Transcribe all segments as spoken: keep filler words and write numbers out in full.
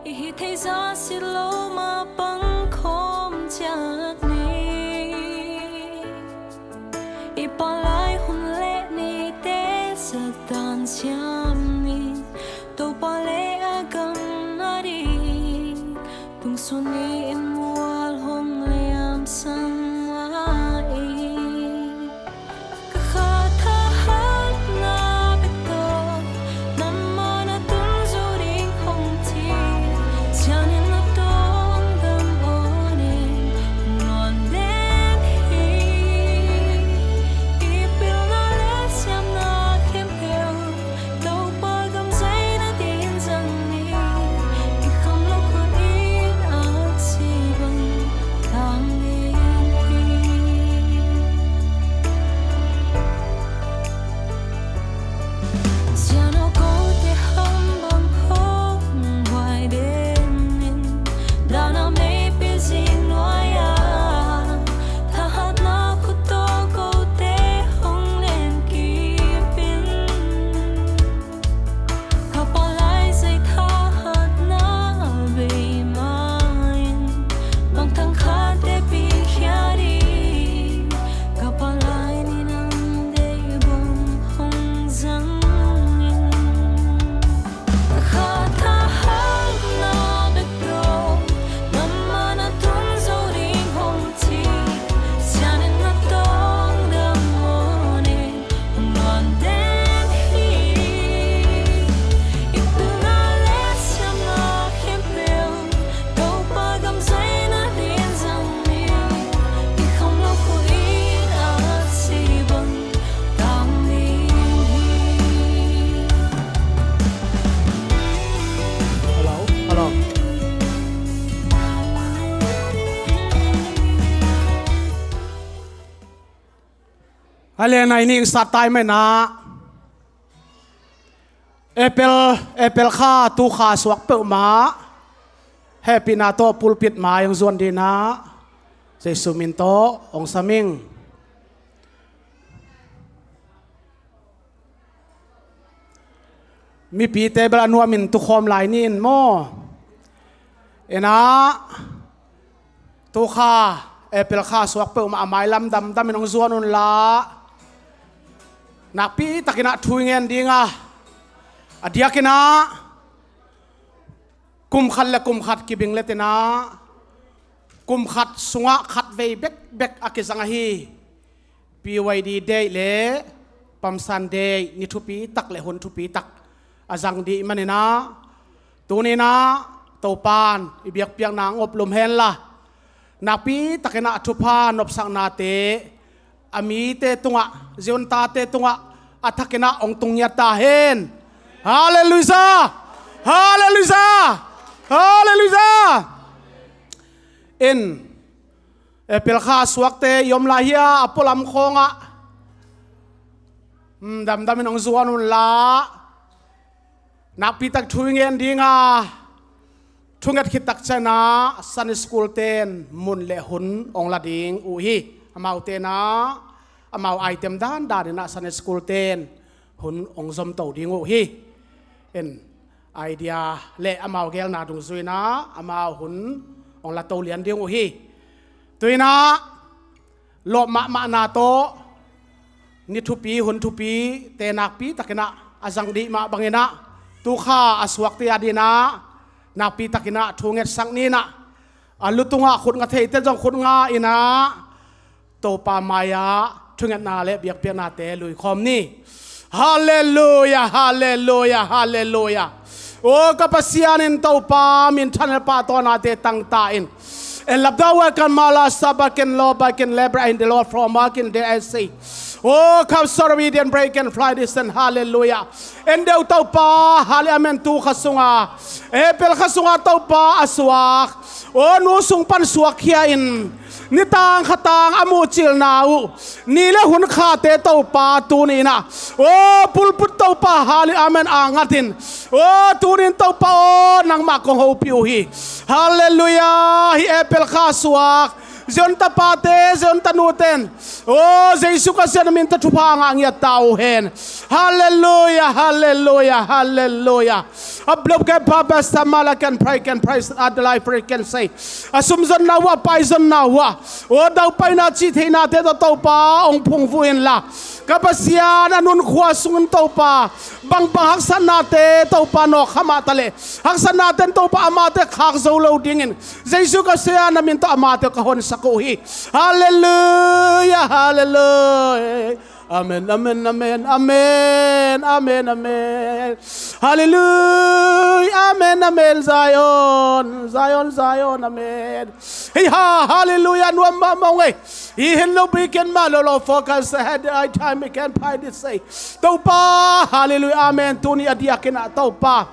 I hih theih zah sit lo mah pang khawm ciat ni. I palai hun le neite zat dan siam ni. Topa le a gam a ding tungsun ni in mual hong liamsang mah hi. Ka kha thahatna bek tawh nangmah na tung zo ding hong ci. Sianin na tawng dam aw ning luan den hi. I pilna le siamna khempeuh Topa gam zai nading zang ni. I kham lo khua in aksi bang tang ding hi. Siano kote ham bang hong guai den in, dana mei pil zing nuai a, thahatna khut tawh kote hong len kip in. Ka palai zai thahatna bei mah in, bang thang khat te pikhia ding, ka palai ni nang deih bang hong zang in. Ka kha thahatna bek tawh nangmah na tung zo ding hong ci. Sianin na tawng dam aw ning luan den hi. I pilna le siamna khempeuh Topa gam zai nading zang ni. I kham lo khua in aksi bang tang ding hi. Hello, hello. A le nai ning sat tai mai na. April, April kha tu kha suak peuhmah hehpihna tawh pulpit mai hong zuan ding na Jesu min tawh hong sam ing. Mipite bel a nuamin tukhawm lai ni in maw? Ena, tu kha, April kha suak peuhmah a mailam damdamin hong zuan unla, nakpi takinah thu i ngen dinga, a diakinah kum khat le kum khat kibing letinah kum khat sungah khatvei bekbek a kizang ahi P Y D Day le Pamsan Day ni thupi tak le hun thupi tak a zang dih maninah tuninah Topan i biakpiakna ngop lum henla nakpi takinah thupha nopsaknate a mite tungah, ziontate tungah a thakinah hong tungngiat ta hen. Halleluiah! Halleluiah! Halleluiah! In April kha suakte i om lai hia, a pualam khawngah damdamin hong zuan unla, nakpi tak thu i ngen dinga, thunget khit tak cianah Sunday School ten mun le hun hong la ding uh hi. Amau tenah amau item dandaninah Sunday School ten hun hong zomto ding uh hi. In idea le amau gelna dungzuinah amau hun hong la to lian ding uh hi. Tuinah lawp mahmahna tawh ni thupi hun thupi te nakpi takinah a zang dih mah banginah tu kha a suakte a dinah nakpi takinah thu ngetsak ninah a lu tungah khut nga theite zong khut nga inah Topa mai-ah thungetna le biakpiaknate luikhawm ni. Halleluiah, halleluiah, halleluiah. O ka Pasian in Topa minthan le pahtawinate tangta in. En lapdau a kan mala sabakin lo bakin lebra in the Lord from bakin the S C. O come sorry we didn't break and fly this and halleluiah. En deuh Topa hali amen tu kha sunga April kha sunga Topa a suak. O nu sung pan suakkhia in nitang khatang a muhcilna uh ni le hun khate Topa tuninah o pulpit Topa hali amen a ngatin o tunin Topa o nangmah kong hopih uh hi. Halleluiah. Hi April kha suak Zion tapate, Zion tanute'n, o, Jesu Khazih na min tawh thupha ngah ngiat ta uh hen. Halleluia, halleluia, halleluia. A blub ke pa best, a mala can pray, can praise at the life can say. A sum zonna uh ah, a pai zonna uh ah, o, daupaina cih theihnate tawh Topa hong phungvuh inla, ka Pasian, a nunkhua sungin Topa, bangbang haksatnate Topa nawk kha mah taleh, haksatnate'n Topa amate khak zo lo dingin, Jesu Khazih na min tawh amate ka honsak uh hi. Halleluia, halleluia. Amen, amen, amen, amen, amen, amen. Halleluia, amen, amen, Zion, Zion, Zion, amen. Hei ha, halleluia, nuam mahmah ung ei. Hi hin lo bikin mah lo lo focus ahead, I time we can find it say. Topa, halleluia, amen, tuni a diakin ah Topa.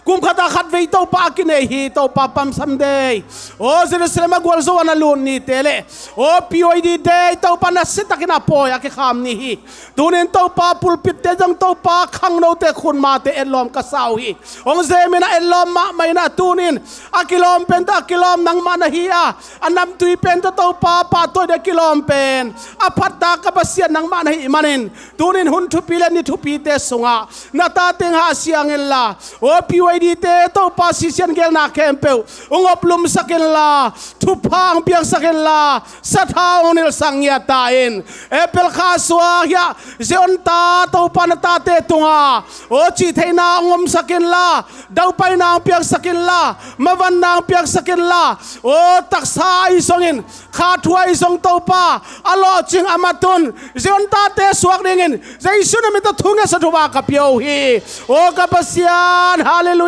Kum khat ah khat vei Topa a kinei hi, Topa Palm Sunday. O, Jerusalem ah gualzo a na lut nite leh, o, P Y D Day Topa nasia takin a pawi a kikham ni hi. Tunin Topa pulpit-te zong Topa khangnote khutmate etlawm ka sa uh hi. Hong zemin a etlawm mahmah in ah tunin a kilawm pen tawh a kilawm nangmah na hi a, a namtui pen tawh Topa pahtawi ding a kilawm pen a phattak ka Pasian nangmah na hih manin, tunin hun thupi le ni thupite sungah na tate hong hahsiang inla, o, P Y D-te Topa sisian gelna khempeuh hong oplumsak inla, thupha hong piangsak inla, sathau hong nilsak ngiat ta in. April kha suak hiah Zion ta Topa na tate tungah, o, cihtheihna hong omsak inla, daupaina hong piangsak inla, mavanna hong piangsak inla, o, taksa ahi zongin, kha thu ahi zong Topa, a lawhcing a mat un Zion tate suak dingin Jesu na min tawh thu ngetsa thupha ka pia uh hi. O ka Pasian, halleluia.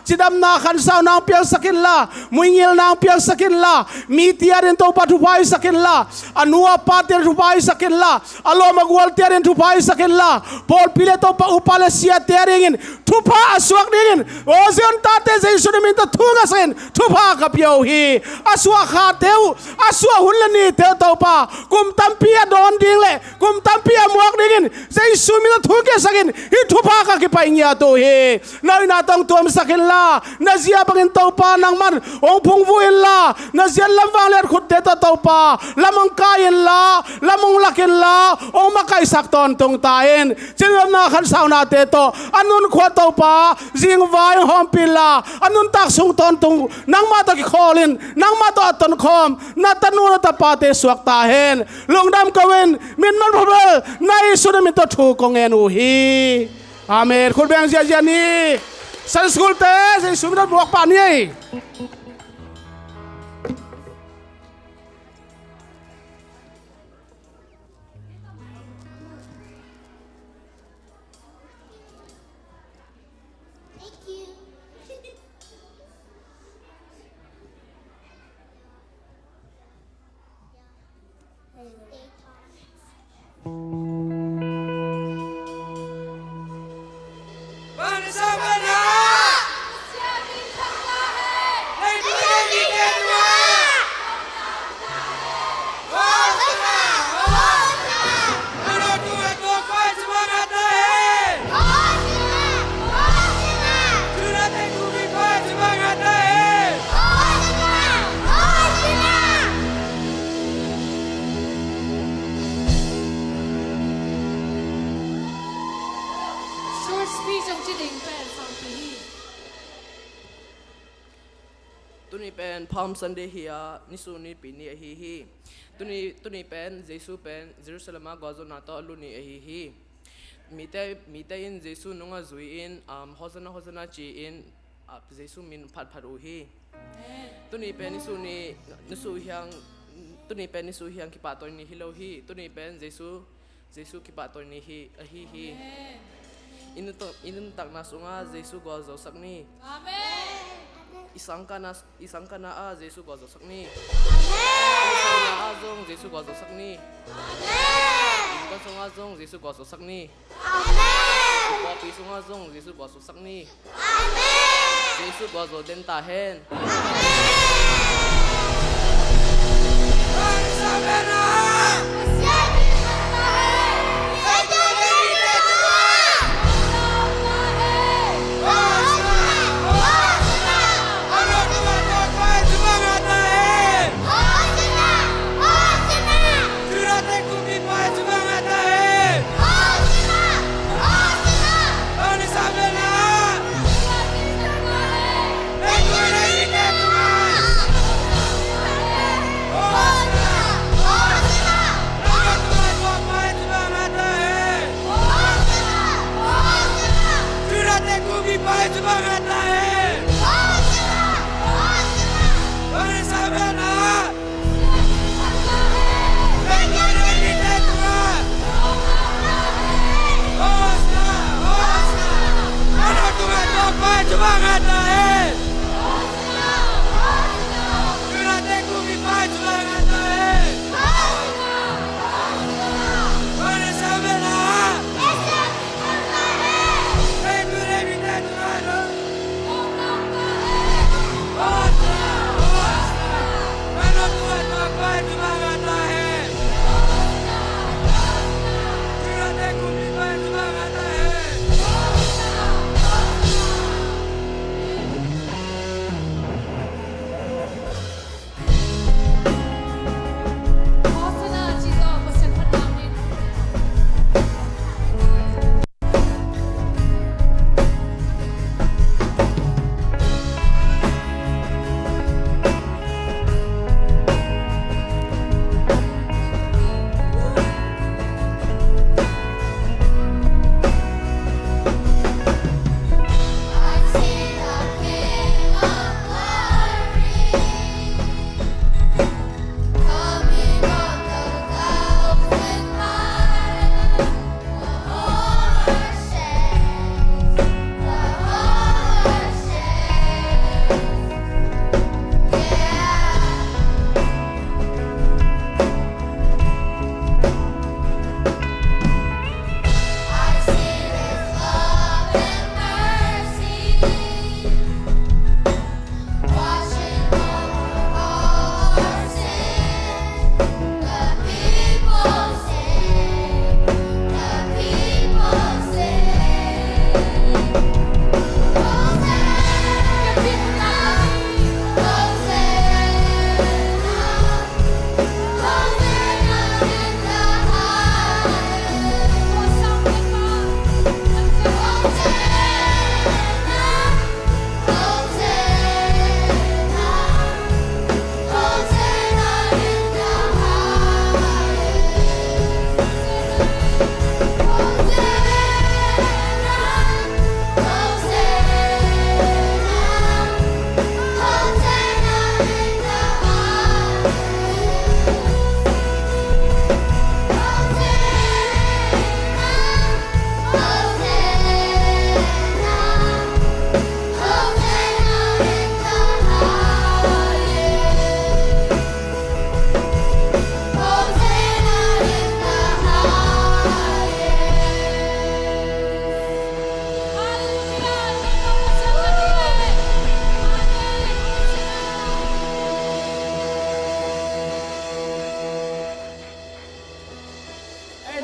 Cidamna khansauna hong piangsak inla, muingilna hong piangsak inla, mite adingin Topa thupha hisak inla, a nu a pate adingin thupha hisak inla, a lawm a gualte adingin thupha hisak inla, pawlpi le Topa upa le siate adingin thupha a suak dingin, o Zion tate Jesu na min tawh thu ngetsa in thupha ka pia uh hi. A suah khate uh, a suah hun le nite uh Topa, kum tampi a dawn ding le kum tampi a muak dingin Jesu min tawh thu ngetsak in hih thupha ka kipaih ngiat uh hi. Na hoihna tawh hong tuamsak inla, na zia bangin Topa nangman hong phungvuh inla, na ziat lam vangliat khutte tawh Topa lam hong kai inla, lam hong lak inla, hong makaihsak tawntung ta in. Cidamna khansaunate tawh a nunkhua Topa zingvai hong hawmpih inla, a nuntak sung tawntung nangmah tawh kikhawl in, nangmah tawh a tonkhawm na tanu na tapate suak ta hen. Lungdam ko in, min manpha bel na Jesu na min tawh thu kong ngen uh hi. Amen. Khut beng ziahziah ni. Sunday school-te Jesu min tawh buak pah ni ei. Church fee zong ci ding pen sangpi hi. Tuni pen Palm Sunday hi a, nisu nipi ni ahi hi. Tuni, tuni pen Jesu pen Jerusalem ah gualzawhna tawh a lut ni ahi hi. Mite, mite in Jesu nungah zui-in, um, Hosanna, Hosanna ci-in, uh, Jesu min phatphat uh hi. Amen. Tuni pen nisu ni, nisu hiang, tuni pen nisu hiang kipahtawi ni hi lo hi. Tuni pen Jesu Jesu kipahtawi ni hi, ahi hi. Amen. I nuntak, i nuntakna sungah Jesu gualzosak ni. Amen. I sangkahna, i sangkahna ah Jesu gualzosak ni. Amen. I sangkahna ah zong Jesu gualzosak ni. Amen. I innkuan sungah zong Jesu gualzosak ni. Amen. I pawlpi sungah zong Jesu gualzosak ni. Amen. Jesu gualzo den ta hen. Amen.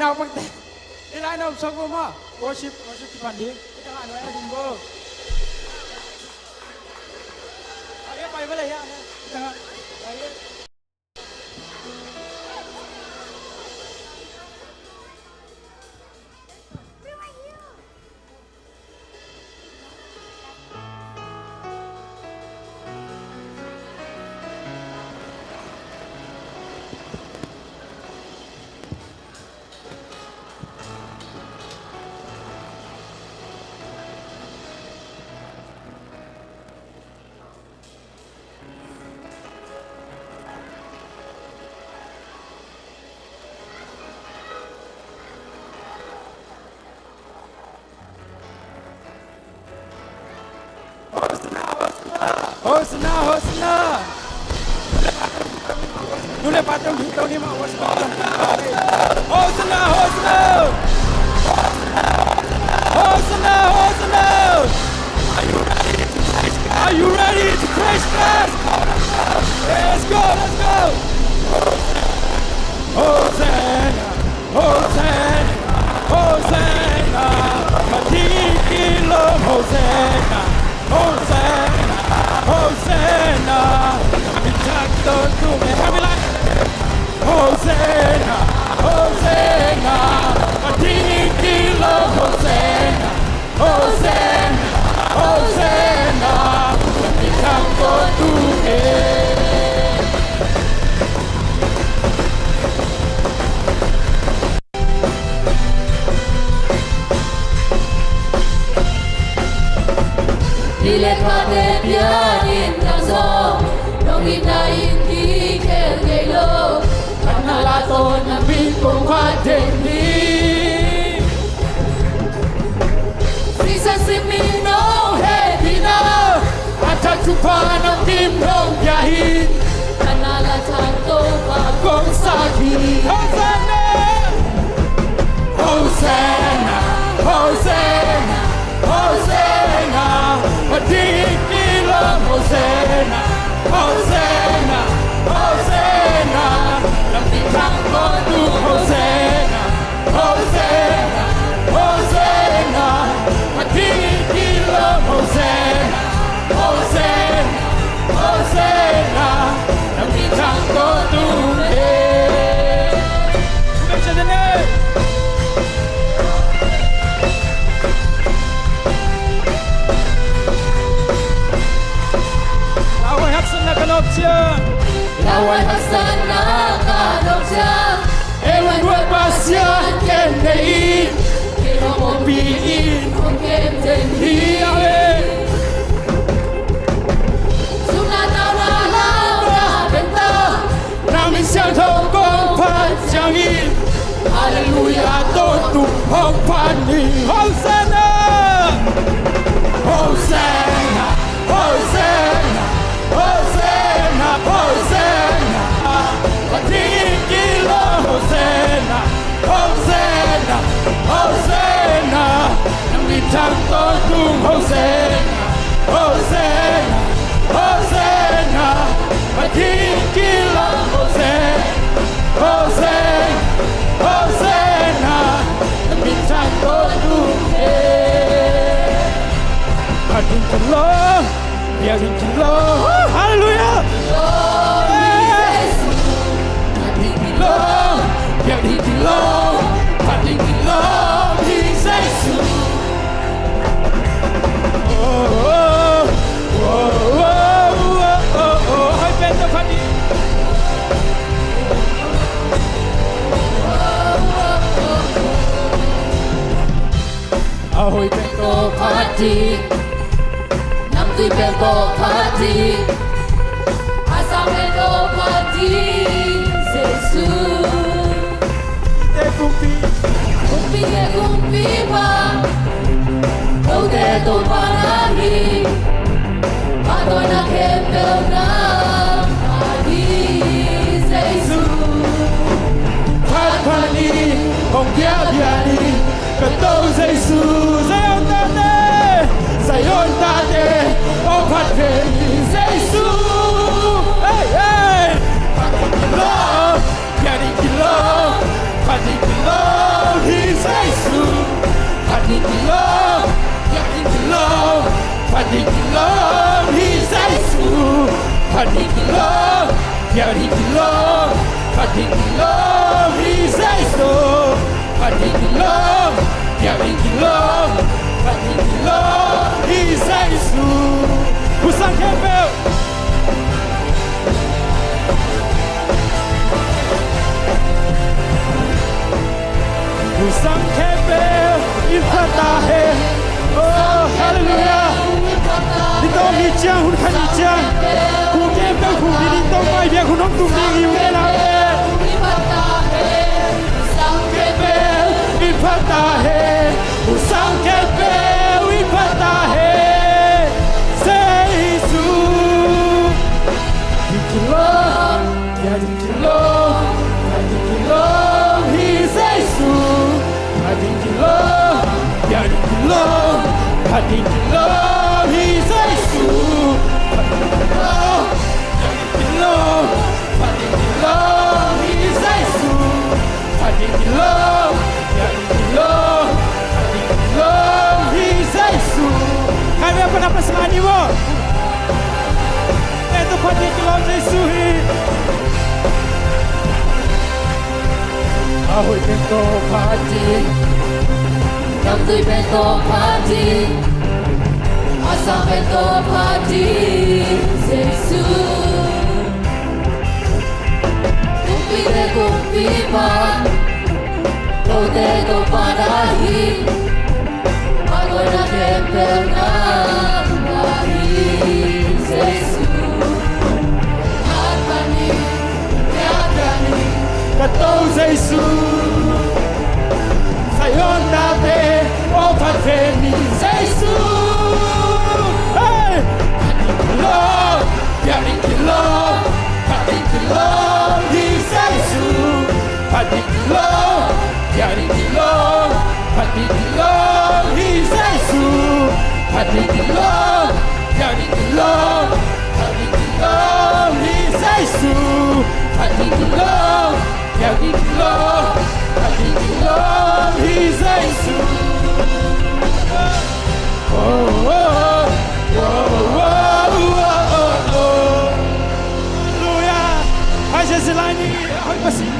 Hih lai na om sak bo maw. Worship, worship kipan ding. Hih tengah nuai a ding bo. Ahi, pai bale hia. Hih tengah. Ahi. Hosanna, Hosanna. Nule patung di tau ni ma Hosanna. Hosanna, Hosanna. Hosanna, Hosanna. Are you ready to praise God? Let's go, let's go. Hosanna, Hosanna, Hosanna. Patikilo, Hosanna, Hosanna, Hosanna. Hosanna, Hosanna, Hosanna. Hosanna, Hosanna, Hosanna. Ni le thate pianin tangzong, nong itna in kikhel ngei lo. Thana la tawh na min kong phat ding hi. Sisan simin nong hehpihna, a thak thupha nong kim nong pia in. Thana la thang Topa kong sak hi. Hosanna! Hosanna, Hosanna, Hosanna, Patikilo, Hosanna, Hosanna, Hosanna, Lampi Thang Ko Tung, Hosanna, Hosanna, Hosanna, Patikilo, Hosanna, Hosanna, Hosanna, Lampi Thang Ko Tung e. Lauhuai haksatna ka nop ciang. Lauhuai haksatna ka nop ciang. Ei Vanruat Pasian ken deih in. Kei hong ompih in hong kem den hi. Amen. Zumna tauna launa benta. Na min siangtho kong phat ciangin, Halleluiah, tawntung hong phat ni. Hosanna! Hosanna! Hosanna! Hosanna! Hosanna! Patikilo, Hosanna! Hosanna! Hosanna! Na min thang tawntung, Hosanna! Hosanna, Hosanna, Patikilo, Hosanna, Hosanna, Hosanna, na min thang tawntung e. Patikilo, Patikilo, Halleluiah. Patikilo, Patikilo, Patikilo, Jesu. A hoih pen tawh phat ding, namtui pen tawh phat ding, a sang pen tawh phat ding, Jesu. Te kumpi, kumpite kumpipa, kote Topa na hi. Pahtawina khempeuh nang mah hi, Jesu. Phat phat ni, hong biakbiak ni, ka To Jesu. Zion tate, Zion tate, hong phat ven ni, Jesu. Hey, hey. Phat ni, Lord. Phat ding hi lo, phat ding hi lo, Love, biakinn love, biakinn love hi Jesu. Biakinn love, biakinn love, biakinn love hi Jesu. Biakinn love, biakinn love, biakinn love hi Jesu. Husang khempeuh. Husang khempeuh i phat ta hen. Oh, halleluiah. Ni tawm ni ciang, hun khat ni ciang, khua khempeuh khua ni, ni tawm mai biak hun hong tung ding hi uh hen. Husang khempeuh i phat ta hen. Husang khempeuh i phat ta hen. Jesu. Biakinn love, biakinn love, biakinn love hi Jesu. Biakinn love, biakinn love, biakinn love hi Jesu. Biakinn love, biakinn love, biakinn love hi Jesu. Biakinn love, biakinn love, biakinn love hi Jesu. Khatvei pan a pasi mah ni maw. Tua biakinn love Jesu hi. A hoih pen tawh phat ding, namtui pen tawh phat ding, a sang pen tawh phat ding Jesu. Kumpite Kumpipa, lote Topa na hi, a hoihna khempeuh nang na hi, Jesu. Hat pan in, piak pan in, ka To Jesu. Zion tate aw phat ve ni Jesu. Hey! Phat ding kilawm, piak ding kilawm, phat ding kilawm hi Jesu. Phat ding kilawm, piak ding kilawm, phat ding kilawm hi Jesu. Phat ding kilawm, piak ding kilawm, phat ding kilawm hi Jesu. Phat ding kilawm, piak ding kilawm, phat ding kilawm hi Jesu. Oh, oh, oh. Halleluiah. Hai, Jesu lai ni, hai, Pasian.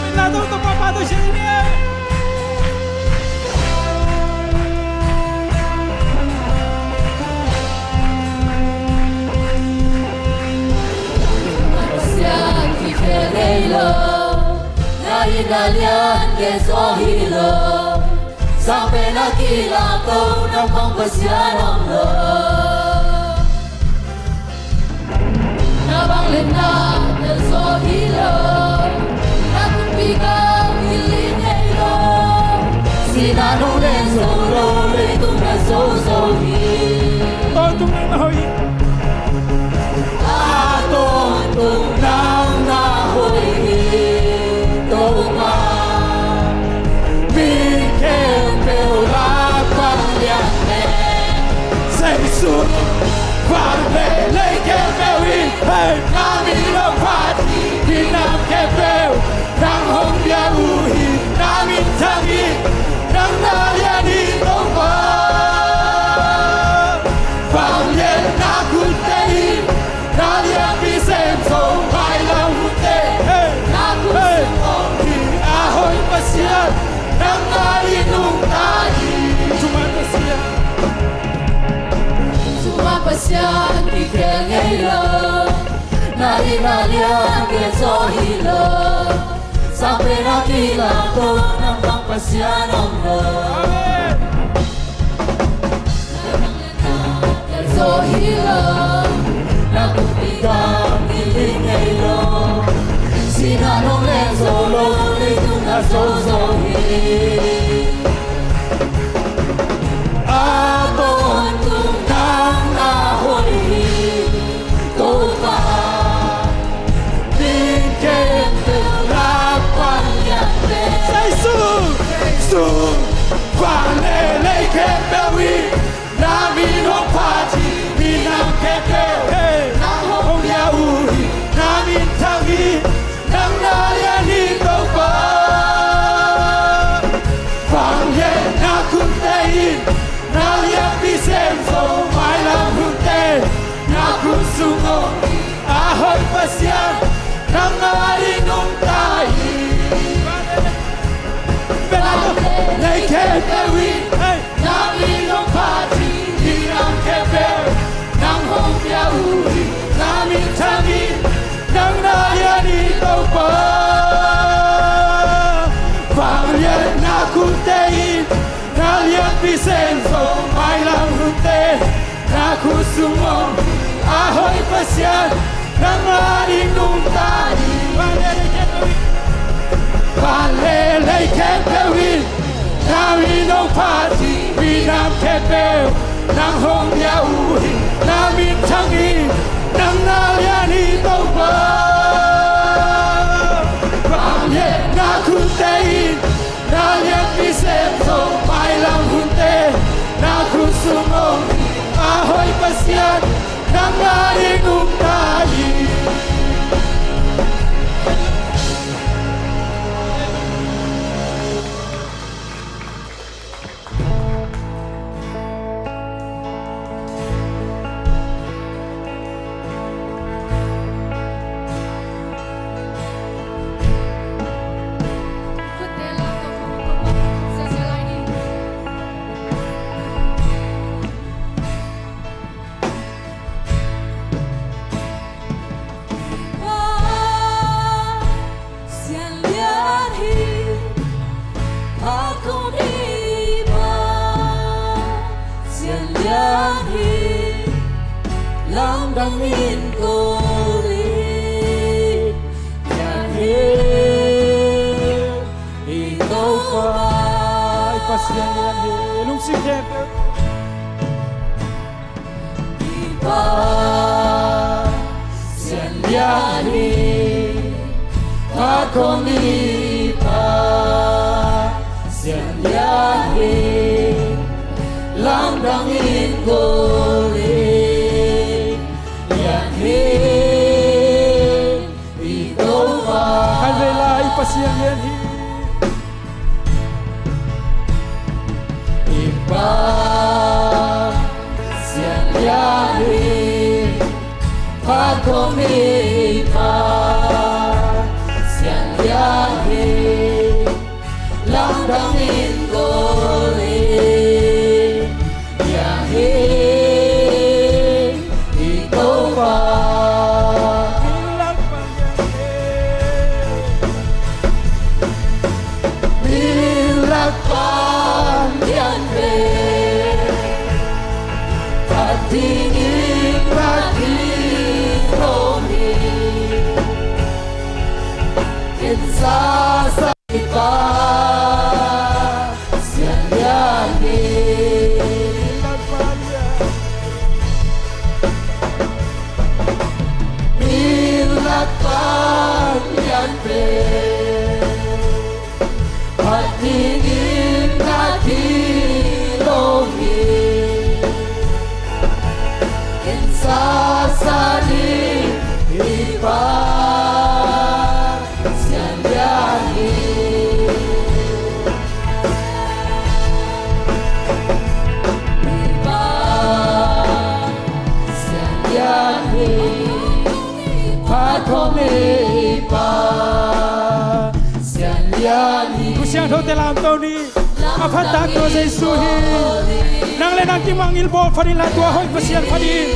Min na dong to papa to Jesu ni. Pasian kikhel ngei lo, na itna lian gen zaw hi lo. Sang pen a kilangto, nang bang Pasian om lo. Na vangliatna tel zaw hi lo, na kumpi gam kiling ngei lo. Sihna nong len zo lo, leitung na zo zo hi. Tawntung nang na hoih hi. A tawntung nang na hoih hi, Topa. Mi khempeuh lak pan lian pen Jesu. Van le lei khempeuh in, hey, na min hong phat hi. Minam khempeuh nang hong bia uh hi. Na min thang hi, nang na lian hi Topa. Vangliatna khut teh in, na lianpi sem zo, mailam hun teh, hey, na khut, hey, sung om hi. A hoih Pasian, nang na in nungta hi. Sumah Pasian, sumah Pasian kikhel ngei lo, na itna lian gen zaw hi lo. Sang pen a kilangto, nang bang Pasian om lo. Amen. Zaw hi lo, na kumpi gam kiling ngei lo. Sihna nong len zo lo, leitung na zo zo hi. A tawntung nang na hoih hi, Topa. Mi khempeuh lak pan lian pen Jesu, Jesu. Van le lei khempeuh in, na min hong phat hi. Minam khempeuh, hey, nang hong bia uh hi. Na min thang hi, nang na lian hi. Pi sem zo mailam hunte, na khut sung om a hoih Pasian, nang ading nungta hi. Van le lei khempeuh in na min hong phat hi, minam khempeuh nang hong nial uh hi. Na min thang hi, nang na lian hi Topa. Van le na khut te in na lianpi sem zo mailam hunte, na khut sung om a hoih Pasian, nang ading nungta hi. Sian lian hi, phat khawm i Pa. Sian lian hi, lamdang in ko hi. Lian hi i Topa. I Pasian lian hi, lungsim khempeuh. I Pa, Sian lian hi, phat khawm i Pa. Sian lian hi, lamdang in ko hi. Lian hi i Topa. Khatvei lai, i Pasian lian hi. I Pa, Sian lian hi, phat khawm i Pa. Sian lian hi, lamdang in ko hi. Lian hi i Topa. Min lak pan lian pen, min lak pan lian pen, phat dingin na kilawm hi. Ken sasa i Pa, Sian lian hi. Min lak pan lian pen, phat dingin na kilawm hi. Ken sasa ni i Pa, Sian lian hi. I Pa, Sian lian hi. Phat khawm i Pa, Sian lian hi. Thu siangthote lamto ni. A phatak tua Jesu hi. Nang le nang kimangngilh bawl phat inla, tua hoih Pasian phat in.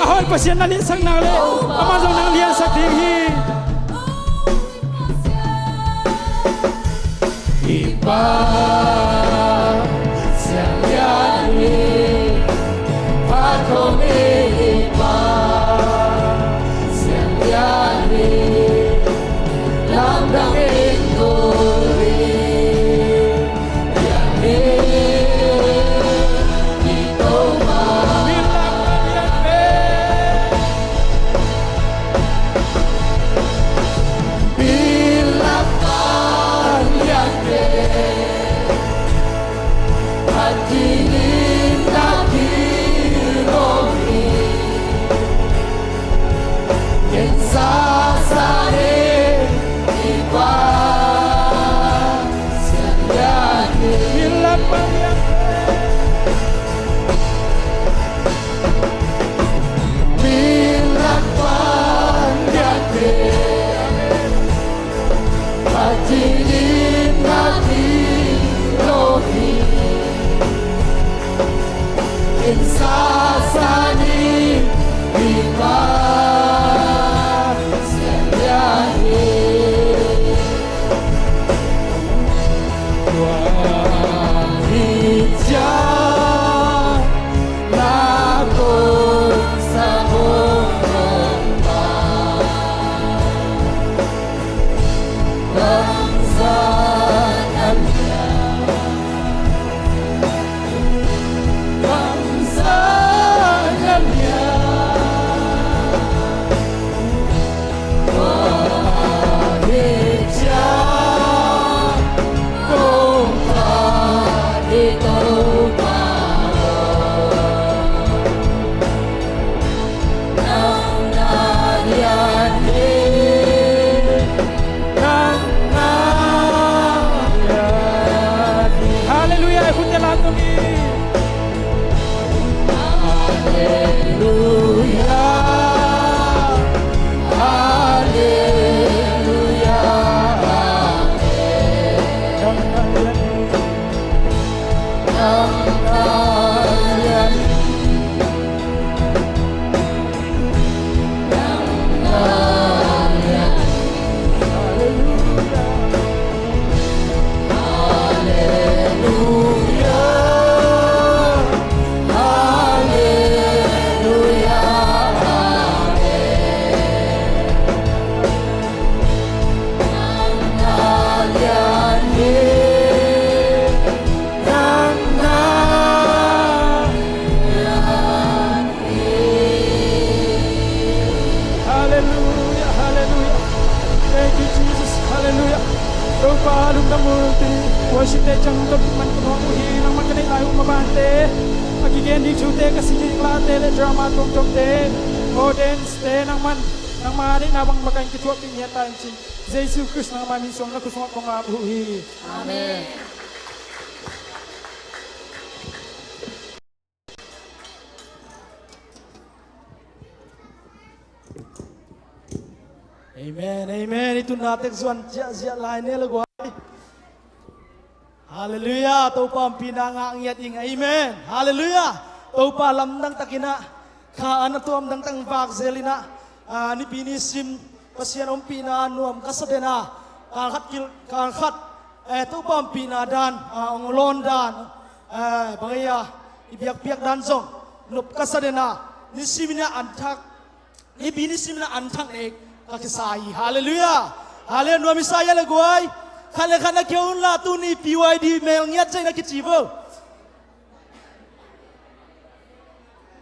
A hoih Pasian na liansak nak leh, amah zong nang liansak ding hi. I Pa, Sian lian hi. Phat khawm i Pa, Sian lian hi. Lamdang in ko hi. Lian hi i Topa. Min lak pan lian pen, min lak pan lian pen, phat dingin na kilawm hi. Ken sasa ni i Pa, Sian lian hi. Min lak pan lian pen, min lak pan lian pen, phat dingin na kilawm hi. Ken sasa ni i Pa, Sian lian hi. Tua hi Pian ding thute ka si ding lahte le drama tuamtuamte, audience te nangman nangma deihna bang makaih in kithuahpih ni a ta in cin. Jesu Khrist nangma min suang na khut sungah kong ap uh hi. Amen. Amen, amen. I tunna tek zuan ziahziah lai ne le guai. Halleluiah. Topa ompihna ngah ngiat ing. Amen. Halleluiah. Topa lamdang takinah kha an a tuamdang tang vak zelinah, ah, nipi nisim Pasian ompihna nuam ka sa dena, kalkhat kil kalkhat, eh, Topa ompihna dan, ah, ong lawn dan, eh, bangei a i biakpiak dan zong nop ka sa dena, nisiminah an thak nipi nisimna an thak nek ka kisa hi. Halleluiah. Halleluiah. Nuam i sa ia le guai. Khat le khat na kia unla tuni P Y D mel ngiat cei na kici vo.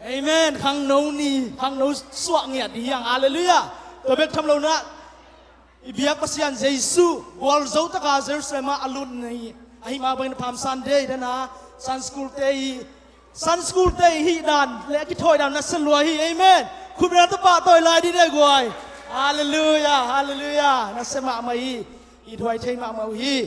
Amen. Khangno ni khangno suah ngiat hi hiang. Halleluiah. Tua bek tham lo na i biak Pasian Jesu gualzo taka Jerusalem ah a lut ni ahi mah bangin Palm Sunday dana Sunday school te i Sunday school te i hih dan le a kithawi dan na sa lua hi. Amen. Khutbena tapa tawi lai dih deh guai. Halleluiah. Halleluiah. Na sa mahmah hi. I thuai thei mahmah uh hi.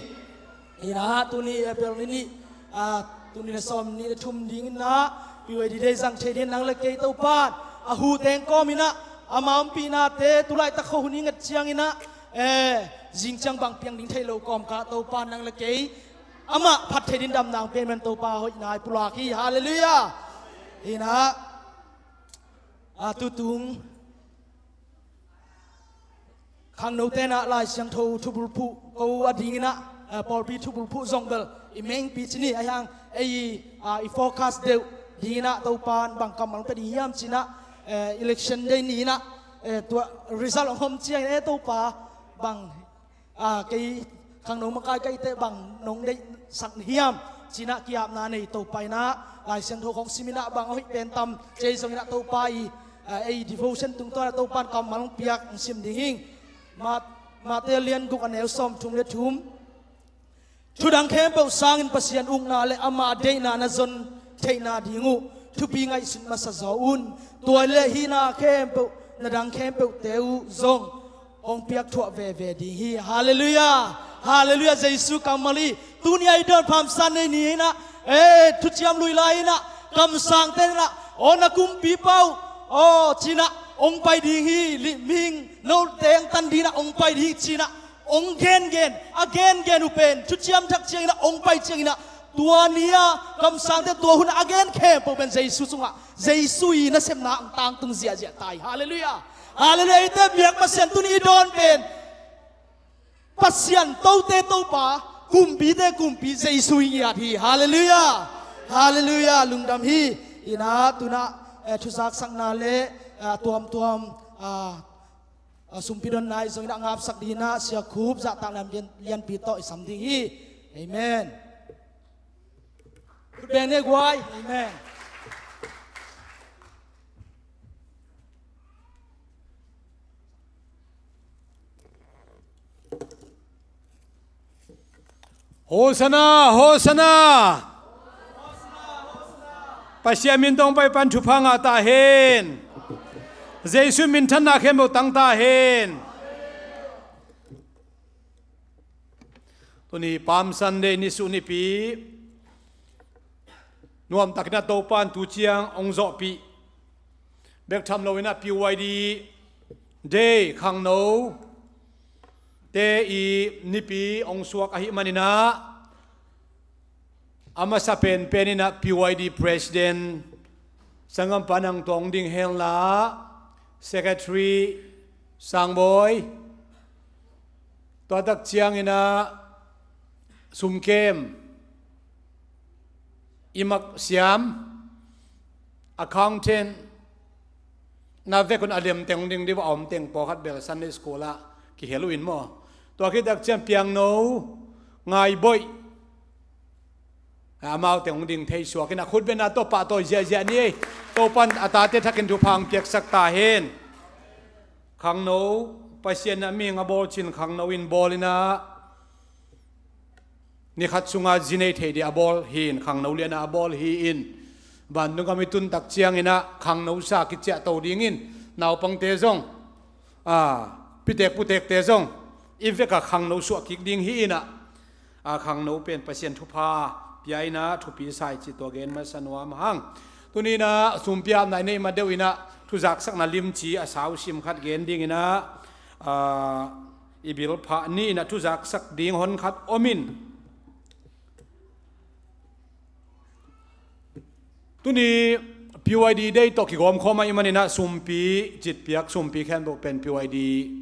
Inah tuni April ni nih, ah, tuni le sawm ni le thum dinginah P Y D day zang thei ding nang le kei Topan a hu teng kawminah ama ompihnate tulaitak kho hun i ngat cianginah, eh, zing ciang bang piang ding thei lo kawmkal Topan nang le kei amah phat thei ding damna ong pian man Topa hoihna i pulak hi. Halleluiah. Inah, ah, tutung khangno tenah Lai Siangtho thubulphuh ko a dinginah, eh, pawlpi thubulphuh zong bel i mengpi cini a hiang ei, ah, i focus deuh dinginah Topan bang kammal pia ding hiam cinah, eh, election day ninah, eh, tua result ong hom ciangin eh Topa bang, ah, kei khangno makai kaite bang nong deihsak hiam cinah kiapna nei Topa inah Lai Siangtho khong siminah bang a hoih pen tam cei zonginah Topa i, ah, ei devotion tungtawnah Topan kammal hong piak hong sim ding hing. Mat- Mate lian guk a neu sawm thum le thum. Thudang khempeuh sangin Pasian ukna le ama deihna na zon theihna ding uh thupi ngaihsut masa zaw un. Tua le hihna khempeuh na dang khempeuhte uh zong hong piak thuah veve ding hi. Halleluiah. Halleluiah. Jesu kammal hi. Tuni a i dawn Palm Sunday ni inah, eh, thuciam lui lai inah kamsangte inah aw na kumpipa uh aw cinah ong pai ding hi. Mihing note ang tan dinah ong pai ding hi cinah ong gengen a gengen uh pen thuciam thak cianginah ong pai cianginah tua ni-a kamsangte tua hunah a gen khempeuh pen Jesu sungah Jesu i nasepna ang tangtung ziahziah ta hi. Halleluiah. Halleluiah. Eite biak Pasian tuni i dawn pen Pasian tote Topa kumpite kumpi Jesu i ngiat hi. Halleluiah. Halleluiah. Lungdam hi. Inah tunah, eh, thuzaksakna le, eh, tuamtuam, ah, ah, sumpi donna i zongin a ngapsak dinah siakhup zahtak lian- lianpi tawh i sam ding hi. Amen. Khut beng ne guai. Amen. Hosanna, Hosanna. Pasian min tawng pai pan thupha ngah ta hen. Jesu minthanna khempeuh tang ta hen. Tuni Palm Sunday ni suh nipi nuamtakin a Topan tu ciang ong zawhpih bek tham loinah P Y D day khangno te i nipi ong suak ahi maninah a masa penpen inah P Y D president sanggampa nang tawng ding henla secretary Sangbawi, tua tak cianginah sumkem i mak siam accountant na vekun a lem teng ding dih va om teng pawlkhat bel Sunday school ah kihel uh in maw? Tua khit tak ciang piangno ngaiboih amau teng hong ding thei suak inah khutbetna tawh pahtawi ziahziah ni ei. Topan a tate thakin thupha hong piaksak ta hen. Khangno Pasian a mihing a bawl cin khangno in bawl inah ni khat sungah zi nei thei dih a bawl hi in khangno lianah a bawl hi in Vantung gam i tun tak ciangin ah khangno sa kiciahto dingin naupangte zong, a, pitek putekte zong i vekah khangno suah kik ding hi in ah, a, khangno pen Pasian thupha pia in ah thupi sa hi cih tua gen masa nuam hang. Tuni in ah sumpi apna i neih ma deuh in ah thuzaksakna limci a sau sim khat gen ding in ah, a, i bil phah ni in ah thuzaksak ding hon khat om in. Tuni P Y D Day tawh kigawmkhawm ahih manin ah sumpi citpiak, sumpi khempeuh pen P Y D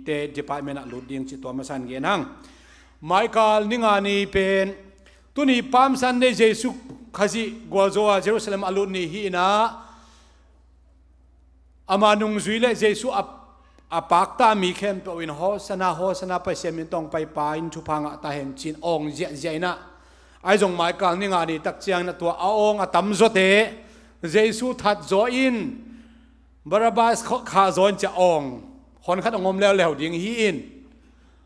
te department ah lut ding cih tua masa in gen hang. Maikal ni nga ni pen tuni Palm Sunday, Jesu Khazih gualzo a Jerusalem a lut ni hi in ah, ama nungzui le Jesu a, a pakta mi khempeuh in, "Hosanna, Hosanna, Pasian min tawng paipa in thupha ngah ta hen," ci-in awng ziahziah in ah, ahi zong Maikal ni nga ni tak ciangin ah tua a awng a tamzawte Jesu thatzaw in, Barabbas kha-, khahzaw in ci-a awng hon khat hong om leuleu ding hi in.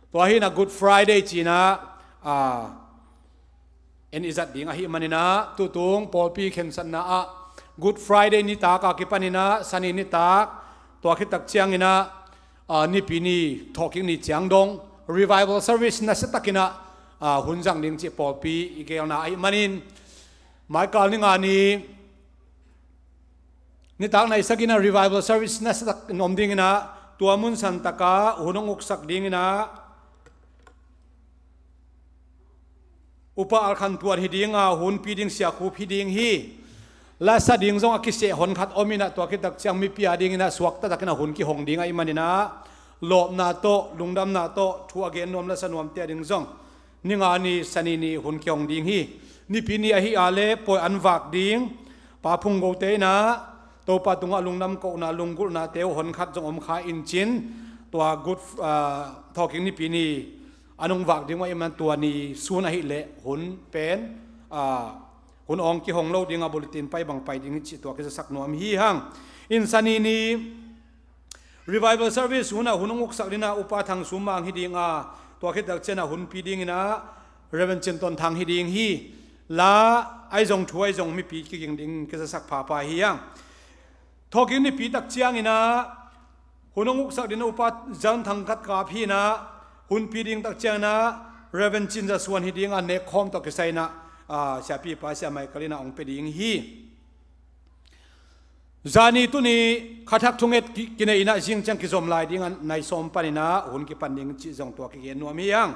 Tua hi in ah Good Friday ci-in ah, a, en i zat ding ahih manin ah, tutung pawlpi khensatna ah Good Friday nitak a kipan in ah Sani nitak, tua khit tak ciangin ah, a, Nipi ni, thawhkik ni ciang dong Revival Service nasia takin ah, a, hun zang ding cih pawlpi i geelna ahih manin, Maikal ni nga ni nitak nai sak in ah Revival Service nasia takin om ding in ah, tua mun san tak ah hun hong uksak ding in ah, Upa Al Khan Tuan hi ding a, hunpi ding Sia Khup hi ding hi. La sa ding zong a kiseh hon khat om in ah, tua khit tak ciang mipi a ding in ah suakta takin ah hun kihong ding ahih manin ah, lawpna tawh, lungdamna tawh thu a gen nuam, la sa nuamte a ding zong ni nga ni, Sani ni hun kihong ding hi. Nipi ni ahi a leh pawi an vak ding Pa Phung Go te in ah Topa tungah lungdam kohna, lunggulhnate uh hon khat zong om kha in cin, tua Good, ah, thawhkik Nipi ni an hong vak ding uh ahih man tua ni sun ahih leh hun pen, a, hun awng kihong lo ding a, bulletin pai bang pai ding hi cih tua kizasak nuam hi hang. In Sani ni Revival Service hun ah hun hong uksak ding ah Upa Thang Sum Mang hi ding a, tua khit tak ciang ah hunpi ding in ah Reverend Cin Ton Thang hi ding hi. La ahi zong, thu ahi zong, mipi kiging ding kizasak phapha hi hang. Thawhkik Nipi tak ciangin ah hun hong uksak ding ah Upa Zan Thang Khat Kap hi in ah, hunpi ding tak ciangin ah Reverend Cin Za Suan hi ding a, nekkhawm tawh kisai in ah, a, Siapipa Sia Michael in ah hong pia ding hi. Zani tuni khathak thunget ki-, kinei in ah zing ciang kizom lai ding a, nai sawm pan in ah hun kipan ding cih zong tua kigen nuam hi hang.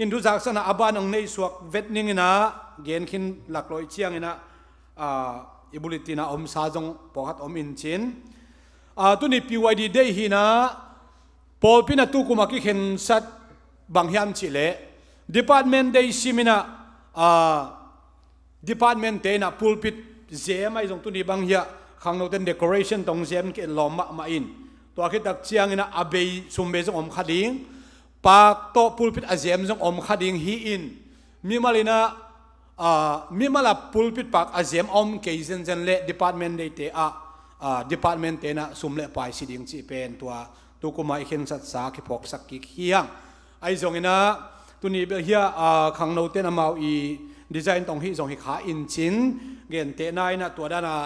In thuzaksakna a ban hong neihsuak vet ning in ah gen khin laklawh ciangin ah, a, i bulletin a omsa zong pawlkhat om in cin. A, tuni P Y D Day hi in ah, pawlpi in ah tukum a kikhensat bang hiam cih leh Department Day sim in ah, a, department te in ah pulpit zem ahi zong, tuni bang hiah khangnote in decoration tawh zem kei lawm mahmah in, tua khit tak ciangin ah a bei, sum bei zong om kha ding, pak tawh pulpit a zem zong om kha ding hi in, mimal in ah, a, mimal a pulpit pak a zem a om kei zenzen leh Department Day te ah, a, department te in ah sum le pai si ding cih pen tua tukum a i khensatsa kiphawksak kik hi hang. Ahi zongin ah tuni bel hiah, a, khangnote in amau i design tawh hih zong hi kha in cin, gentehna in ah tua dan a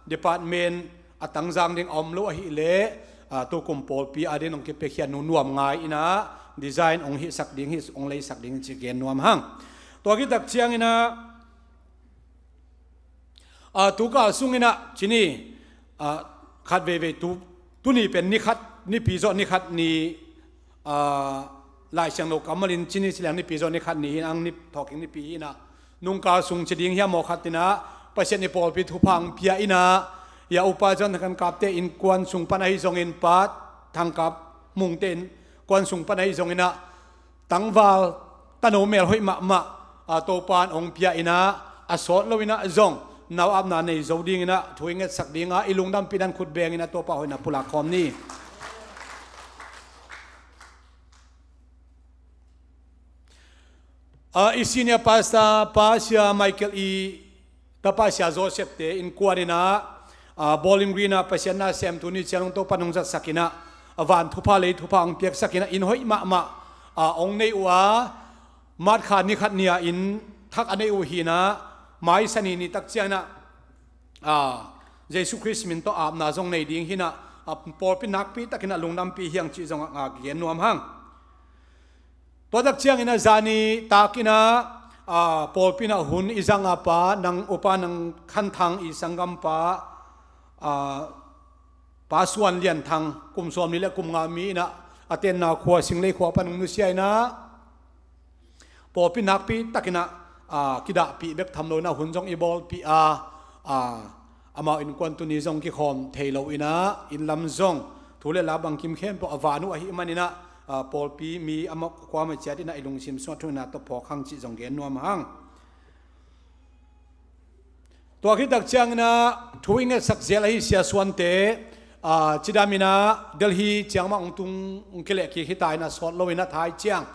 department a tangzang ding a om lo ahih leh, a, tukum pawlpi a ding hong kipiakhia nunuam ngai in ah design hong hihsak ding hi, hong leisak ding hi cih gen nuam hang. Tua khit tak ciangin ah, a, tukal sung in ah cini, a, khat veivei tu, tuni pen ni khat, Nipi zawh ni khat ni, a, Lai Siangtho kammal in cini ci leng Nipi zawh ni khat ni hi in ah, ni, thawhkik Nipi hi in ah, nungkal sung ci ding hiam maw, khat in ah Pasian i pawlpi thupha hong pia in ah, hiah Upa Zan Thang Kap te innkuan sung pan ahi zongin, Pa Thang Kap Mung te innkuan sung pan ahi zongin ah, tangval tano mel hoih mahmah, a, Topa in hong pia in ah, a sawt lo in ah zong nau apna nei zo ding in ah thu i ngetsak ding a, i lungdampihna in khut beng in ah Topa hoihna pulak khawm ni. A, i senior pastor Pa Sia Michael i tapa Sia Joseph te innkuan in ah, a, Bowling Green ah Pasian na sem tuni ciang Topa in hong zatsak in ah, a, van thupha lei thupha hong piaksak in ah, inn hoih mahmah, a, hong nei uh a, March kha ni khat ni a inn thak a nei uh hi in ah, mai Sani ni tak ciang in ah a, Jesu Khrist min tawh apna zong nei ding hi in ah, a, pawlpi nakpi takin ah lungdampih hi hang cih zong a, a gen nuam hang. Tua tak ciangin ah zani takin ah, a, pawlpi in ah hun i zang a pa, nang upa nang Khan Thang i sanggampa, a, Pa Suan Lian Thang, kum sawmnih le kum nga mi in ah, a tenna khua Singlei khua pan hong nusia in ah, pawlpi nakpi takin ah, a, kidahpih bek tham lo in ah hun zong i bawlpih a, a, amau innkuan tuni zong kikhawm thei lo in ah, inn lam zong thu le la bangkim khempeuh a van uh ahih manin ah, a, pawlpi mi amah kuamah ciat in ah i lungsim sungah thungetna tawh phawk hang cih zong gen nuam hang. Tua khit tak ciangin ah thu i ngetsak zel ahi Sia Suante, a, cidam in ah Delhi ciang mah hong tung, hong kileh kik hi ta in ah sawt lo in ah thai ciang,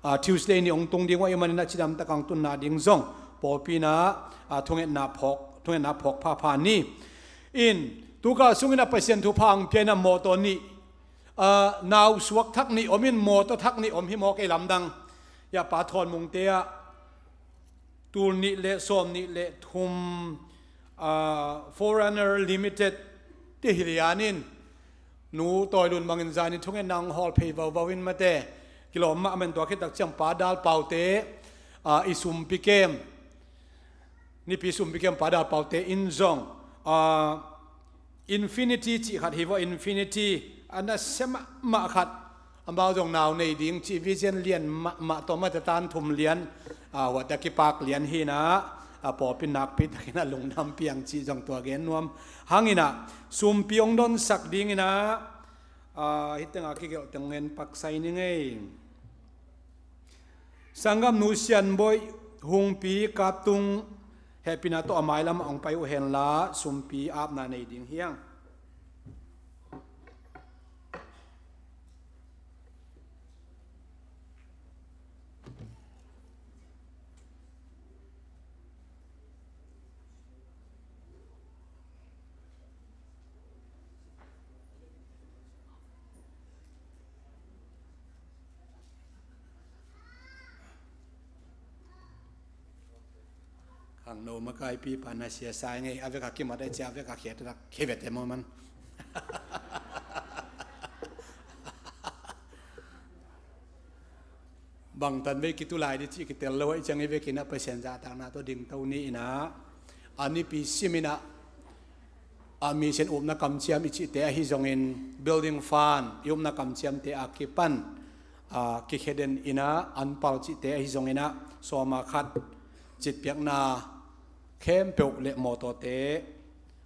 a, Tuesday ni hong tung ding uh ahih manin ah cidam tak hong tunna ding zong pawlpi in ah, a, thungetna phawk, thungetna phawk phapha ni. In, tu kal sungin ah Pasian thupha hong pia in ah mawtaw nih, a, nau suak thak nih om in mawtaw thak nih om hi maw kei lamdang. Hi a Pa Thawn Mungte ah, tul nih le sawmnih le thum, a, Forerunner Limited ti hi lian in, Nu Tawi Lun bangin zani thungetna hong hawl phei vauvau in mate, kilawm mahmah in tua khit tak ciang Pa Dal Paute, a, i sumpi kem, nipi sumpi kem Pa Dal Paute in zong, a, Infinity cih khat hi vua, Infinity a nasia mahmah khat, amau zong nau nei ding cih vision lian mahmah tawh mate tan thum lian, a, huate a kipak lian hi in ah, a, pawlpi nakpi takin ah lungdam piang cih zong tua gen nuam hang in ah, sumpi hong donsak ding in ah, a, hih teng a kigelh teng ngen paksai ni ngei. Sanggamnu Sianboih Hungpi Kaptung, hehpihna tawh a mailam ah hong pai uh hen la, sumpi apna nei ding hi hang. Khangno makaipi pa na sia sai ngei, a vek a kimat a cia, a vek a khiat a khiat vete maw man. Bangtan vei kitu lai di cih kitel lo a i ciang i vekin a Pasian zahtakna tawh dingto ni in ah, a nipi sim in ah, a, mission upna kamciam i cihte ahi zongin, building fund i upna kamciamte a kipan, a, kikhia den in ah, anpal cihte ahi zongin ah, sawma khat citpiakna khempeuh le mawtawte,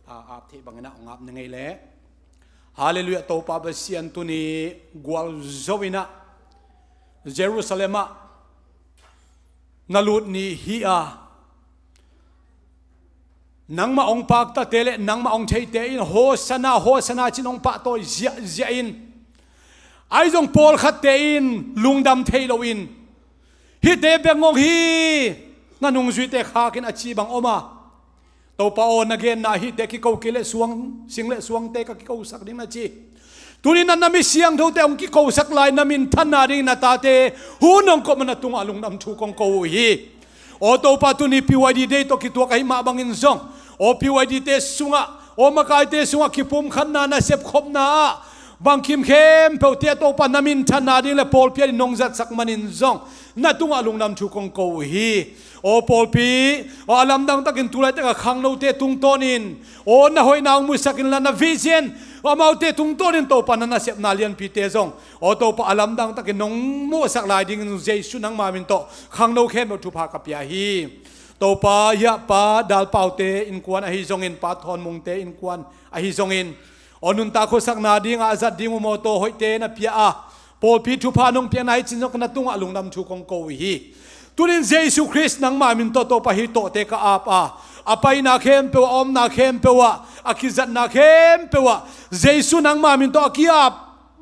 a, ap theih bangin ah hong ap ni ngei leh. Halleluiah, Topa Pasian tuni gualzo in ah Jerusalem ah na lut ni hi a, nangmah hong paktate le nangmah hong theite in Hosanna, Hosanna cin hong pahtawi ziahziah in, ahi zong pawlkhatte in lungdam thei loin, hihte bek ngong hi, na nungzuite khakin a ci bang om a. Topa aw, na genna hihte kiko kei le suang, sing le suangte ka kikosak ding na ci. Tuni na, na mi siangthote hong kikosak lai, na minthanna dingin na tate hun hong kop ma, na tungah lungdam thu kong ko uh hi. Aw Topa, tuni P Y D Day tawh kituak ahi mah bangin zong, aw P Y D te sungah, aw makaite sungah kipumkhatna, na sepkhopna ah bangkim khempeuhte ah Topa, na minthanna ding le pawlpi ading nong zatsak manin zong, na tungah lungdam thu kong ko uh hi. Aw pawlpi, aw a lamdang takin tulaitak a khangnote tungtawnin, aw na hoihna hong musak inla, na vision, aw amaute tungtawnin Topa, na nasepna lianpite zong, aw Topa, a lamdang takin nong muhsak lai dingin Jesu nangma min tawh khangno khempeuh thupha ka pia hi. Topa, hiah Pa Dalpaute innkuan ahi zongin, Pa Thawnmungte innkuan ahi zongin, aw nuntak khuasakna dingah a zat ding uh mawtaw hoihte na pia a, pawlpi thupha nong piakna hi cin zong ka na tungah lungdam thu kong ko uh hi. Tunin Jesu Khrist nangma min tawh Topa hih tawhte ka ap a, a paina khempeuh ah, a omna khempeuh ah, a kizatna khempeuh ah Jesu nangma min tawh a ki-ap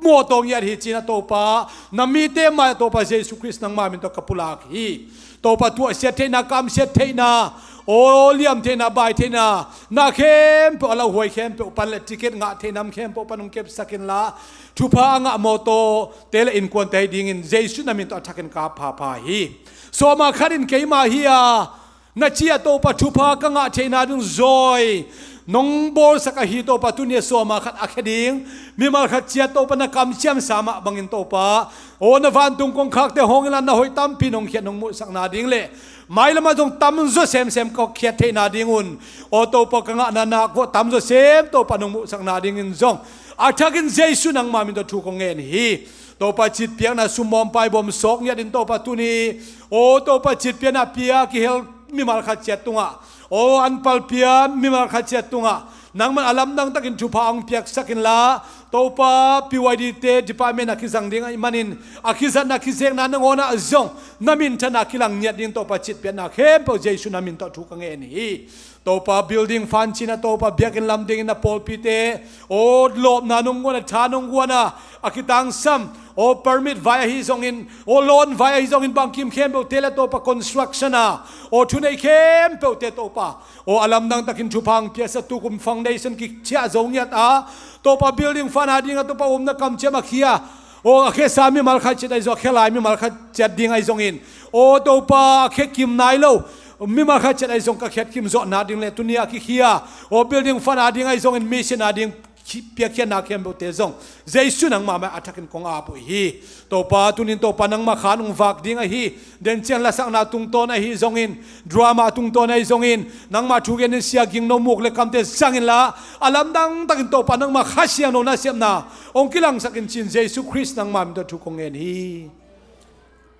mawtaw ngiat hi cin a Topa, na mite mai-ah Topa Jesu Khrist nangma min tawh ka pulak hi. Topa tuahsiat theihna, kamsiat theihna, aw liam theihna, bai theihna, na khempeuh a lauhuai khempeuh pan le ticket ngah theih nam khempeuh pan hong kepsak inla, thupha a ngah mawtawte le innkuante hi dingin Jesu na min tawh a thakin ka ap phapha hi. Sawma khat in keima hi a, na ci-a Topa thupha ka ngah theihna ding zawi, nong bawlsak ahi Topa, tuni a sawma khat a khia ding mimal khat ciat Topa na kamciamsa mah bangin Topa, aw na vantung kongkhakte hong inla na hoih tampi nong khiat nong muhsakna ding le mailamah zong tamzaw semsem ka khiat theihna dingun, aw Topa ka ngahna nak vawh tamzaw sem Topa nong muhsakna dingin zong a thakin Jesu nangma min tawh thu kong ngen hi. Topa citpiakna sumbawm paibawm sawk ngiatin Topa tuni, aw Topa citpiakna pia kihel mimal khat ciat tungah, aw anpal pia mimal khat ciat tungah nangman a lamdang takin thupha hong piaksak inla, Topa P Y D te department a kizang ding ahih manin a kizatna kizekna nangawnah zong na minthanna kilang ngiat ding Topa citpiakna khempeuh Jesu na min tawh thu ka ngen hi. Topa building fund cinah Topa biakinn lam dingin na pawlpite aw lawpna nong guana, tha nong guana, a kitangsam aw permit vai ahi zongin, aw loan vai ahi zongin bangkim khempeuhte le Topa construction a aw thunei khempeuhte Topa aw a lamdang takin thupha hong piaksa, tukum foundation kiciah zo ngiat a Topa building fund a dingah Topa umna kamciam a khia, aw a khiasa mimal khat ciat ahi zong, a khia lai mimal khat ciat ding ahi zongin, aw Topa a khia kim nai lo mimal khat ciat ahi zong ka khiat kim zawhna ding le tuni a kikhia aw building fund a ding ahi zongin mission a ding khi-, piakkhiatna khempeuhte zong Jesu nangma mai a thakin kong ap uh hi. Topa tunin Topa nangma khan hong vak ding ahi, denciang lasakna tungtawn ahi zongin, drama tungtawn ahi zongin, nangma thu genin sia gingno muk le kamte zang inla, a lamdang takin Topa nangma Kha Siangtho nasepna hong kilangsak in ci-in Jesu Khrist nangma min tawh thu kong ngen hi.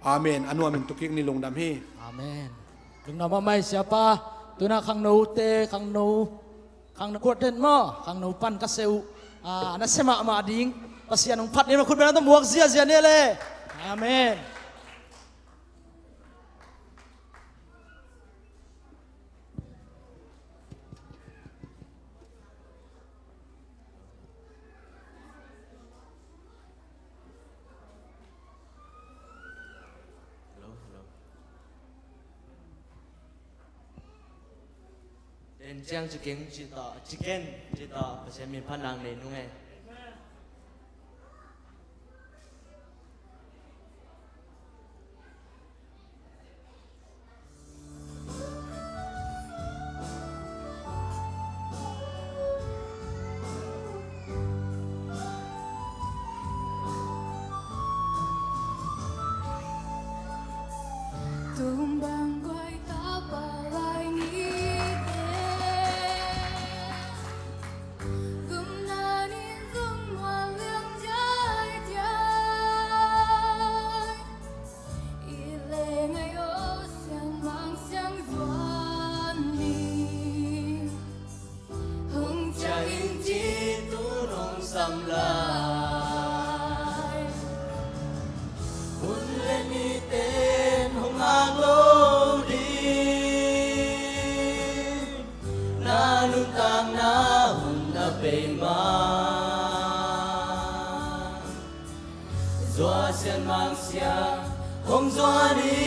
Amen. A nuamin tukik ni, lungdam hi. Amen. Lungdam mahmah hi Siapa. Tuna khangnote, khangno, khangno kuat den maw, khangno pan ka seh uh. Ah, na sia mahmah ding Pasian hong phat ni ma, khut beng na tawh muak ziazia ni le. Amen. Hello, hello. Denciang ci keng ci ta, ci ken ci ta, Pasian min phat nang nei nung e. Tung bang guai ta pa lai ni te. Gum na nin zung mual liang jai jai. I leng ai o siang mang siang zuan ni. Hong ciang in ci tu hong sam lai. Hun le ni ten hong hang lo ding. Na nuntakna hun a pei ma. Zua sian mang sia hong zuan hi.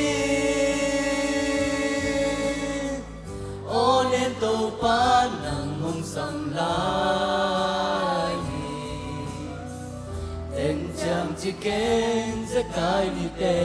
Aw nen Topa nang hong sam lai hi. Ten ciang ci ken zekai ni te.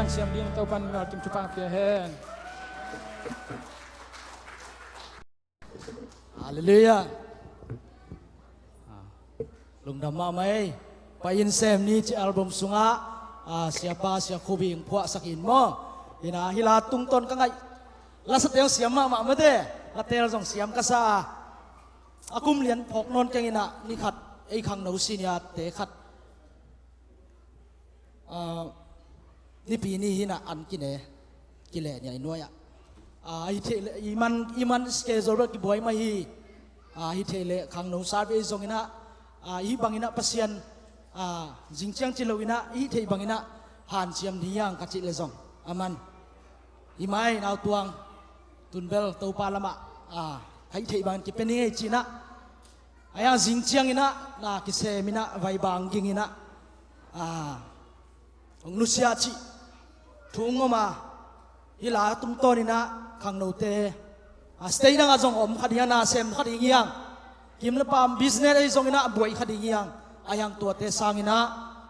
Siam ding Topan mimal kim thupha pia hen. Halleluiah. Ah, lungdam mahmah ei. Pai in sem ni ci album sungah, ah, siapa sia khubing phuahsak in maw. Ina hila tungtawn ka ngaih. Lasate hong siam mahmah mate. Latel zong siam ka sa. A kum lian phawk nawn keng ina ni khat ei khangno senior te khat. Ah, nipi ni hi ina an kine kile nia i nuai ah. Ah, i theih le i man i man schedule bel kibuai mah hi. Ah, hi theih le khangno service zong ina, ah, i bang ina Pasian, ah, zingciang ci lo ina i theih bang ina hanciam ni yang ka cih le zong a man. I mai nau tuang tun bel Topa lamah, ah, ka i theih bang in kipia ni ngei ci ina. Ahi hang zingciang ina na kisem ina vai bang ging ina, ah, hong nusia cih thu hong om a, hila tungtawn ina khangnote, ah, state dang a zong om kha ding a na sem kha ding hiang. Kim le pam business ei zong ina buai kha ding hiang. Ahi hang tuate sang ina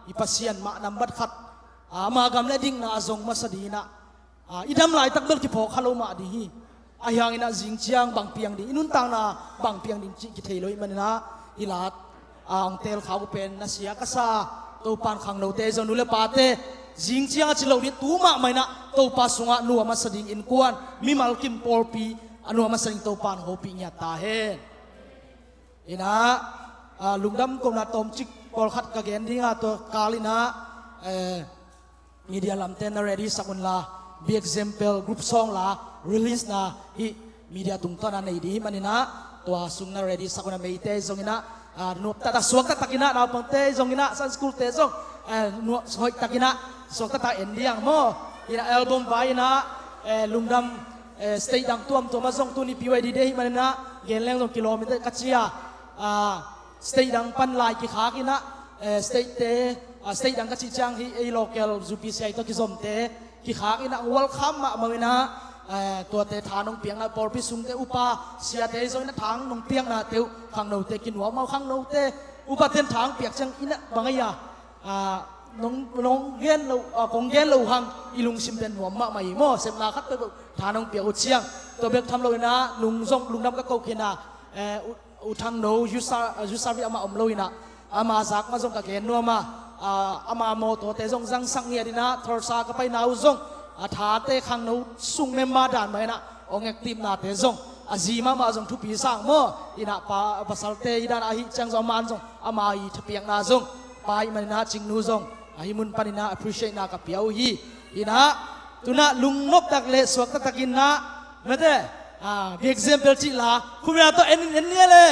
i Pasian mah nambat khat, ah, ama gam le dikna a zong masa ding ina. Ah, i dam laitak bel kiphawk kha lo mah ding hi. Ahi hang ina zingciang bang piang ding, i nuntakna bang piang ding cih kithei lo ih man ina, i lat, ah, hong tel khak uh pen na sia ka sa. Topan khangnote zong nu le pate zingciang a ci lo ding tu mahmah ina Topa sungah nuam a sa ding innkuan mimal kim pawlpi a nuam a sa ding Topan hopih ngiat ta hen. Ina, ah, lungdam komna tawmcik pawlkhat ka gen ding a, tua kal ina, eh, media lamte na ready sak unla, Be Example group song la release na hi media tungtawn a nei ding hi man ina, tua sung na ready sak una meite zong ina, ah, nuam taktak suak taktak ina naupangte zong ina Sunday school te zong, eh, nuam hoih tak ina suak taktak en diang maw. Ina album vai ina, eh, lungdam, eh, state dang tuamtuam a zong tuni P Y D day hi man ina gen leng zong kilometer ka cia, ah, state dang pan lai kikhak ina, eh, state te, ah, state dang ka cih ciang hi ei local U P C I tawh kizomte kikhak ina welcome mahmah ina, eh, tuate tha nong piakna pawlpi sungte upa siate zong ina tha nong piaknate uh khangnote kinuam a uh khangnote upa ten tha nong piak ciang ina bang a ia, ah, nong, nong gen lo, ah, kong gen lo hang i lungsim pen nuam mahmah hi maw. Sepna khat peuhpeuh tha nong piak uh ciang tua bek tham lo ina nung zong lungdam ka ko khin a, eh, u, u Thangno user, user amah om lo ina ama zak mah zong ka gen nuam a, ah, ama mawtawte zong zangsak ngiat ina Tulsa ka paina uh zong a thate khangno sung member dan mah ina hong active nate zong a zi mahmah zong thupi sang maw. Ina pa pasalte hi dan ahi ciang zong aman zong ama i thapiakna zong pai man ina Cingnu zong ahi mun pan ina appreciate na ka pia uh hi. Ina tuna lungnop tak le suak taktak ina mete, ah, Be Example cih la khumia tawh en en nia le.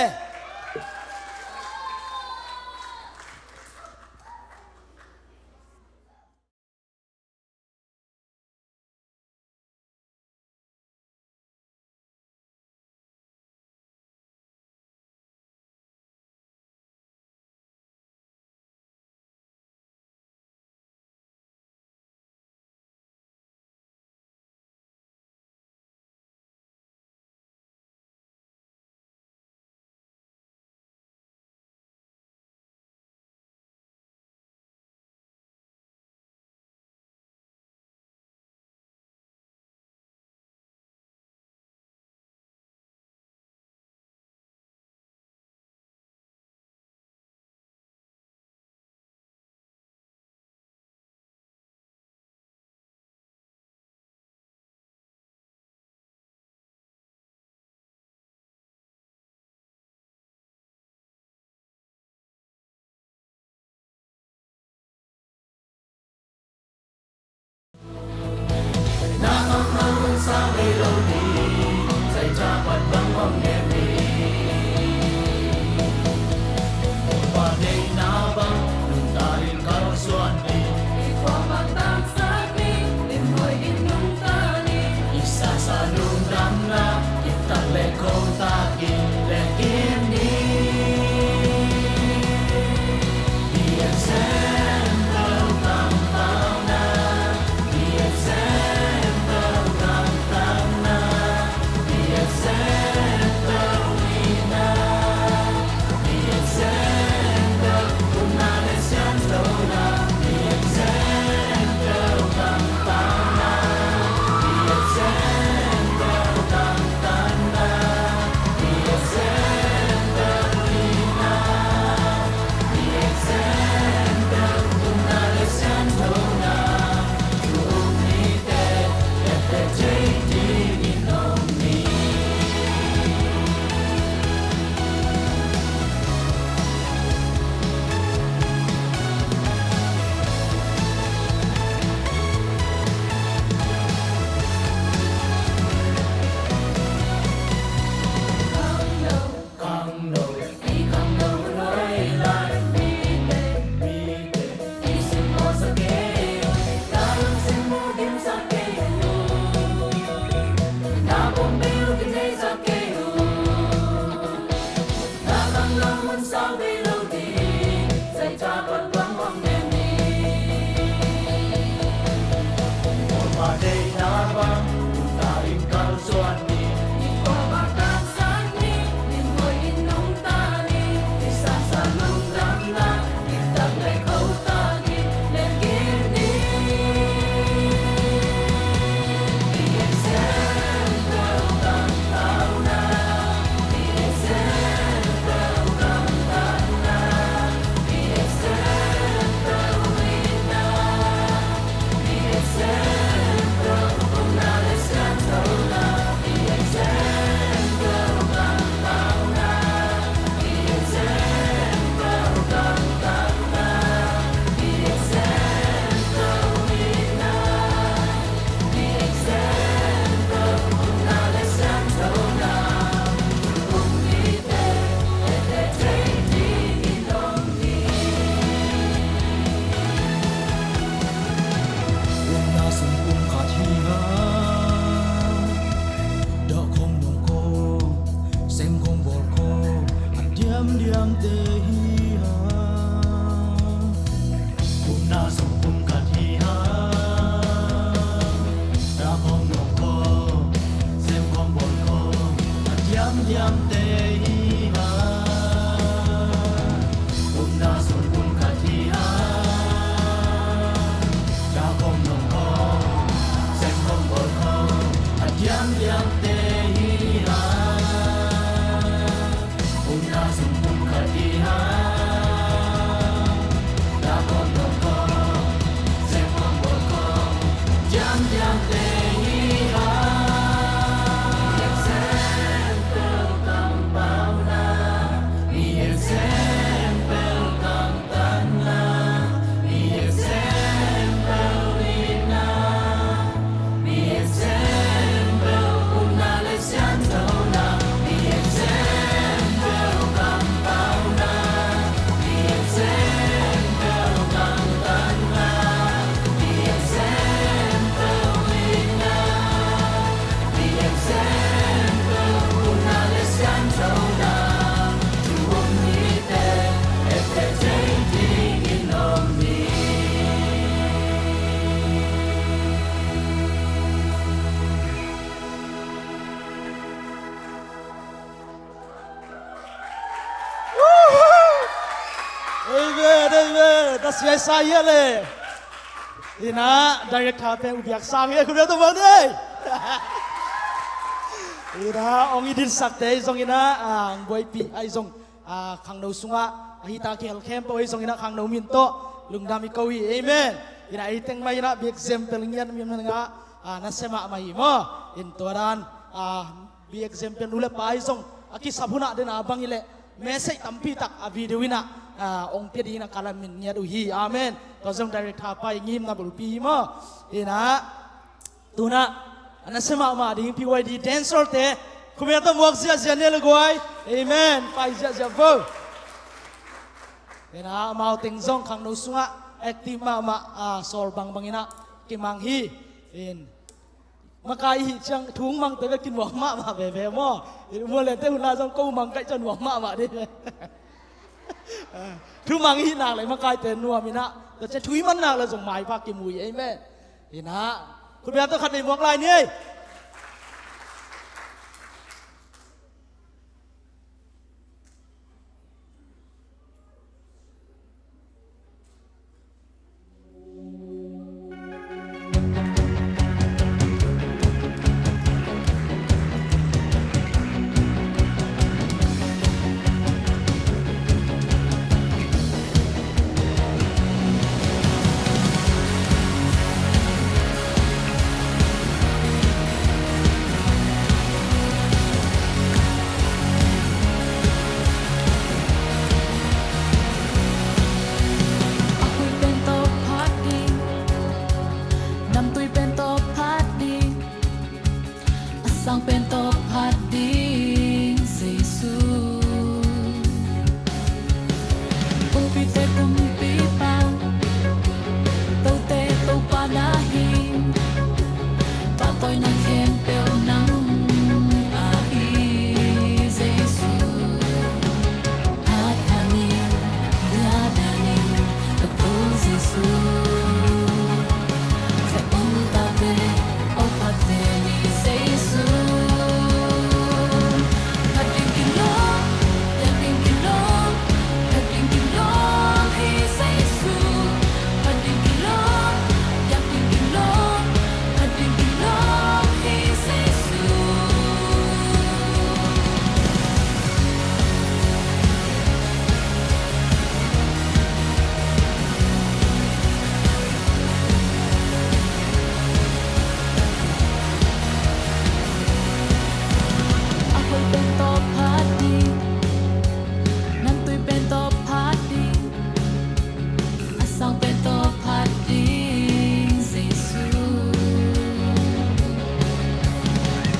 Amen, amen. Tasiai sa ia le. Ina, director pen ubiak sang ia, khubia tu bang ni. Ina, ong i din sakte zong ina, ang buai pi ai zong. Ah, khangno sungah, ah, hita kihel khempeuh ei zong ina khangno min tawh lungdam i ko hi. Amen. Ina ei teng mah ina big example ngiat mi man nga, ah, nasia mahmah hi maw. In tua dan, ah, big example nu le pa ei zong a kisap hunah dena bang i leh message tampi tak a video ina, ah, ong pia ding ina ka lamin ngiat uh hi. Amen. Tua zong director pa i ngimna bulpi hi maw. Ina Tuna, a nasia mahmah ding P Y D dancer te, khumia tawh muak ziahziah ni a le guai. Amen. Pai ziahziah vo. Ina amau teng zong khangno sungah active mahmah, ah, sawl bangbang ina kimang hi. In makai hi ciang thu mang te bek kinuam mahmah veve maw. In mualente hun la zong ko mang kaih ciang nuam mahmah ding. Thu mang hi nak le makai te nuam ina, tua ciang thu i man nak le zong maipha kimu hi. Amen. Ina, khutbeng tawh khat vei muak lai ni ei. A hui pen tawh phat ding, namtui pen tawh phat ding, a sang pen tawh phat ding Jesu. Kumpite kumpipa, tote Topa na hi, pahtawina khempeuh nang a hi Jesu. Phat phat ni, lian lian ni, ka Topa Jesu. Ka um tate, oh phat ve ni Jesu. Phat ding kilawm, lian ding kilawm, phat ding kilawm hi Jesu. Phat ding kilawm, lian ding kilawm, phat ding kilawm hi Jesu. A hui pen tawh phat ding, namtui pen tawh phat ding, a sang pen tawh phat ding Jesu.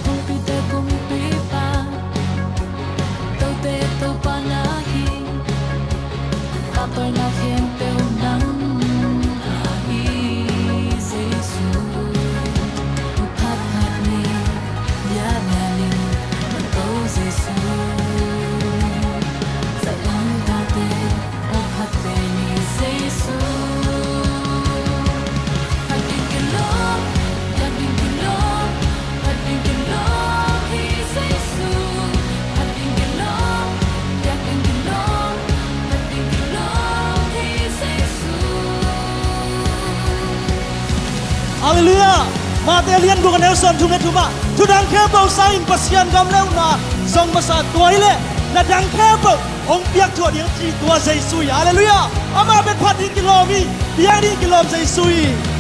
Kumpite kumpipa, tote Topa na hi, pahtawina khempeuh nang a hi Jesu. Phat phat ni, lian lian ni, ka Topa Jesu. Mate a lian guk a neu sawmthum le thum ah, thudang khempeuh sa-in Pasian gam le upna zong masa, tua hileh na dang khempeuh hong piakthuah ding ci, tua Jesu hi. Halleluiah. Amah bek phat ding kilawm hi. Piang ding kilawm Jesu hi.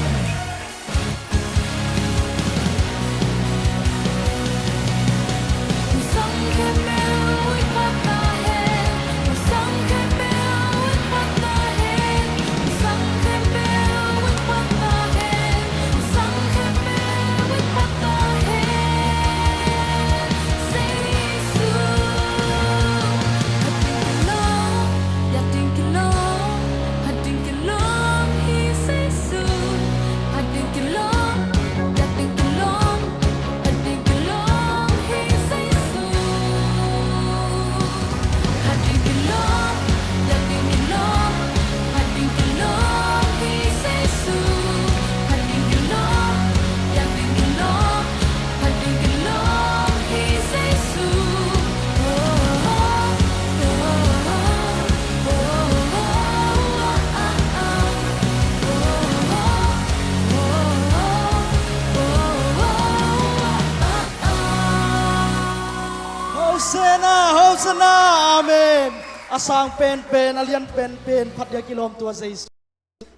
Hosanna, Hosanna, Amen. A sang penpen, a lian penpen, phat ding kilawm tua Jesu.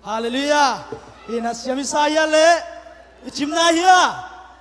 Halleluiah. Hi na siam i sa hia leh i cimna hia?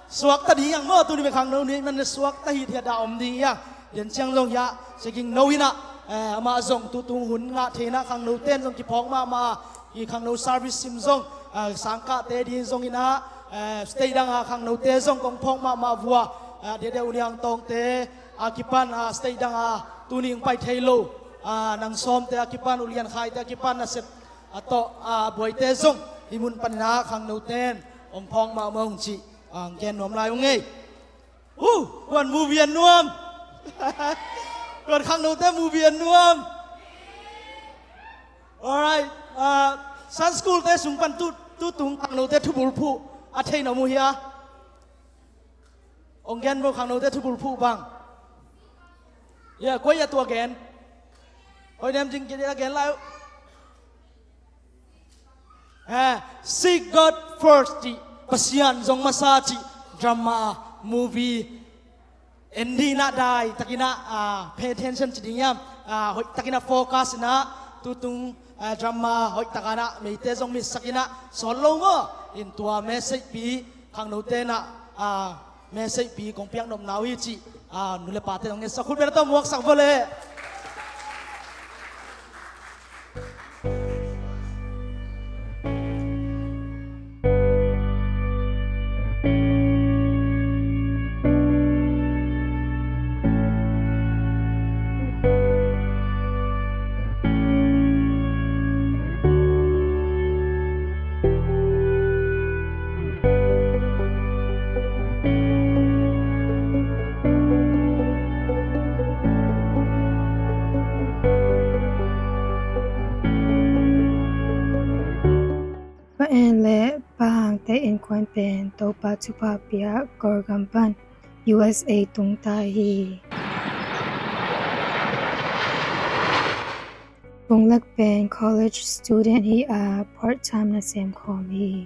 Suakta ding hiang maw, tuni bek khangno ni man suakta hi thiat dah om ding hiang. Lian Ciang zong hiah, Sia Ging No hi na, eh, amah zong tutung hun ngah thei na, khangnote in zong kiphawk mahmah, i khangno service sim zong, eh, sangkahte ding zong hi na, eh, state dang a khangnote zong kong phawk mahmah vua, eh, Dede U Niang Tawngte a kipan, ah, state dang a tuni hong pai thei lo, ah, Nang Sawmte a kipan, U Lian Khaite a kipan, a sep a tawh, a buaite zong hih mun panin ah khangnote in hong phawk mahmah ung cih, ah, gen nuam lai ung ei. Uh, kuan movie an nuam. Kuan khangnote movie an nuam. Alright, ah, Sunday school te sung pan tu, tutung khangnote thubulphuh a thei na mu hia? Hong gen bo khangnote thubulphuh bang. Ya, koi a tua gen. Hoi nem jing kei a gen lai uh. Eh, Seek God First cih, Pasian zong masa cih, drama, movie, en dih na dai takin ah, ah, pay attention ci ding hiam, ah, hoih takin ah focus in ah, tutung, ah, drama hoih takin ah meite zong mitsak in ah, sawl lo maw, in tua message pi, khangnote in ah, ah, message pi kong piak nopna uh hi cih, ah, nu le pate zong ngetsak, khut beng tawh muaksak vua leh. Pa En le Pa Hangte innkuan pen Topa thupha pia Kawlgam pan U S A tungta hi. Vunglek pen college student hi a, part time nasem khawm hi.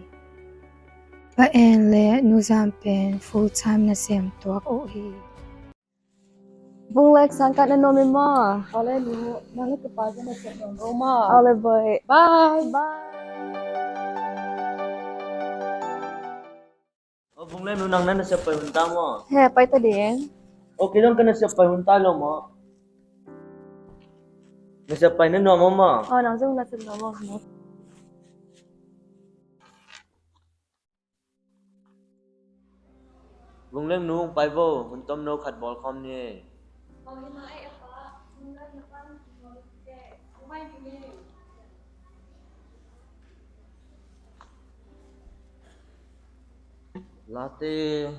Pa En le Nu Zam pen full time nasem tuak uh hi. Vunglek, sangkah na nuam hi maw? Aw le nu, nang le ka pa zong na siap nuam ro maw? Aw le boy. Bye. Bye. Aw Vunglek nu, nang na na siap pai hun ta maw? He, pai ta ding. Aw kei zong ka na siap pai hun ta lo maw? Na siap pai na nuam maw maw? Aw, nang zong na siap nuam maw? Vunglek nu, hong pai vo, hun tomno khat bawl khawm ni ei. Late.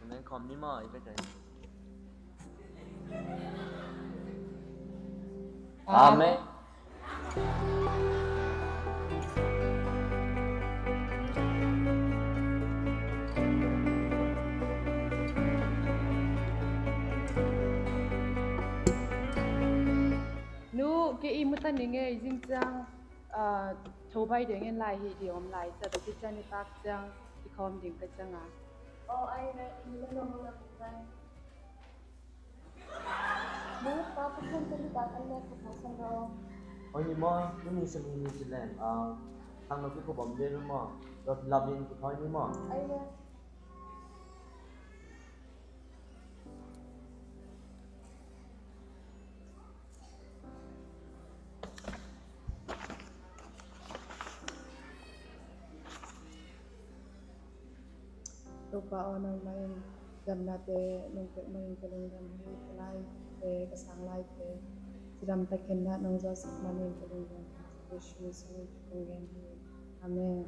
Hun en khawm ni maw, i pai ta hi. Amen. Nu, kei i mu ta ning ei, zing ciang. Aa, tho bai dingin lai hi ding om lai, ca tua kician i tak ciang i khawm ding ka ciang a. Aw, ai ve, in le nong lam bai. Oi ni maw, tuni Sami ni ci leng, ah, khangno kikhop om ding maw, rot lap in kithoi ni maw. Ai ve. Topa aw, nangmah in damnate nong pek manin ka lungdam hi. Ka laite, ka sang laite cidam takin na nong zawhsak manin ka lungdam hi. Jesu min suang in kong gen hi. Amen.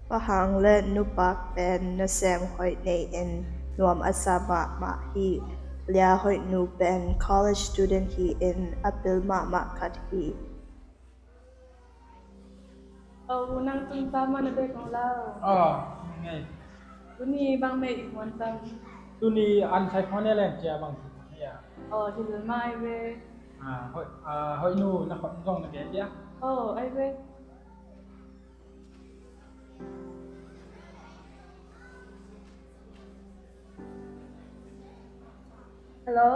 Pa Hang le nupak pen nasem hoih nei-in nuam a sa mahmah hi. Lia Hoih Nu pen college student hi-in a pil mahmah khat hi. Aw, nang tung ta ma na bek kong lau. Aw, ngai. Tuni bang mei i muan tam? Tuni an sai khong ne leng cia bang ci khong ne ya. Aw, hi lel mai ve. Ah, Hoih, ah, Hoih Nu na khot zong na gen dia. Aw, ai ve. Hello.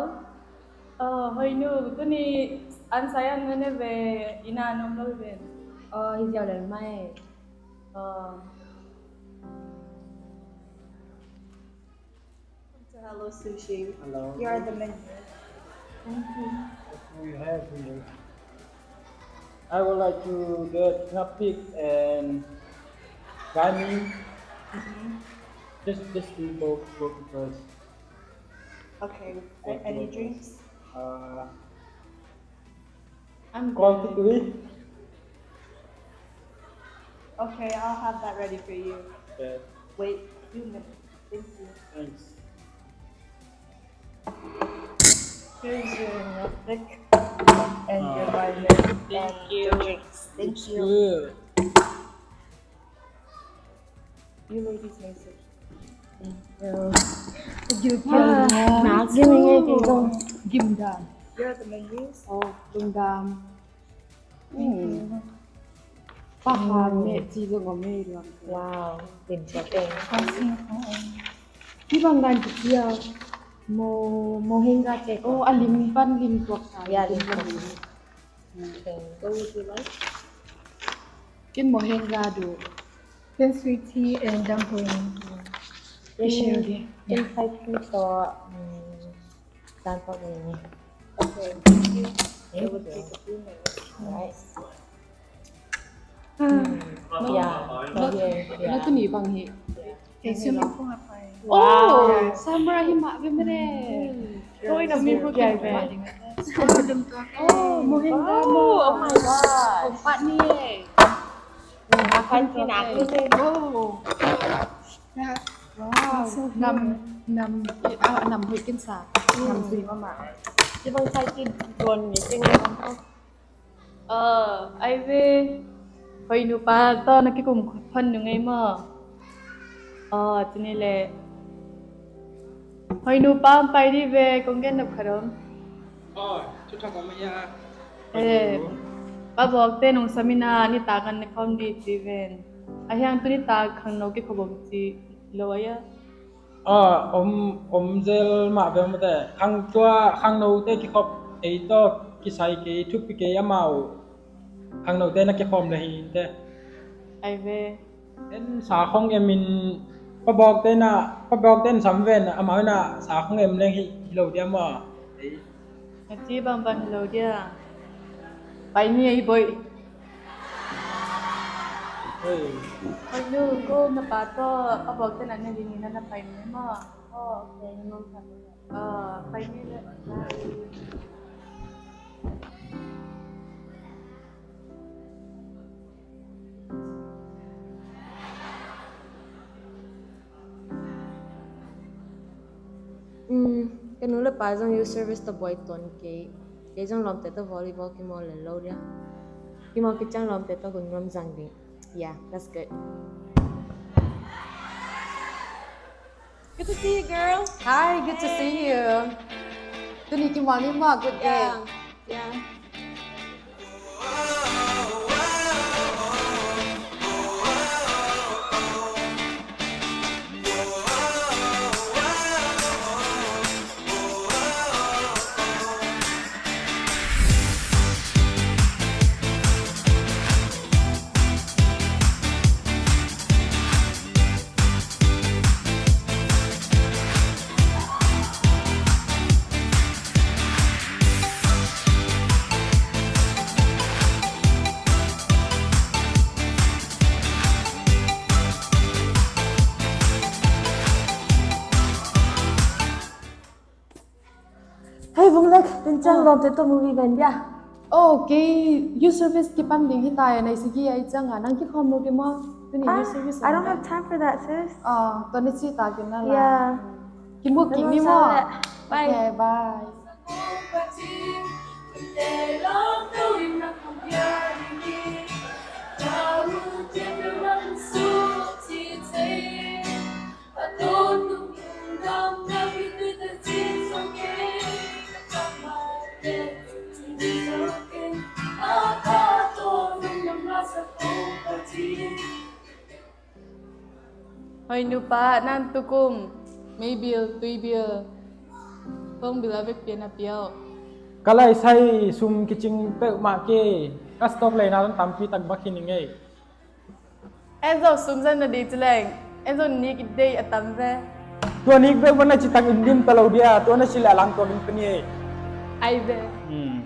Aw, Hoih Nu, tuni an sai an na ne ve, inn ah na om lo ve. Aw, hi ziau lel mai. Aw. Hello, Sushi. Hello. You are the menu. Thank you. What do we have here? I would like to get hotpot and ramen. Mm-hmm. Just, just two both, both of us. Okay. Both, any drinks? Uh, I'm good. Okay, I'll have that ready for you. Okay. Wait two minutes. Thank you. Thanks. Here's your milk stick and your vitamin and your drinks. Thank you. It's good. You ladies may sit. Thank you. Thank you. Wow. You're the menus. Oh, lungdam. Thank you. Wow, dim tua teng. Hi bang dan kici a. Mo, mohenga te. Oh, a lim pan lim tuak sa. Yeah, lim tuak. What would you like? Ken mohenga duh. Ken sweet tea and dumpling. Ken, ken Thai tea to, um, dan pau ni. Okay, thank you. It would take a few minutes. Alright. Ah. Yeah. Lo, lo tuni bang hi. Kei swimming pool a pai. Wow. Oh, summer hi mah ve mene. Swimming pool kiai ve. Oh, mohenga mo. Oh my God. Kong pat ni e. Akan ti nak ni e. Oh. Wow. Nam, nam, ah, nam hoih ken sa. Nam sui mama. Ci bang sai ti don ni ting nam. Aw, ai ve, Hoih nupa tawh na kikum phot nung ei maw? Aw, tuni le Hoih nupa pai di ve, kong gen nop khat om. Aw, thuthak om a hia? Eh, Pa Bawkte nong sam in a nitak an ne khawm di ci ven. A hiang tu nitak khangno kikhop om ci lo a hia? Aw, om, om zel mah ve mate. Khang tua, khangnote kikhop kei tawh kisai kei, thupi kei amau. Khangnote na kikhawm le hi inte. Ai ve. En sa khong em in, Pa Bawkte na, Pa Bawkte in sam ven, amau na sa khong em leng hi, hi lo dia maw. Ei. Na ci bangbang hi lo dia. Pai ni ei boih. Hei. Hoih nu, ko na pa tawh, Pa Bawkte na ne ding in na pai ni maw. Oh, okay, no problem. Ah, pai ni le. Bye. Ka nu le pa zong youth service tawh buai tuan kei. Kei zong lawmte tawh volleyball kimawl lel lo dia. Kimawl khit ciang lawmte tawh hun nuam zang ding. Yeah, that's good. Good to see you, girl. Hi, good to see you. Tuni kimawl ni maw, good day. Yeah. Yeah. Hei, Vung Lek, tun ciang lawmte tawh movie ven dia. Oh, kei youth service kipan ding hi ta e, nei sigi ai ciang a, nang kikhawm lo ke maw? Tuni youth service. I don't have time for that, sis. Ah, tua ni ci ta kin na la. Yeah. Kimu kik ni maw? Bye. Okay, bye. Hoi nupa, nan tukum meibil, tuibil, phone bill a vekpi na pia uh? Ka laisai sum kicing peuhmah kei, ka stock leina zong tampi tak bak hi ning ei. En zong sum zan na ding ci leng, en zong nik i deih a tam ve. Tua nik bek bang na ci tak in dim ta lo dia, tua na ci leh a lang tua min pia ni ei. Ai ve. Hmm.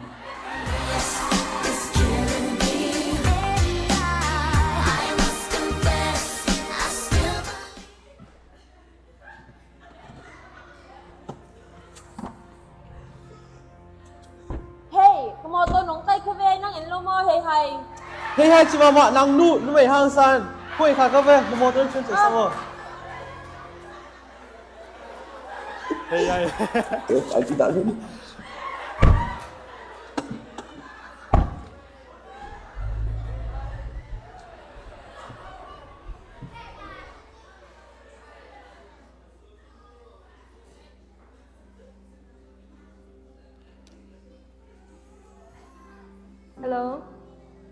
Hei, ka mawtaw nong kai kha ve, nang en lo maw, hei hai. Hei hai ci mahmah, nang nu, numei hangsan. Khuai kha ka ve, na mawtaw nong cian cian sa maw. Hei hai. Hello.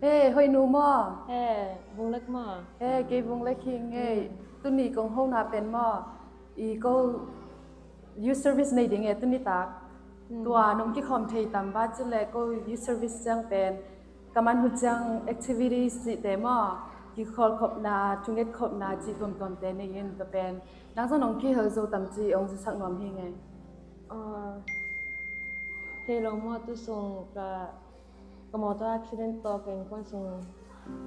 He, Hoinu maw? He, Vunglek maw? He, kei Vunglek hi ngei. Hmm. Tuni kong hona pen maw, i ko youth service nei ding e tuni tak. Hmm. Tua nong kikhawm thei tam ba ci leh ko youth service ciang pen ka man uh ciang activities cihte maw, kikhawlkhopna, thungetkhopna cih tuamtuamte nei in, tua pen nang zong nong kihel zo tam ci hong zasak nuam hi ngei. Aw, thei lo maw, tu sung ka, ka mawtaw accident tawh ka innkuan sung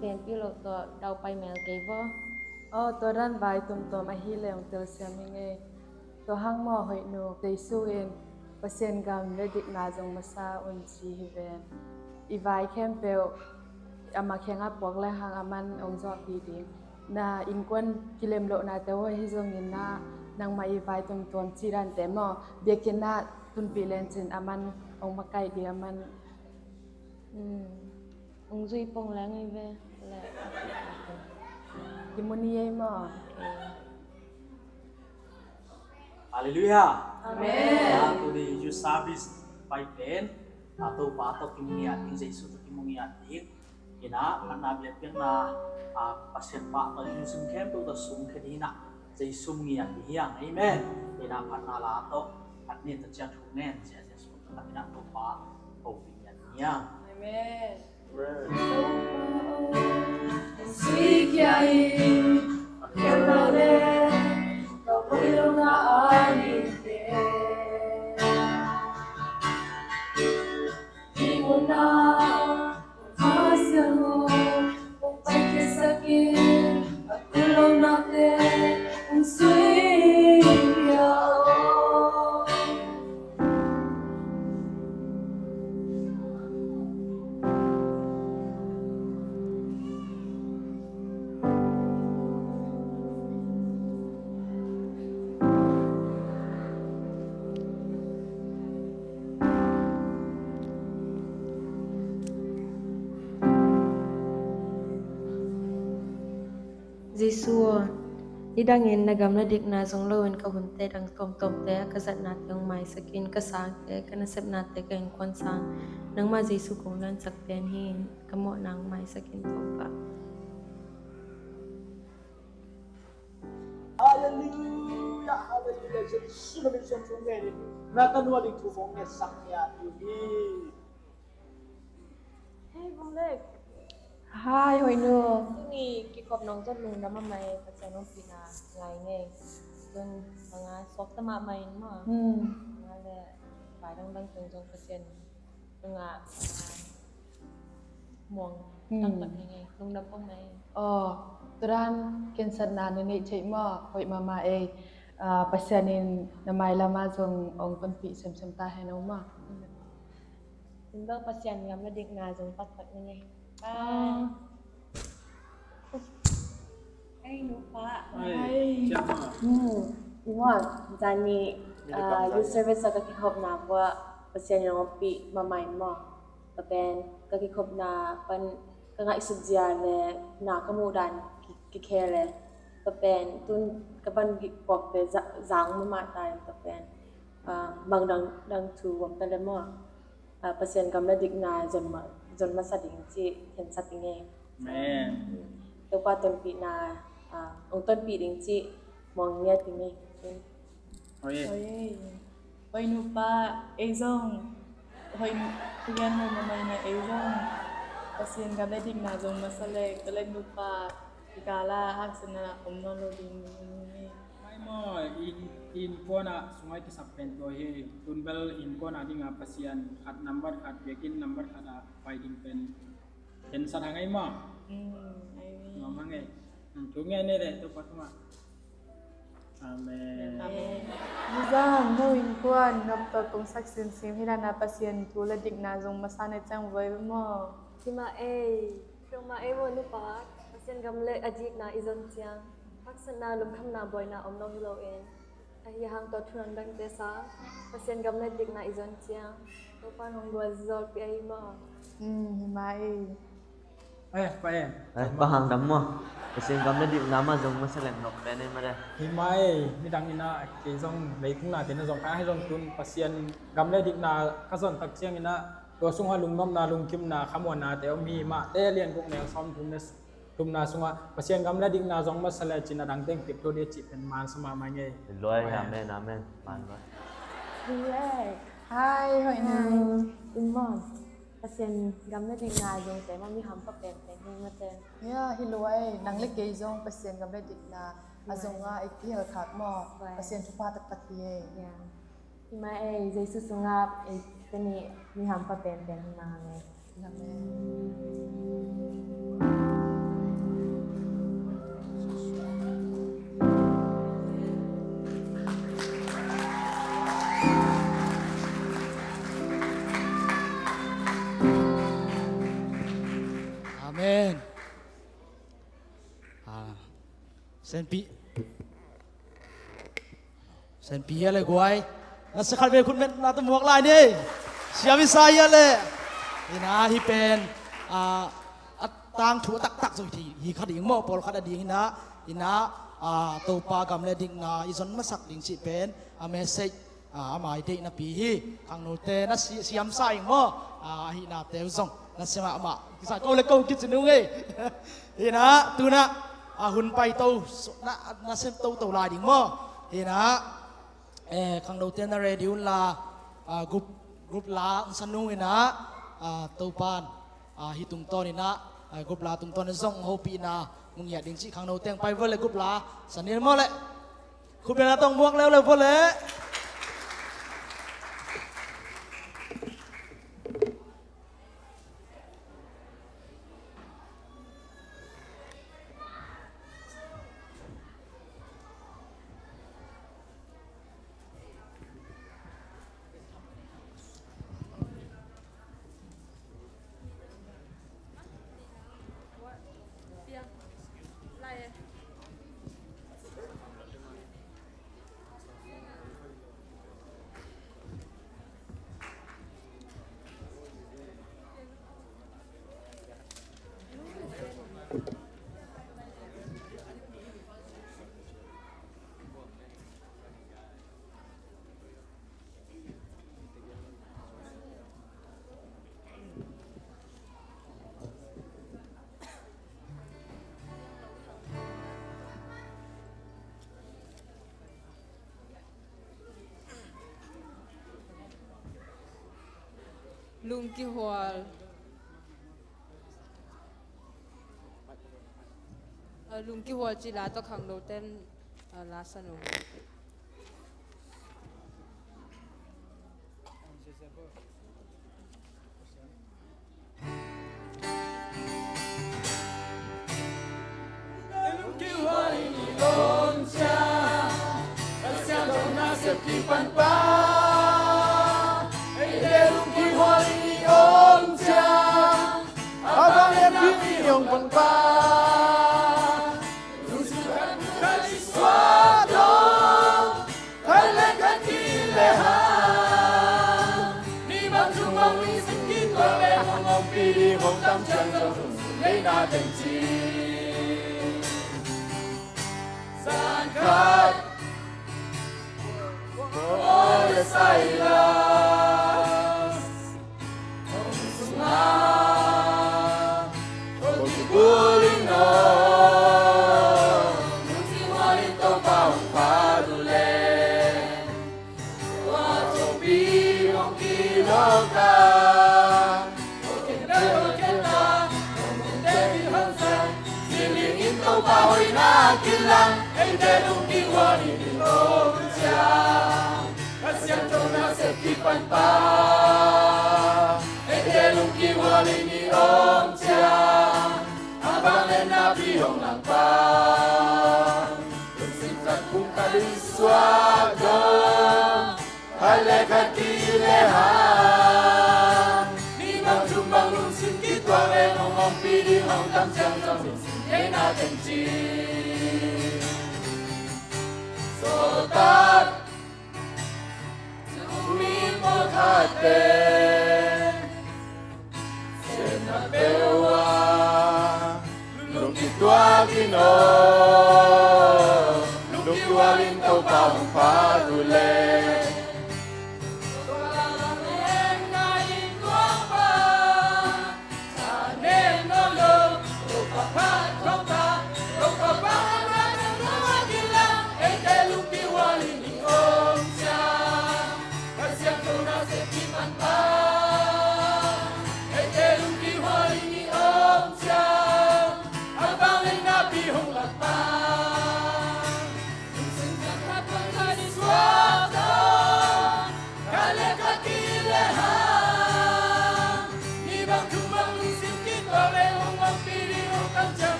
tenpih loh tawh daupai mel kei vaw. Aw, tua dan vai tuamtuam ahi leh hong telsiam hi ngei. Tua hang maw, Hoinu, Jesu in Pasian gam le dikna zong masa un ci hi ven. I vai khempeuh amah kiangah puak lehang aman hong zuakpih ding. Na innkuan kilem lohnate uh ahi zongin na, nangmah i vai tuamtuam cih dante maw, biakinn ah tunpih lencin aman hong makaih ding, aman. Hmm. Hong zui pong leng hi ve. Kimu ni ei maw. Okay. Halleluiah. Amen. Tuni youth service pai pen, a, Topa tawh kimu ngiat ding, Jesu tawh kimu ngiat ding. Ina, phatna biakpiakna, a, Pasian pa tawh i lungsim khempeuh tawh sungkhia ding ina, Jesu mu ngiat ding hi hang. Amen. Ina, phatna la tawh, phat ni tawh ciah thu ngen, ciah Jesu tawh ina Topa hopih ngiat ding hi hang. Amen. Jesu aw, nidangin na gam le dikna zong loin ka hunte dang tuamtuamte a ka zatnate hong maisak in, ka sangte, ka nasepnate, ka innkuan sang nangmah Jesu kong nuansak pen hi in, ka mawhna hong maisak in Topa. Halleluia, halleluia. Jesu na min suang suang ngen in na tanu a ding thu kong ngetsak hi a, hi hi. Hei, Bung Lek. Hai, Hoih Nu. Tuni kikhop nong zon lungdam mahmah e, Pasian ompihna ngai ngei. Tun manga suakta mahmah in maw. Hmm. Manga le vai dangdang tung zong Pasian tungah muang, hmm, taktak ngei ngei, lungdam pong ngei. Aw, turan kensatna na neih theih maw, hoih mahmah ei. Ah, Pasian in na mailam ah zong hong tonpih semsem ta hen aw maw. Tun bel Pasian gam le dikna zong taktak ngei ngei. Bye. Ah. Ei, nupa. Ei, ei. Ciang ma. Hmm, i maw, zani, ah, youth service a ka kikhopna buah Pasian in hong ompih mahmah in maw. Tua pen ka kikhopna pan ka ngaihsut zia le na ka muh dan ki, kikhel e. Tua pen tun ka pan kikopte za, zang mahmah ta in tua pen, ah, bang dang, dang thu om ta le maw. Ah, Pasian gam le dikna zon ma, zon masa ding cih khensat ding e. Amen. Topa tonpihna, ah, hong tonpih ding cih muang ngiat ding e. Hoih e. Hoih e. Hoih nupa, ei zong. Hoih nu, Pasian hoih mahmah in a ei zong. Pasian gam le dikna zong masa le, ka le nupa. Kikala haksatna om nawn lo ding hi. Mai maw, inn, innkuan ah sungah kisap pen tua hi. Tun bel innkuan ah dingah Pasian khat nambat khat biakinn nambat khat ah pai ding pen khensat hang ei maw. Mm, ei. Nuam hang ei. Mm, thu ngen ei leh Topa tungah. Amen. Amen. Nizam, no innkuan nopto tungsak simsim hi lana Pasian thu le dikna zong masa na ciang voi maw. Hi mah ei. Tua mah ei maw nupa, Pasian gam le a dikna i zon ciang haksatna, lungkhamna, buaina om lo hi loin, ahi hang tua thuman dangte sang Pasian gam le dikna i zon ciang Topa in hong gualzawhpih ahi maw. Hmm, hi mah ei. Eh, pa eh. Eh, pa hang dam maw. Pasian gam le dikna mah zong masa leng nop pen ei mah de. Hi mah ei, midang in ah kei zong leitung nate na zong ka ahi zong tun Pasian gam le dikna ka zon tak ciangin ah tua sungah lungnopna, lungkimna, khamuannate om hi mah, Mate lian guk neu sawm thum le thumna sungah Pasian gam le dikna zong masa le cin a dang teng kiptut i cih pen man sa mahmah ngei. Luai, amen, amen. Man luai. Luai. Hai, hoih na. Hai. In maw. Pasian gam le dikna zongte mah mi hampha penpen hi mate. Ya, hi luai. Nang le kei zong Pasian gam le dikna a zongah i kihel khak maw. Luai. Pasian thupha taktak hi ei. Ya. Hi mah ei, Jesu sungah eite nih mi hampha penpen hi mah hang ei. Amen. Amen. Ah, Senpi. Senpi hia le guai. Na sia khat ve khut met na ta muak lai ni. Siam i sa hia le. Ina hi pen, ah, a tangthu a taktak zo hi, hi kha ding maw, pawlkhat a ding ina, ina, ah, Topa gam le dikna i zon masak ding cih pen a message, ah, a mai deihnapi hi. Khangnote na si, siam sa ing maw. Ah, ahihnate uh zong na sia mahmah. Kisa ko le ko kici nung ei. Ina, tuna, ah, hun paito, na, na sem toto lai ding maw. Ina, eh, khangnote na ready un la, ah, group, group la, sa nung ina, ah, Topan, ah, hi tungtawn ina, ah, group la tungtawn zong hopihna, mung ya ding cih khangnote pai vo le group la, sa ni maw le. Khut beng na tong muak leuleu vo le. Lungkihual. A, lungkihual ci la tawh khangno ten, a, la sa nung.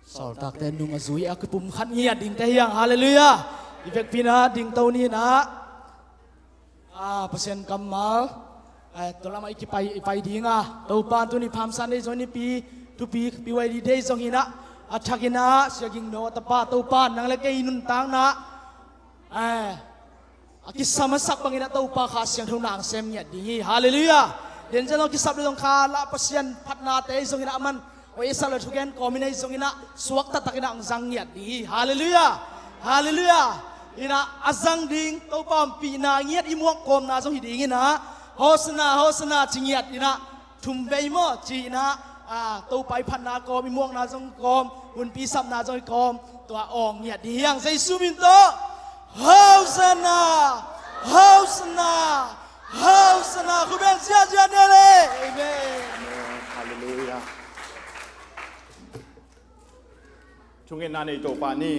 Sawltakte nung a zui a kipumkhat ngiat dingte hi hang. Halleluiah. I vekpi-in ah dingto ni-in ah, a, Pasian kammal, a, tua lamah i kipai, i pai ding a, Topa tuni Palm Sunday zong nipi, thupi, B Y D day zong hi-in ah, a thakin ah Sia Ging No a tapa, Topa nang le kei nuntakna, a, a kisam a sak bangin ah Topa Kha Siangtho na hong sem ngiat ding hi. Halleluiah. Denzel zong kisap le zong kha lah Pasian phatnate zong hi-in ah, aman a esa le thugen kawmin ah zong hi-in ah suakta takin ah hong zang ngiat ding hi. Halleluiah. Halleluiah. In ah a zang ding Topa ompihna ngiat i muak kawmna zong hi ding in ah, Hosana, Hosana ci ngiat in ah, thum vei maw ci-in ah, a, Topa i phatna kawm, i muakna zong kawm, Hunpi sapna zong i kawm tua awng ngiat ding hi hang. Jesu min tawh. Hosanna, Hosanna, Hosanna. Khut beng ziahziah ni le. Amen. Amen. Halleluiah. Thungetna nei Topa ni.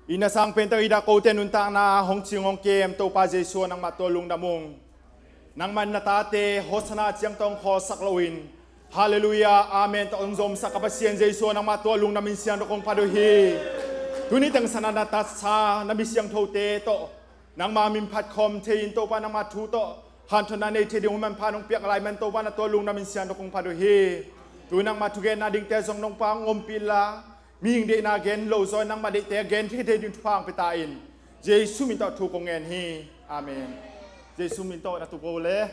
I na sang pen tawh i dah kote nuntakna hong cing hong kem Topa Jesu, nangmah tua lungdam ung. Nangman na tate Hosanna ciang tawh hong khawlsak loin, Halleluiah, Amen tawh hong zomsak ka Pasian Jesu, nangmah tua lungdam in siangtho kong phat uh hi. Tuni teng sana na tatsa na mi siangthote tawh nangma min phat khawm thei-in Topa nangma thu tawh hanthotna nei thei ding hun manpha nong piak lai man Topa na tua lungdam in siangtho kong phat uh hi. Tu nangma thugenna dingte zong nong pang ompih inla, mihing deihna gen lo zaw in nangma deihte gen thei thei ding thupha hong pia ta in. Jesu min tawh thu kong ngen hi. Amen. Jesu min tawh na tup uh le.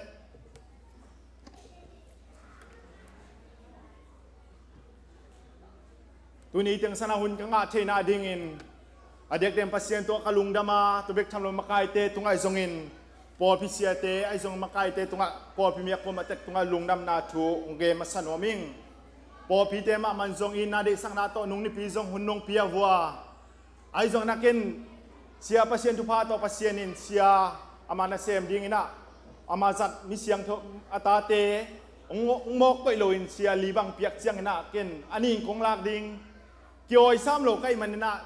Tuni teng sana hun ka ngah theihna dingin a diakdiak Pasian tungah ka lungdam a, tua bek tham lo makaite tungah ahi zongin pawlpi siate ahi zong makaite tungah pawlpi mi a kuamah tek tungah lungdamna thu hong gen masa nuam ing. Pawlpite mahmah in zong i na deihsakna tawh nung nipi zong hun nong pia vua. Ahi zong nakin sia Pasian thupha tawh Pasian in sia ama nasem dingin ah ama zat mi siangtho a tate hong, hong mawk koih loin sia li bang piak ciangin ah ken a ning kong lak ding kiawi sam lo ka hih manin ah,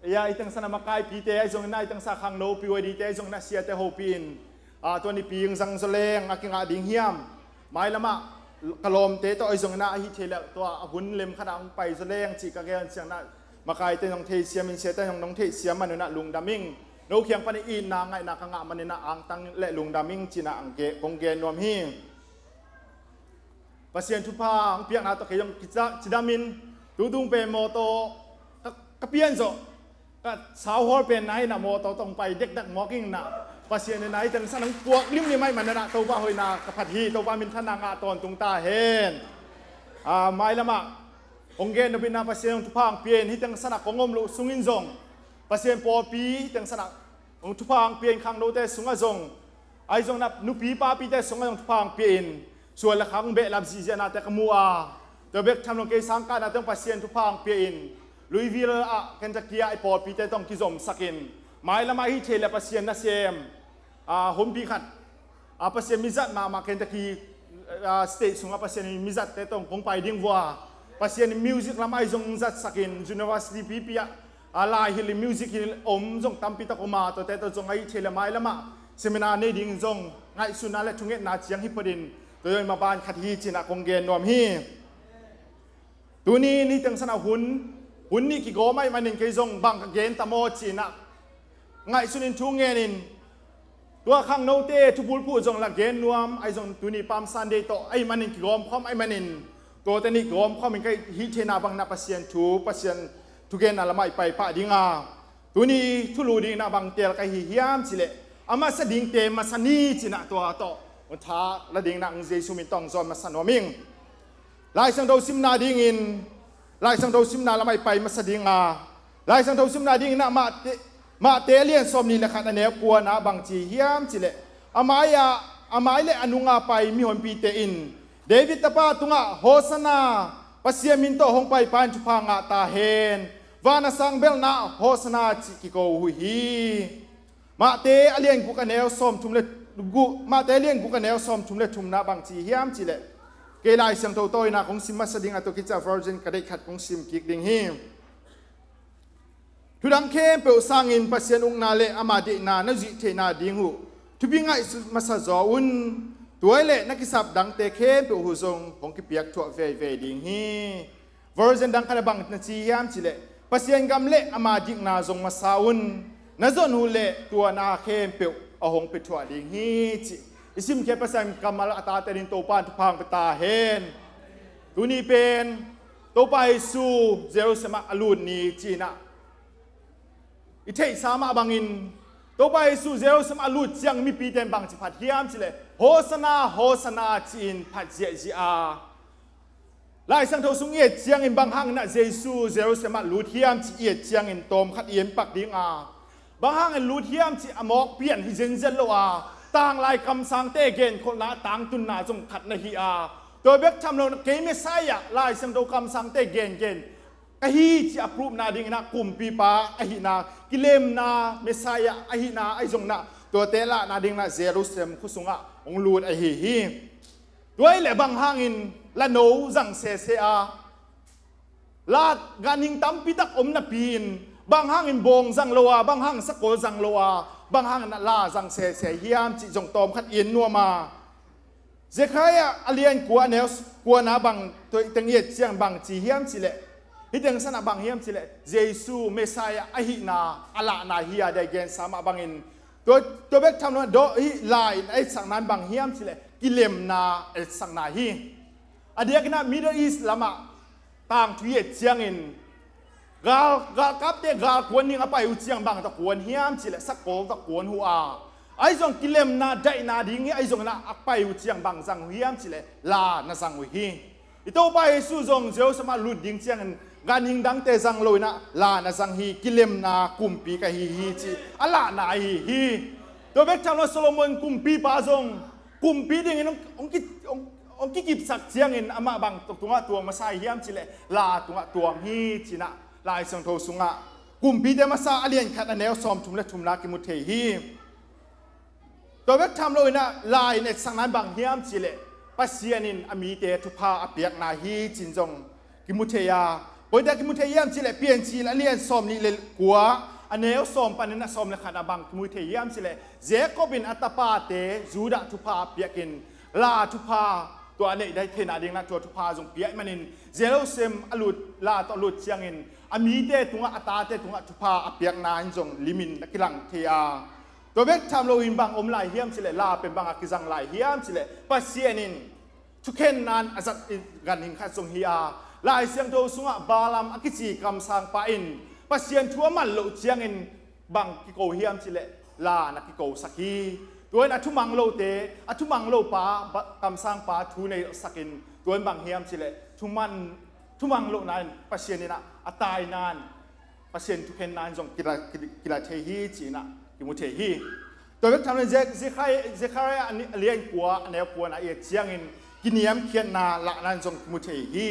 ya, i teng sana makaipite ahi zongin ah, i teng sana khangnopi Y D te ahi zongin ah siate hopih in, a, tua nipi hong zang zaw leng a kingah ding hiam? Mailamah ka lawmte tawh ahi zongin ah ahi thei leh tua a hun lem khatah hong pai zaw leng cih ka gen ciangin ah makaite nong theisiam in siate nong, nong theisiam manun ah lungdam ing. No kiang panin itna ngaihna ka ngah manin ah angtang le lungdam ing ci-in ah ang ge, kong gen nuam hi. Pasian thupha hong piakna tawh kei zong kica, cidam in tutung pen mawtaw ka, ka pian zawh ka sauhawl pen nai in ah mawtaw tawh hong pai dekdak mawk ing in ah Pasian in nai teng san hong puak limlim ahih manin ah Topa hoihna ka phat hi. Topa minthanna ngah tawntung ta hen. A, mailamah kong gen nopna Pasian hong thupha hong pia in hih teng sanah kong om loh sungin zong Pasian pawlpi hih teng sanah hong thupha hong pia in khangnote sungah zong ahi zong na nupi papite sungah zong thupha hong pia in sual le khak hong behlap zihziahnate ka mu a, tua bek tham lo kei sangkahnate hong Pasian thupha hong pia in Louisville ah Kentucky ah i pawlpite tawh hong kizomsak in mailamah ahi thei leh Pasian nasem, a, humpi khat, a, Pasian mizat mahmah Kentucky, a, state sungah Pasian in mizatte tawh hong pai ding vua. Pasian in music lam ahi zong zatsak in university pipi ah, a, lai hilh in music hilh om zong tampi tak om a, tuate tawh zong ahi thei leh mailamah seminar nei ding zong ngaihsutna le thungetna ciang hi phot in tua zong i maban khat hi ci-in ah kong gen nuam hi. Tuni in hih teng sanah hun, hun nih kigawm ahih manin kei zong bang ka gen tam aw ci-in ah ngaihsun in thu ngen in tua khangnote thubulphuh zong la gen nuam ahi zong tuni Palm Sunday tawh ahih manin kigawm khawm ahih manin tuate nih kigawm khawm in ka hih theihna bangin ah Pasian thu, Pasian thugenna lamah i pai pah ding a, tuni thulu dingin ah bang teel ka hi hiam cih leh a masa dingte masa ni ci-in ah tua tawh hun tha la dingin ah Jesu min tawh hong zawn masa nuam ing. Lai Siangtho simna dingin, Lai Siangtho simna lamah i pai masa ding a, Lai Siangtho simna dingin ah Mate, Mate a lian sawmnih le khat a neu kuana bang ci hiam cih leh, a mai-ah, a mai le a nunga pai mihonpite in David tapa tungah Hosanna, Pasian min tawh hong paipa in thupha ngah ta hen, van a sang belhna Hosanna cih kiko uh hi. Mate a lian guk a neu sawmthum le guk, Mate a lian guk a neu sawmthum le thumna bang ci hiam cih leh, kei Lai Siangtho tawh in ah kong sim masa ding a, tua khit ciang version ka deih khat kong sim kik ding hi. Thudang khempeuh sangin Pasian ukna le ama deihna na zuih theihna ding uh thupi ngaihsut masa zaw un. Tua hi leh na kisap dangte khempeuh uh zong hong kipiak thuah veivei ding hi. Version dang khat ah bang na ci hiam cih leh, Pasian gam le ama dikna zong masa un, na zon uh leh tua na khempeuh a hong pia thuah ding hi, cih i simkhiat Pasian kammal a tate ding Topa in thupha hong pia ta hen. Tuni pen Topa Jesu Jerusalem ah a lut ni ci-in ah i theihsa mah bangin Topa Jesu Jerusalem a lut ciang mipite in bangci phat hiam cih leh, Hosanna, Hosanna ci-in phat ziahziah a, Lai Siangtho sung i et ciangin bang hangin ah Jesu Jerusalem ah lut hiam cih i et ciangin tawmkhat i en pak ding a, bang hangin lut hiam cih a mawk pian hi zenzen lo a, tanglai kamsangte genkholhna a tangtunna zong khat na hi a, Tua bek tham lo, kei Messiah, Lai Siangtho kamsangte gengen ka hi ci a prove nadingin ah kumpipa ahihna, kilemna Messiah ahihna ahi zongin ah tuate lah nadingin ah Jerusalem khua sungah hong lut ahi hi. Tua ahih leh bang hangin la no zang sese a, la ganhing tampi tak om napi-in bang hangin bawng zang lo a, bang hangin sakol zang lo a, bang hangin la zang sese hiam cih zong tawmkhat i en nuam a. Zekhariah a lian kua, a neu kuana bang, tua teng i et ciang bang ci hiam cih leh, hih teng sanah bang hiam cih leh Jesu Messiah ahihna a lahna hi a, dia gensa mah bangin tua, tua bek tham lo, hih la in a etsakna in bang hiam cih leh kilemna a etsakna hi. A diakin ah Middle East lamah tangthu i et ciangin gal, galkapte gal kuan ding a pai uh ciang bang tawh kuan hiam cih leh sakol tawh kuan uh a, ahi zong kilemna daihna ding hi, ahi zongin ah a pai uh ciang bang zang uh hiam cih leh la na zang uh hi. I Topa Jesu zong Jerusalem ah lut ding ciangin ganhing dangte zang lo in ah la na zang hi, kilemna kumpi ka hi hi ci a lahna ahi hi. Tua bek tham lo Solomon kumpipa zong kumpi dingin hong, hong ki, hong, hong kikipsak ciangin amah bang tungah tuang masa hiam cih leh la tungah tuang hi ci-in ah Lai Siangtho sungah Kumpite Masa a lian khat, a neu sawmthum le thumna kimu thei hi. Tua bek tham lo in ah la in etsakna in bang hiam cih leh Pasian in a mite thupha a piakna hi ci-in zong kimu thei a, koite kimu thei hiam cih leh Piancil a lian sawmnih le kua, a neu sawm panin a sawm le khat ah bang kimu thei hiam cih leh Jacob in a tapate Judah thupha a piakin la thupha tua a neih theihna dingin ah tua thupha zong piak manin Jerusalem a lut, la tawh a lut ciangin a mite tungah, a tate tungah thupha a piakna in zong limin a kilang thei a. Tua bek tham loin bang om lai hiam cih leh, la pen bang a kizang lai hiam cih leh, Pasian in thukhenna in a zat ganhing khat zong hi a, Lai Siangtho sungah Balaam a kici kamsangpa in Pasian thu a man loh ciangin bang kiko hiam cih leh, la na kikosak hi. Tua in a thumang lote, a thumang lopa, ba, kamsangpa thu neisakin, tua in bang hiam cih leh, thuman, thumang lohna in Pasian in ah a taina in Pasian thukhenna in zong kila, kila, kila thei hi ci-in ah kimu thei hi. Tua bek tham lo in Ze-, Zekhariah, Zekhariah a ni, a lian kua, a neu kuana i et ciangin kiniamkhiatna lahna in zong kimu thei hi.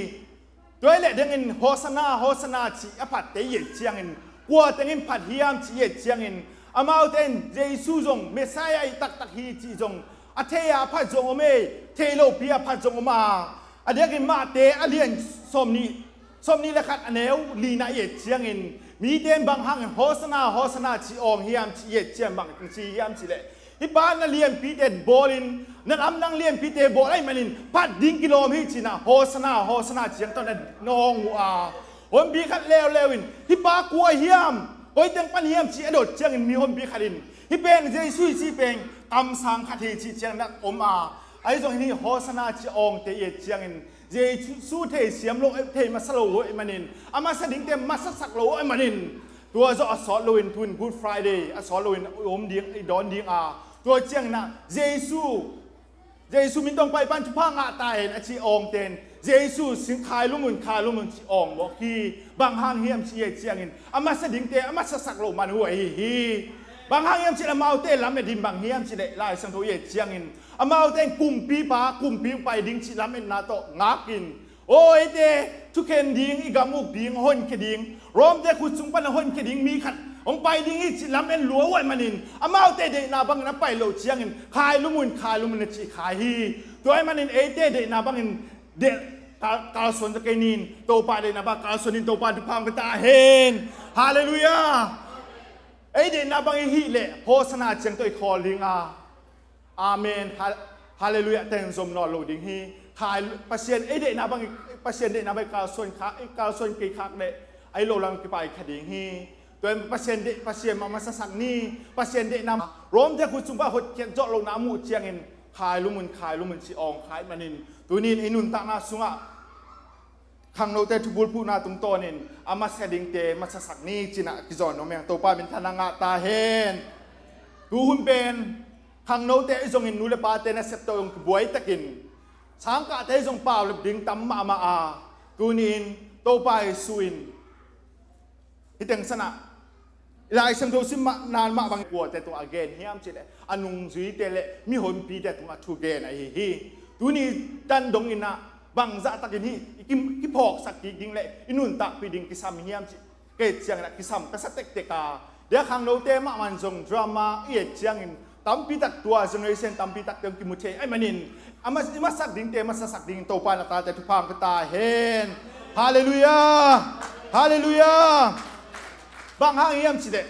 Tua ahih leh dengin Hosanna, Hosanna ci a phatte i et ciangin kua teng in phat hiam ci i et ciangin amaute in Jesu zong Messiah ahi taktak hi cih zong a thei a phat zong om e, thei lopi a phat zong om a. A diakin Mate a lian sawmnih, sawmnih le khat a neu lina i et ciangin mite in bang hangin Hosanna, Hosanna ci awng hiam ci i et ciang bang ci hiam cih leh, hih pa na lianpite bawlin, na lamdang lianpite bawl ahih manin phat ding kilawm hi ci-in ah Hosanna, Hosanna ci-in tawh na awng uh a. Honpi khat leuleu in hih pa kua hiam, koi teng pan hiam ci a dot ciangin mi honpi khat in hih pen Jesu hi ci, pen kamsang khat hi ci ciang na om a. Ahi zongin hih Hosanna ci awngte i et ciangin Jesu thei siam lo, thei masa lo uh ahih manin, a masa dingte masasak lo uh ahih manin, tua zawh a sawt loin tu-in Good Friday a sawt loin i om ding, i dawn ding a, tua ciangin ah Jesu, Jesu min tawh hong paipa in thupha ngah ta hen a ci awngte in Jesu sin, khailum un, khailum un ci awng mawk hi. Bang hang hiam ci i et ciangin a masa dingte a masasak loh man uh ahi hi. Bang hang hiam cih leh amaute lamet in bang hiam cih leh Lai Siangtho i et ciangin amaute in kumpipa, kumpi pai ding cih lametna tawh ngakin, aw eite thukhen ding, i gam uk ding, honkhia ding, Rom-te khut sung pan a honkhia ding mi khat hong pai ding hi cih lamen lua uh ahih manin amaute deihna bangin a pai loh ciangin khailum un, khailum un a cih khai hi. Tua ahih manin eite deihna bangin de, kal, kalsuan zaw kei ni. Topa deihna bang kalsuan in Topa thupha hong pia ta hen. Halleluiah. Ei deihna bang i hih leh Hosanna ciang tawh i khawl ding a, Amen, hal-, Halleluiah teng zom nawn lo ding hi. Khai, Pasian ei deihna bang, Pasian deihna bang i kalsuan kha, i kalsuan kei khak leh a i lo lam kipai kha ding hi. Tua in Pasian deih, Pasian mah masasak ni. Pasian deihna, Rom-te khut sung pan hotkhiat zawh lohna a muh ciangin khailum un, khailum un ci awng kha ahih manin tuni in i nuntakna sungah khangnote thubulphuhna tungtawnin a masa dingte masasak ni ci-in ah kizawn nuam ing. Topa minthanna ngah ta hen. Tuhun pen khangnote ahi zongin nu le pate nasep tawh zong kibuai takin, sangkahte ahi zong paulap ding tam mahmah a, tuni in Topa Jesu in hih teng sanah Lai Siangtho sim mah nan mah bang kuate tungah a gen hiam cih leh a nungzuite le mihonpite tungah thu gen ahi hi. Tuni tan dongin ah bangzah takin hih i ki- kiphawksak kik ding le i nuntakpih ding kisam hiam cih ka et ciangin ah kisam ka sa tektek a, dia khangnote mahmah in zong drama i et ciangin tampi tak tua generation tampi takte hong kimu thei ahih manin, a mas- i masak dingte masasak dingin Topa in a tate thupha hong pia ta hen. Halleluiah. Halleluiah. Bang hang hiam cih leh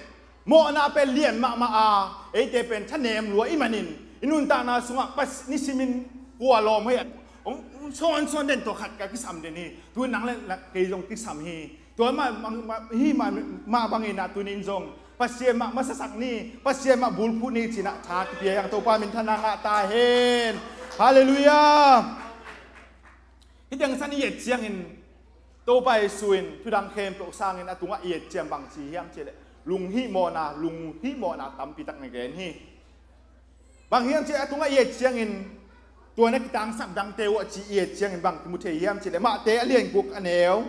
mawhna pen lian mahmah a, eite pen thanem lua i hih manin i nuntakna sungah pas- nisimin kua lawm hoih ah hong sawnsawn den tawh khat ka kisam den hi. Tu nang le kei zong kisam hi. Tua mah, mah, mah, hi mah, mah bangin ah tuni in zong Pasian mah masasak ni, Pasian mah bulphuh ni ci-in ah tha kipia hi hang. Topa minthanna ngah ta hen. Halleluiah. Hih teng san i et ciangin Topa Jesu in thudang khempeuh sangin a tungah i et ciang bang ci hiam cih leh lunghihmawhna, lunghihmawhna tampi tak na gen hi. Bang hiam cih a tungah i et ciangin tua na kitangsak dangte uh a ci i et ciangin bang kimu thei hiam cih leh Mate a lian guk a neu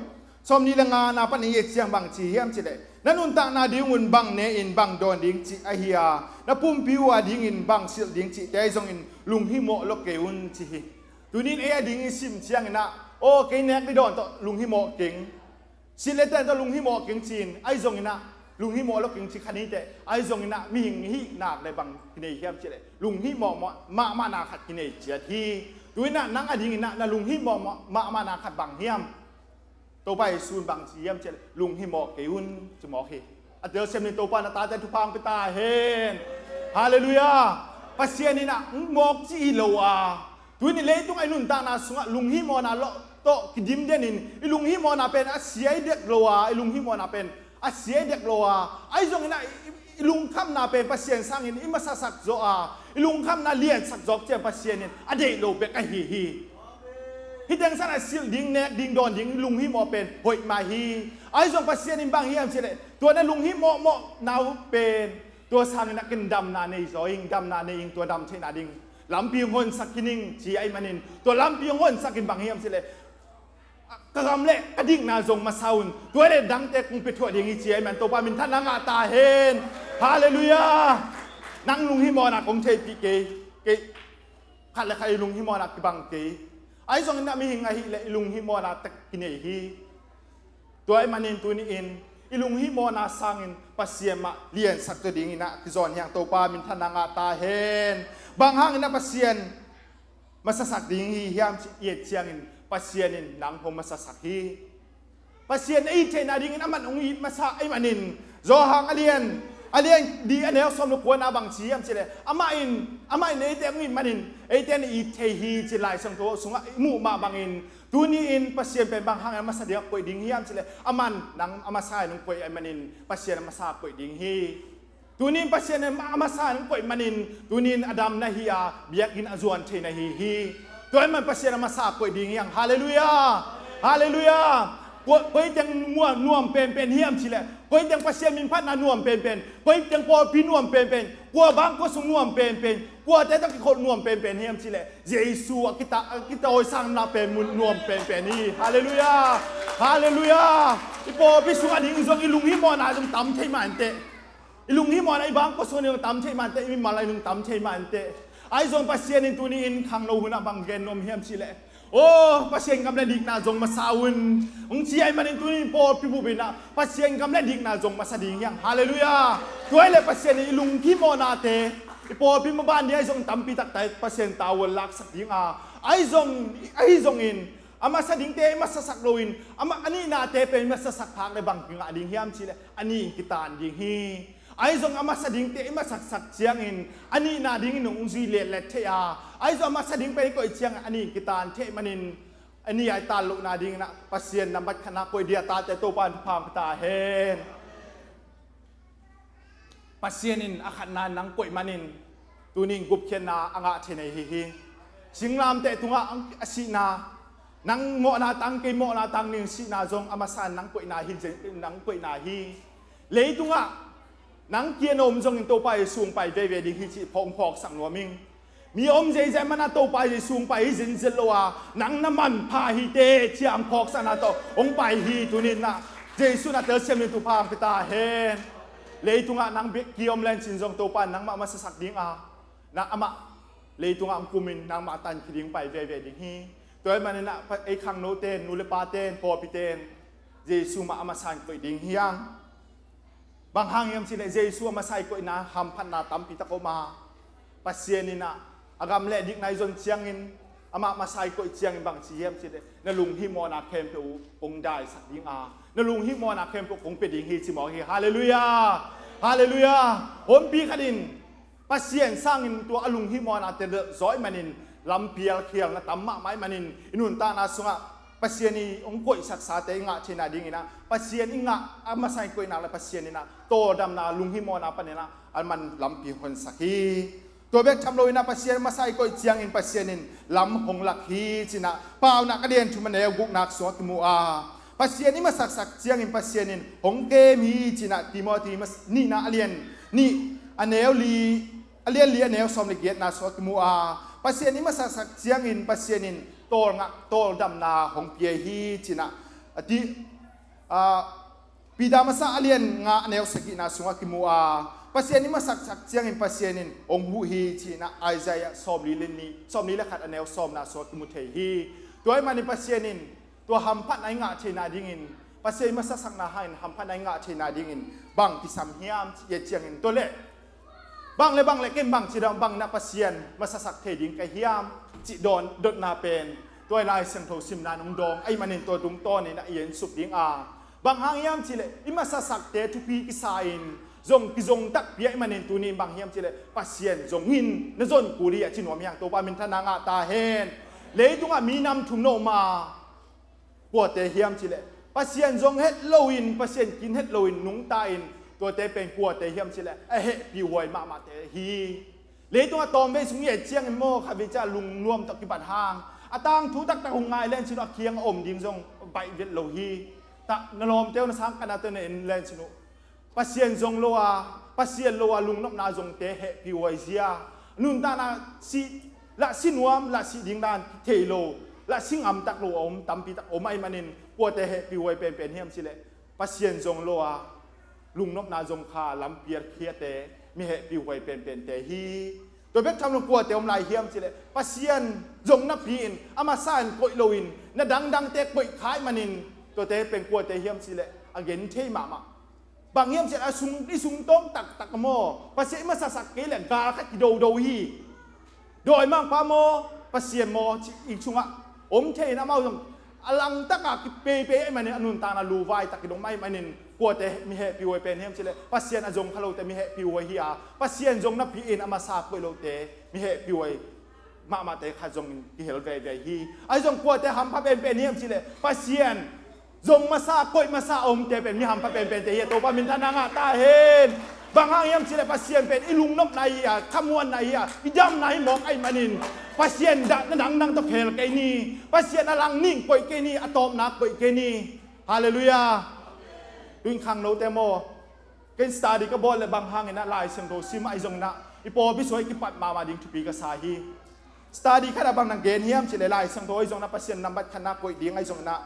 sawmnih le nga na pan i et ciang bang ci hiam cih leh na nuntakna ding un bang ne in bang dawn ding cih ahi a, na pumpi uh a dingin bang silh ding cihte ahi zongin lunghimawh lo kei un ci hi. Tuni in ei a ding i sim ciangin ah aw kei nek ding dawn tawh lunghimawh keng. Silh le ten tawh lunghimawh keng ci-in ahi zongin ah lunghimawh lo keng ci kha ni teh, ahi zongin ah mihing hih nak le bang kinei hiam cih leh lunghimawh mawh mahmahna khat kinei ciat hi. Tu in ah nang a dingin ah na lunghimawh mawh mahmahna khat bang hiam? Topa Jesu in bang ci hiam cih leh lunghimawh kei un ci mawk hi. A telsiam ni Topa na tate thupha hong pia ta hen. Halleluiah. Pasian in ah hong mawk ci hi lo a, tuni leitung a i nuntakna sungah lunghimawhna lo tawh kidim denin i lunghimawhna pen a sia i dek lo a, i lunghimawhna pen a sia i dek lo a, ahi zongin ah i, i, i lungkhamna pen Pasian sangin i masasak zaw a, i lungkhamna liansak zawk ciang Pasian in a deih lo bek ahi hi. Hih teng san a silh ding, nek ding, dawn ding lunghimawh pen hoih mah hi. Ahi zong Pasian in bang hiam cih leh tua na lunghimawh mawhna uh pen tua sangin a ken damna nei zaw ing, damna nei ing, tua dam theihna ding lampi hong honsak khin ing ci ahih manin tua lampi hong honsak in bang hiam cih leh ka gam le ka dikna zong masa un, tua le dangte kong pia thuah ding hi ci ahih man Topa minthanna ngah ta hen. Halleluiah. Nang lunghimawhna kong theihpih kei, kei khat le khat i lunghimawhna kibang kei. Ahi zongin ah mihing ahih leh i lunghimawhna tek kinei hi. Tua ahih manin tuni in i lunghimawhna sangin Pasian mah liansak tua dingin ah kizawn hi hang. Topa minthanna ngah ta hen. Bang hangin ah Pasian masasak ding hi hiam cih i et ciangin Pasian in nang hong masasak hi. Pasian na it theihna dingin aman hong it masa ahih manin Johan a lian, a lian li a neu sawm le kuana bang ci hiam cih leh amah in, amah in eite hong it manin eite in i it thei hi ci Lai Siangtho sungah i muh mah bangin tuni in Pasian pen bang hangin a masa dingah koih ding hiam cih leh aman nang a masa in hong koih ahih manin Pasian a masa koih ding hi. Tuni in Pasian in a masa in hong koih manin tuni in a dam na hi a, biakinn a zuan thei na hi hi. Tua ahih man Pasian a masa koih ding hi hang. Halleluiah. Halleluiah. Koi, koi teng nuam, nuam penpen hiam cih leh koi teng Pasian minphatna nuam penpen, koi teng pawlpi nuam penpen, kua bangkua sung nuam penpen, kuate tawh kikholh nuam penpen hiam cih leh Jesu a kita, a kitawisangna pen mun nuam penpen hi. Halleluiah. Halleluiah. I pawlpi sung a ding zong i lunghimawhna zong tam thei mah inteh. I lunghimawhna i bangkua sung a ding zong tam thei mah inteh, i mimal a ding zong tam thei mah inteh. Ahi zong Pasian in tuni in khangno hunah bang gen nuam hiam cih leh aw Pasian gam le dikna zong masa un hong ci ahih manin tuni in pawlpi bup in ah Pasian gam le dikna zong masa ding hi hang. Halleluiah. Tua ahih leh Pasian in i lunghimawhnate i pawlpi maban ding ahi zong tampi takte Pasian tavuan laksak ding a, ahi zong, ahi zongin a masa dingte i masasak loin a ma- a nihnate pen i masasak phak le bang kingah ding hiam cih leh a nih in kitaan ding hi. Ahi zong a masa dingte i masaksak ciangin a nihna dingin hong zui letlet thei a, ahi zong a masa ding pen i koih ciangin a nih in kitaan thei manin a nih a i taan lohna dingin ah Pasian nambat khatna koih ding a tate Topa in thupha hong pia ta hen. Pasian in a khatna in nang koih manin tuni in gupkhiatna a ngah thei na hi hi. Singlamteh tungah a sihna, nang mawhna tang kei mawhna tang ding sihna zong a masa in nang koihna hi, nang koihna hi. Leitungah nang kiang a om zongin Topa Jesu hong pai veve ding hi cih phawk, hong phawksak nuam ing. Mi a om zeizai mana Topa Jesu hong pai hi zenzen lo a, nang na manpha hi teh ci-a hong phawksakna tawh hong pai hi. Tuni in ah Jesu in a telsiam ding thupha hong pia ta hen. Leitungah nang bek kiang om lencin zong Topa in nangmah masasak ding a, na amah Leitungah hong kumin nangmah tankhia ding pai veve ding hi. Tua ahih manin ah pa-, ei khangnote in, nu le pate in, pawlpite in Jesu mah a masa in koih ding hi hang. Bang hang hiam cih leh Jesu a masa i koihna hamphatna tampi tak om a, Pasian in ah a gam leh dikna i zon ciangin, amah masa i koih ciangin bang ci hiam cih leh na lunghihmawhna khempeuh uh kong daisak ding a, na lunghihmawhna khempeuh kong pia ding hi ci mawk hi. Halleluiah. Halleluiah. Huampi khat in Pasian sangin tua a lunghihmawhna te delh zaw ahih manin lampial khialna tam mahmah ahih manin i nuntakna sungah Pasian i hong koihsaksate i ngah theihna dingin ah, Pasian i ngah a masa i koihna le Pasian in ah tawldamna lunghihmawhna panin ah a man lampi honsak hi. Tua bek tham loin ah Pasian masa i koih ciangin Pasian in lam hong lak hi ci-in ah Paunak a lian thum a neu gukna sungah kimu a, Pasian i masaksak ciangin Pasian in hong kem hi ci-in ah Timothy mas-, nihna a lian nih a neu li, a lian li a neu sawm le giatna sungah kimu a, Pasian i masaksak ciangin Pasian in tawlngak tawldamna hong pia hi ci-in ah a ti, a, Peter masa a lian nga a neu sagihna sungah kimu a, Pasian i masaksak ciangin Pasian in hong huh hi ci-in ah Isaiah sawmli le nih, sawmli le khat a neu sawmna sungah kimu thei hi. Tua ahih manin Pasian in tua hamphatna i ngah theihna dingin, Pasian i masasakna hangin hamphatna i ngah theihna dingin bang kisam hiam cih ciangin tua leh bang le bang le ken bang ci dong bang na Pasian masasak thei ding ka hiam cih dawn dotna pen tua i Lai Siangtho simna nong dawng ahih manin tua tungtawnin ah i ensuk ding a, bang hang hiam cih leh i masasakte thupi kisa in zong kizong takpi ahih manin tuni in bang hiam cih leh Pasian zong in na zon kul hi a ci nuam hi hang. Topa minthanna ngah ta hen. Leitungah mi nam thum na om a, kuate hiam cih leh Pasian zong het loin, Pasian kin het loin nungta in, tuate pen kuate hiam cih leh a hehpihhuai mahmahte hi. Leitungah tawmvei sung i et ciangin maw, khatvei ciang lungnuam tawh kibat hang a tangthu taktak hong ngai len cin uh a kiang a om ding zong baih vet lo hi. Tah na lawmte uh, na sangkahna te uh na en len cin uh Pasian zong lo a, Pasian lo a lungnopna zongte hehpihhuai zia, nuntakna sih, lah si nuam, lah si ding dan thei lo, lah si ngamtak lo a om tampi tak om ahih manin kuate hehpihhuai penpen hiam cih leh Pasian zong lo a lungnopna zong kha lampial khiate, mi hehpihhuai penpente hi. Tua bek tham lo kuate om lai hiam cih leh Pasian zong napi in a masa in koih loin na dangdangte koih kha ahih manin tuate pen kuate hiam cih leh a genthei mahmah. Bang hiam cih leh a sung, i sungtawng taktak maw, Pasian i masasak kei leh gal khat kidodo hi. Dawimangpa maw, Pasian maw cih i sungah om thei in amau zong a langtak a kipeipei ahih manin a nuntakna luvaitak kidong ahih manin kuate mi hehpihhuai pen hiam cih leh Pasian a zong kha lote mi hehpihhuai hi a, Pasian zong napi in a masa koih lote mi hehpihhuai mahmahte kha zong kihel veivei hi. Ahi zong kuate hampha penpen hiam cih leh Pasian zong masa, koih masa a omte pen mi hampha penpente hi a, Topa minthanna ngah ta hen. Bang hang hiam cih leh Pasian pen i lungnopna hi a, khamuanna hi a, i damna hi mawk ahih manin Pasian dah na dangdang tawh khel kei ni. Pasian a lang ning koih kei ni, a tawpna koih kei ni. Halleluiah. Tuin khangnote maw, ken study ka bawl leh bang hangin ah Lai Siangtho sim ahi zongin ah i pawlpi sungah i kipat mahmah ding thupi ka sa hi. Study khat ah bang na gen hiam cih leh Lai Siangtho ahi zongin ah Pasian nambat khatna koih ding ahi zongin ah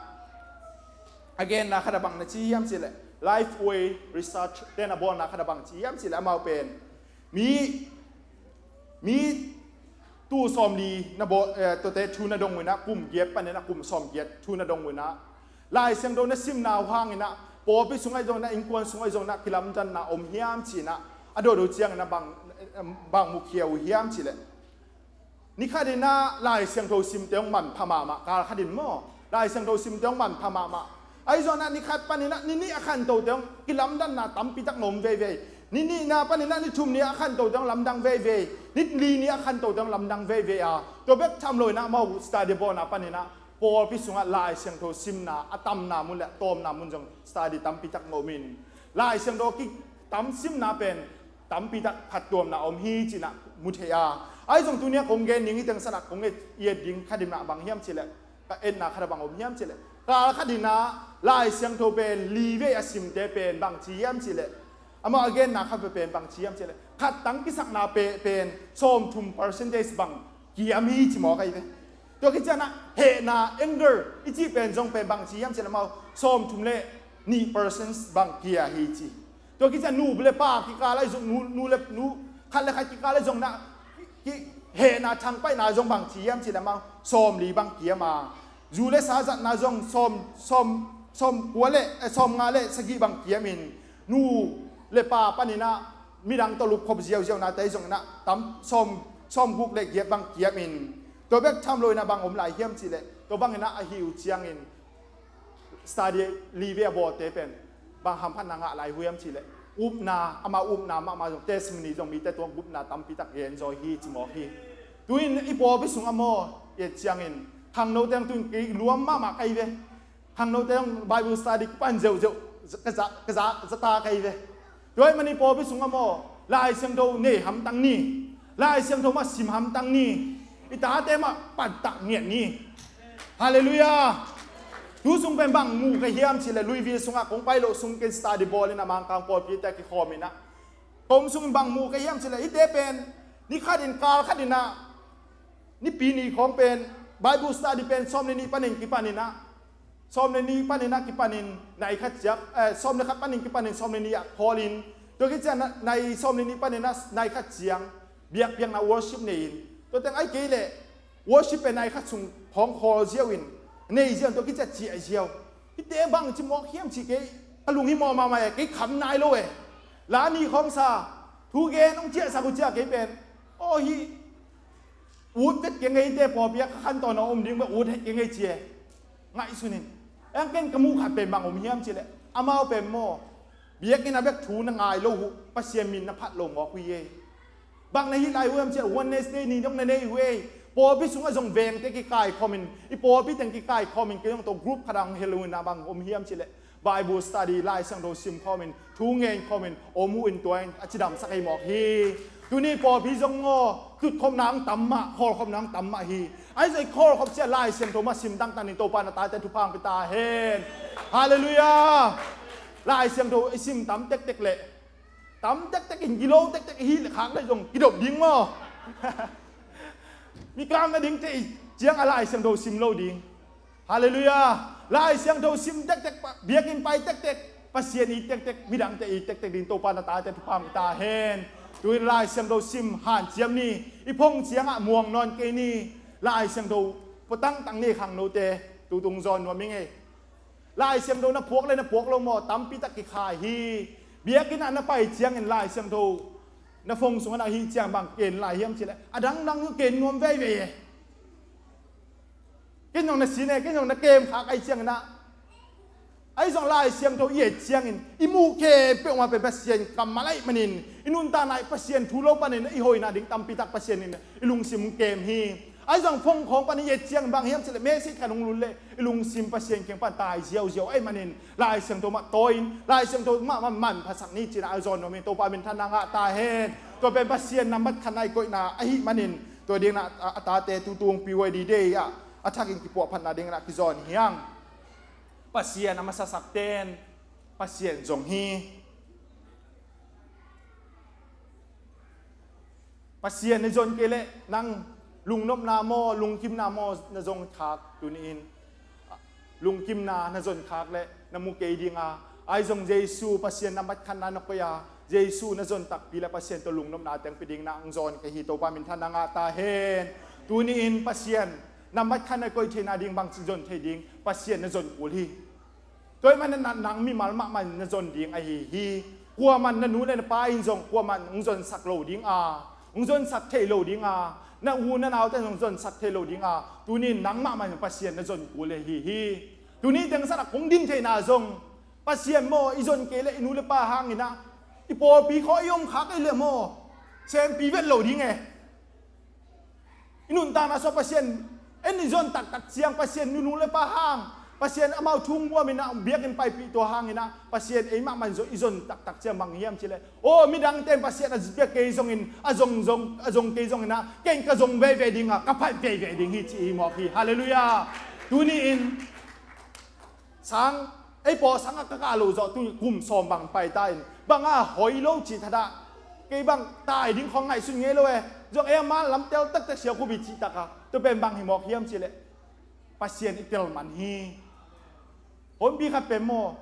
a genna khat ah bang na ci hiam cih leh Lifeway Research te na bawlna khat ah bang ci hiam cih leh amau pen mi, mi tul sawmli na bawl, eh, tuate thu na dong uh in ah kum giat panin ah kum sawmgiat thu na dong uh in ah Lai Siangtho na simna uh hangin ah pawlpi sung ahi zongin ah innkuan sung ahi zongin ah kilamdanna om hiam ci-in ah a dawhdo ciangin ah bang, bang mukhia uh hiam cih leh ni khatin ah Lai Siangtho simte hong manpha mahmah, kal khatin maw, Lai Siangtho simte hong manpha mahmah. Ahi zongin ah ni khat panin ah ni nih a khantote hong kilamdanna tampi tak na om veivei. Ni nihna panin ah ni thum ni a khantote hong lamdang veivei. Ni li ni a khantote hong lamdang veivei a, tua bek tham loin ah amau study bawlna panin ah pawlpi sungah Lai Siangtho simna a tamna mun le a tawmna mun zong study tampi tak na om in, Lai Siangtho kitam simna pen tampi tak phattuamna om hi ci-in ah mu thei a. Ahi zong tuni ah kong gen ding, hih teng sungah kong et, i et ding khatin ah bang hiam cih leh, ka etna khat ah bang om hiam cih leh, kal khatin ah Lai Siangtho pen livei a simte pen bang ci hiam cih leh, amau a genna khat pen bang ci hiam cih leh, khat tang kisakna pe-, pen sawmthum percentage bang kiam hi ci mawk ahi ve. Tua khit ciangin ah hehna, anger i cih pen zong pen bang ci hiam cih leh amau sawmthum le nih percent bang kia hi ci. Tua khit ciang nu le pa kikal ahi zong, nu, nu le nu, khat le khat kikal ahi zongin ah hehna thangpaihna zong bang ci hiam cih leh amau sawmli bang kiam a, zu le sa zatna zong sawm, sawm, sawmkua le, eh, sawmnga le sagih bang kiam in, nu le pa panin ah midang tawh lupkhop ziauziaunate zong in ah tam sawm, sawmguk le giat bang kiam in, tua bek tham lo in ah bang om lai hiam cih leh tua bang in ah ahi uh ciangin study li ve a bawlte pen bang hamphatna ngah lai uh hiam cih leh upna, amau upna mahmah zong testimony zong mite tua gupna tampi tak gen zaw hi ci mawk hi. Tu-in i pawlpi sungah maw, i et ciangin khangnote zong tu-in kei luam mahmah ka hi ve. Khangnote zong Bible study kipan zeuhzeuh ka za, ka za, za ta ka hi ve. Tua ahih manin i pawlpi sungah maw, Lai Siangtho nei hamtang ni. Lai Siangtho mah sim hamtang ni. I tate mah pantak ngiat ni. Halleluiah. Tu sung pen bang mu ka hiam cih leh Louisville sungah kong pai loh sung ken study bawl in ah Mangkang pawlpite kikhawm in ah, ka om sungin bang mu ka hiam cih leh hihte pen ni khatin kal khatin ah, Nipi ni khawng pen Bible study pen sawm le nih panin kipan in ah, sawm le nih panin ah kipanin nai khat ciang, eh, sawm le khat panin kipanin sawm le nih ah khawl in, tua khit ciang nai sawm le nih panin ah nai khat ciang biakpiakna worship nei in, tua teng ahih kei leh worship pen nai khat sung khawng khawl ziau in, nei ziau in, tua khit ciang ciah ziau. Hihte bang ci mawk hiam cih kei ka lung hi mawh mahmah e, kei kham nai lo e. La ni khawng sa, thu gen hong ciahsak uh ciah kei pen, aw hih ut vet keng ei, te pawlpi ah ka khantawn a om ding bek ut het keng ei ci e. Ngaihsun in. Eng ken ka muh khat pen bang om hiam cih leh amau pen maw, biakinn ah bek thu na ngai lo uh, Pasian min na phat lo mawk uh hi e. Bang na hih lai uh hiam cih leh Wednesday ni dong na nei uh e. Pawlpi sungah zong vengte kikaikhawm in, i pawlpi teng kikaikhawm in, kei zong tua group khat ah hong hel uh in ah bang om hiam cih leh Bible study, Lai Siangtho sim khawm in, thu ngen khawm in om uh in, tua in a cidamsak ei mawk hi. Tuni pawlpi zong maw, tutkhopna hong tam mah, khawlkhopna hong tam mah hi. Ahi zong i khawlkhop ciang Lai Siangtho mah sim tangtang in, Topa na tate thupha hong pia ta hen. Halleluiah. Lai Siangtho i sim tam tektek leh, tam tektek in, gilo tektek i hih leh khak leh zong kidop ding maw. Mikang na dingte i ciang a Lai Siangtho sim lo ding. Halleluiah. Lai Siangtho sim tektek, pa, biakinn pai tektek, Pasian it tektek, midangte it tektek ding Topa na tate thupha hong pia ta hen. Tu-in Lai Siangtho sim hanciam ni. I phong ciangah muang nawn kei ni. Lai Siangtho pua tangtang ni khangnote, tu tung zawn nuam ing ei. Lai Siangtho na phuak le na phuak lo maw, tampi tak kikhai hi. Biakinn ah na pai ciangin Lai Siangtho na phong sungah na hih ciang bang ken lai hiam cih leh a dangdang ken nuam veivei e. Ken zong na sin e, ken zong na kem khak ahih ciangin ah. Ahi zong Lai Siangtho i et ciangin i muh khempeuh mah pen Pasian kammal ahih manin, i nuntakna ah Pasian thu lo panin i hoihna ding tampi tak Pasian in i lungsim hong kem hi. Ahi zong phong khawng pan i et ciang bang hiam cih leh message khat hong lut leh i lungsim Pasian kiang pan tai ziauziau ahih manin Lai Siangtho mah tawi in, Lai Siangtho mah, mah manphasak ni ci-in ah a zawn nuam in, Topa minthanna ngah ta hen. Tua pen Pasian nambat khatna i koihna ahih manin, tua dingin ah a, a tate tu tung P Y D day ah a thakin kipuahphatna dingin ah kizawn hi hang. Pasian a masasakte'n Pasian zong hi. Pasian na zon kei leh nang lungnopna maw, lungkimna maw na zon khak tuni-in? Lungkimna na zon khak leh na mu kei ding a, ahi zong Jesu Pasian nambat khatna na koih a, Jesu na zon takpi leh Pasian tawh lungnopna teng pia dingin ah hong zawn ka hi. Topa minthanna ngah ta hen. Tuni-in Pasian nambat khatna koih theihna ding, bangci zon thei ding, Pasian na zon kul hi. Tua ahih manin nang mimal mahmah in na zon ding ahi hi. Kuamah in na nu le na pa in zong kuamah in hong zonsak lo ding a, hong zonsak theih lo ding a, na u na naute in hong zonsak theih lo ding a, tuni-in nang mahmah in Pasian na zon kul ahi hi. Tuni teng zat ah kong din theihna zong Pasian maw i zon kei leh i nu le pa hangin ah i pawlpi khawng i om khak ei leh maw, sempi vet lo ding e. I nuntakna sungah Pasian en i zon taktak ciang, Pasian nunu le pa hang, Pasian amau thu hong buamin ah biakinn paipih tua hangin ah Pasian ei mahmah in zon, i zon taktak ciang bang hiam cih leh, aw, midangte in Pasian a zia kei zongin, a zong, zong, a zong kei zongin ah ken ka zong veivei ding a, ka phat veivei ding hi ci hi mawk hi. Halleluiah. Tuni-in sang, ei pawlsang ah ka kah loh zawh tu kum sawm bang pai ta in, bang a hoi lo cih thadah, kei bang tai ding khawng ngaihsun ngei lo e. Zong ei a man lam tel tektek siakhup hi cih tak a, tua pen bang hi mawk hiam cih leh Pasian i tel man hi. Honpi khat pen maw,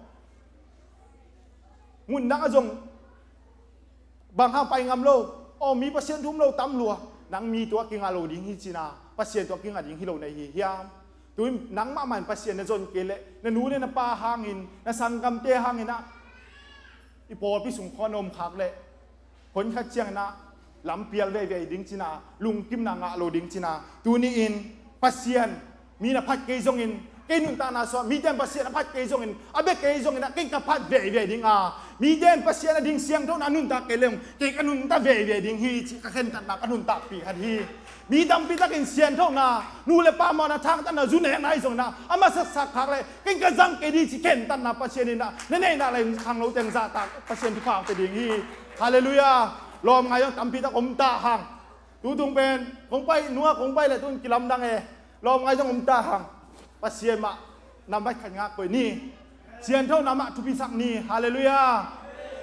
mun dang a zong bang hang pai ngam lo, aw, mi Pasian thu um lo tam lua. Nang mi tawh kingah lo ding hi cina, Pasian tawh kingah ding hi lo na hi hiam? Tuin nangmah man Pasian na zon kei leh, na nu le na pa hangin, na sanggamte hangin ah, i pawlpi sung khawng na om khak leh, hon khat ciangin ah lampial veivei ding cina, lungkimna ngah lo ding cina, tuni-in Pasian, mi na phat kei zongin, kei nuntakna sungah mite in Pasian a phat kei zongin, a bia kei zongin ah, kei ka phat veivei ding a, mite in Pasian a ding siangthona nuntak kei leng, kei ka nuntak veivei ding hi cih ka khentatna ka nuntakpih khat hi. Mi tampi takin sianthona, nu le pa mawhna, thangtatna, zu nekna hi zongin ah, a masak sak khak leh, kei ka zang kei ding cih khentatna Pasian in ah na neihna lai khangno teng zahtak Pasian thupha hong pia ding hi. Halleluiah. Lawmngai zong tampi tak om ta hang. Tutung pen kong pai, nua kong pai leh tun kilamdang e. Lawmngai zong om ta hang. Pasian mah nambat khat ngak koih ni. Sianthona mah thupisak ni. Halleluiah.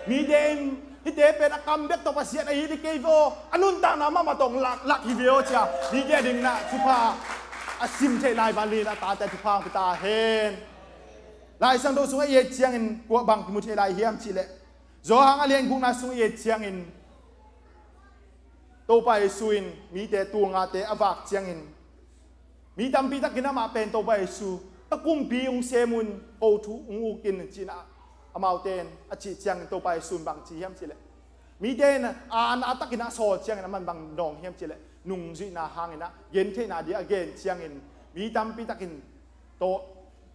Mite in hihte pen a kam bek tawh Pasian ahi ding kei vaw, a nuntakna mahmah tawh lak, lak hi ve aw cia, mite a dingin ah thupha a sim theih lai banglin a tate thupha hong pia ta hen. Lai Siangtho sungah i et ciangin kua bang kimu thei lai hiam cih leh, Johan a lian gukna sungah i et ciangin Topa Jesu in mite tul ngate a vak ciangin, mi tampi takin amah pen Topa Jesu, ka kumpi hong sem un, ko thu hong uk in, ci-in ah amaute in a cih ciangin Topa Jesu in bang ci hiam cih leh, mite in a, a, a takin a sawl ciangin aman bang nawng hiam cih leh, nungzuihna hangin ah gentheihna ding a gen ciangin mi tampi takin tawh,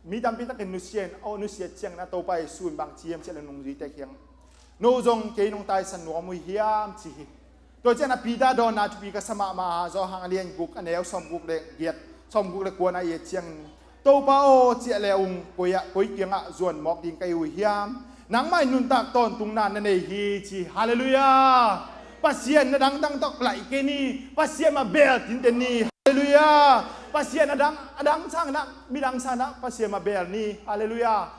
mi tampi takin nusia in, aw, nusia ciangin ah Topa Jesu in bang ci hiam cih leh, nungzuite kiang, no zong kei nong taisan nuam uh hiam, ci hi. Tua ciangin ah Peter dawnna thupi ka sa mahmah a, Johan a lian guk, a neu sawmguk le giat, sawmguk le kuana i et ciangin, Topa aw, ciah le ung, koi ah, koi kiangah zuan mawk ding ka hi uh hiam? Nangmah in nuntak tawntungna na nei hi, ci. Halleluiah. Pasian na dangdang tawh laih kei ni. Pasian mah beel tinten ni. Halleluiah. Pasian a dang, a dang sangin ah, midang sangin ah Pasian mah beel ni. Halleluiah.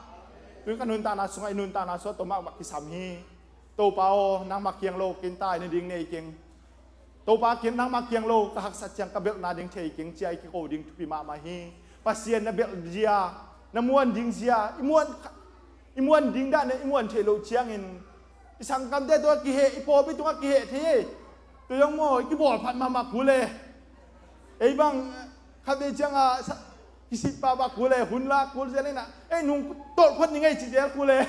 Tun ka nuntakna sungah, i nuntakna sungah tua mah kisam hi. Topa aw, nangmah kiang lo ken tai na ding nei keng. Topa kiang, nangmah kiang lo ka haksat ciang ka belhna ding thei keng, cia i kiko ding thupi mahmah hi. Pasian na belh zia, na muan ding zia, i muan, i muan ding dan i muan theih loh ciangin, i sanggamte tungah kiheh, i pawlpi tungah kiheh thei hi. Tua zong maw, i kibawl phat mahmah kul e. Ei bang, khatvei ciangah sa, kisitpah pah kul e, hun lak kul zel in ah, ei, nung tolh phot ning ei, ci zel kul e.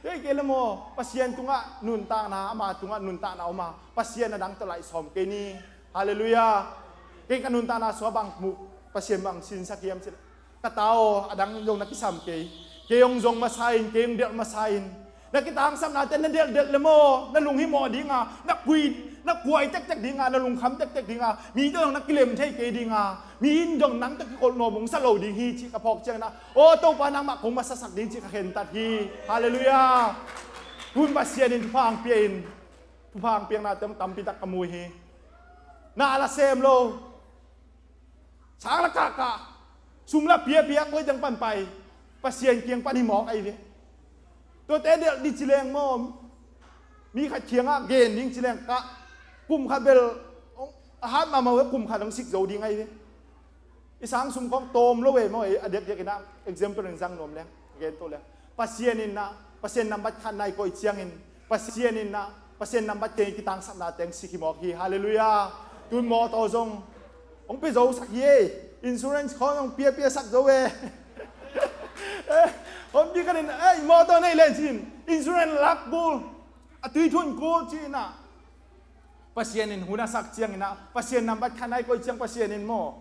Ei, kei le maw, Pasian tungah nuntakna, ama tungah nuntakna om a, Pasian a dang tawh laih sawm kei ni. Halleluiah. Kei ka nuntakna sungah bang mu, Pasian bang sinsak hiam cih leh, ka ta aw, a dang zong na kisam kei. Kei hong zong masa in, kei hong delh masa in. Na kitangsapnate na delhdelh le maw, na lunghimawh dinga, na kui, na kuai tektek dinga, na lungkham tektek dinga, mite zong na kilem thei kei dinga, mi in zong nang tawh kikolh nuam hong sa lo ding hi, cih ka phawk ciangin ah, aw Topa, nangmah kong masasak ding, cih ka khentat hi. Halleluiah. Tun Pasian in thupha hong pia in, thupha hong piaknate tampi tak ka mu hi. Na la sem lo, sang la kahkah, sum la piapia, koi teng pan pai, Pasian kiang pan hi mawk ahi ve. Tuate delh ding ci leng maw, mi khat kiangah gen ding ci leng kah, kum khat bel, a hat mahmah uh, kum khat hong sik zo ding ahi ve. I sang sum khawng tawm lo e maw, a diakdiak in ah example in zang nuam leng, gen to leng. Pasian in ah, Pasian nambat khatna i koih ciangin, Pasian in ah, Pasian nambat kei kitangsapna teng sik hi mawk hi. Halleluiah. Tun mawtaw zong hong pia zo sak hi e. Insurance khawng hong piapia sak zo e. Eh, hong pi khanin, ei, mawtaw nei len cin, insurance lak kul, a tui thun kul ci-in ah, Pasian in hun a sak ciangin ah, Pasian nambat khatna i koih ciang Pasian in maw,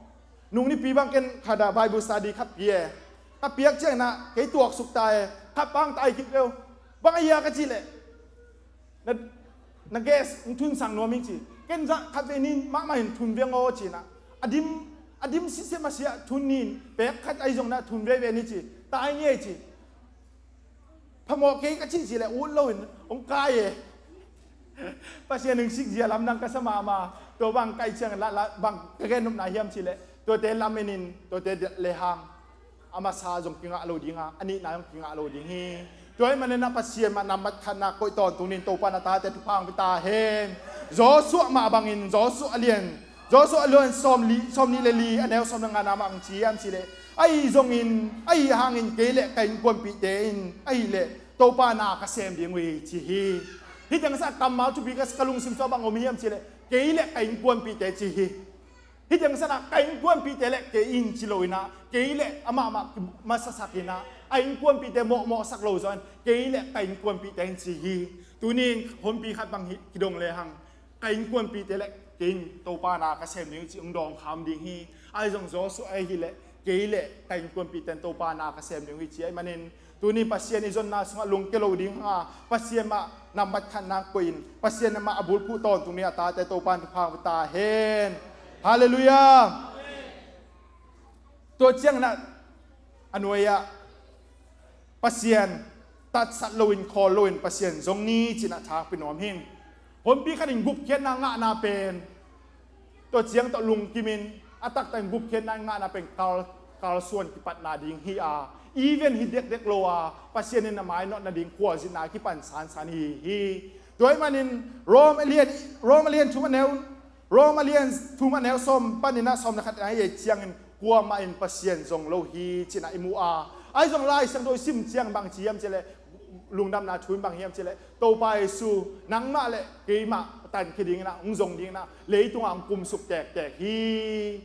nung nipi bang ken khat ah Bible study khat pia e. Ka piak ciangin ah kei tuaksuk ta e, khat pang tai kik leu. Bang a hia ka cih leh, na, na gas hong thun sang nuam ing, ci. Ken zah khatvei ni mahmah in thun veng aw, ci-in ah, a dim, a dim sitset masiah thun ni in, pek khat ahi zongin ah thun veivei ni, ci. Tai ni ei, ci. Phamawh kei ka cih cih leh ut loin hong kai e. Pasian in sikzia lamdang ka sa mahmah. Tua bang kai ciang la, la, bang ka gen nopna hiam cih leh, tuate lamen in, tuate delh lehang, a masa zong kingah lo dinga, a nihna zong kingah lo ding hi. Tua ahih manin ah Pasian mah nambat khatna koih tawntung ni in, Topa in a tate thupha hong pia ta hen. Joshua mah bangin, Joshua a lian, Joshua a lian sawmli, sawmnih le li, a neu sawm le ngana mah hong ci hiam cih leh, ahi zongin, ahi hangin kei le ka innkuanpihte in ahih leh Topa na ka sem ding uh hi, ci hi. Hih teng sa kammal thupi ka, ka lungsim sua bang om hiam cileh, kei le ka innkuanpihte ci hi. Hih teng sa ka innkuanpihte le kei in ci lo inah, kei le amahmah masasak inah, a innkuanpihte mawhmawhsak lo zaw in, kei le ka innkuanpihte in ci hi. Tunin honpi khat bang hi kidong lehang, ka innkuanpihte le kei in Topa na ka sem ding hi ci hong dawngkham ding hi. Ahi zong Joshua ahi le kei le ka innkuanpihte in Topa na ka sem ding hi ci ahih manin, tuni Pasian i zonna sungah lungke lo ding hanga, Pasian mah nambat khat nang koih in, Pasian mah a bulphuh tawntung ni a tate Topa in thupha hong pia ta hen. Halleluiah. Tua ciangin ah a nuai-ah Pasian tatsat loin khawl loin Pasian zong ni cinah thak pia nuam hing. Honpi khatin gupkhiatna ngahna pen tua ciang tawh lungkimin a taktakin gupkhiatna ngahna pen kal, kalsuan kipatna ding hi a, even hi dekdek lo a Pasian in a mainawt nading khualzinna kipan sansan hi hi. Tua ahih manin Rom a lian, Rom a lian thum a neu, Rom a lian thum a neu sawm panin ah sawm le khat a i et ciangin kuamah in Pasian zong lo hi cinah i mu a, ahi zong Lai Siangtho i sim ciang bang ci hiam cileh, lungdamna thu in bang hiam cileh, Topa Jesu nangmah le keimah tankhia dinginah hong zong dinginah leitungah hong kumsuk tektek hi.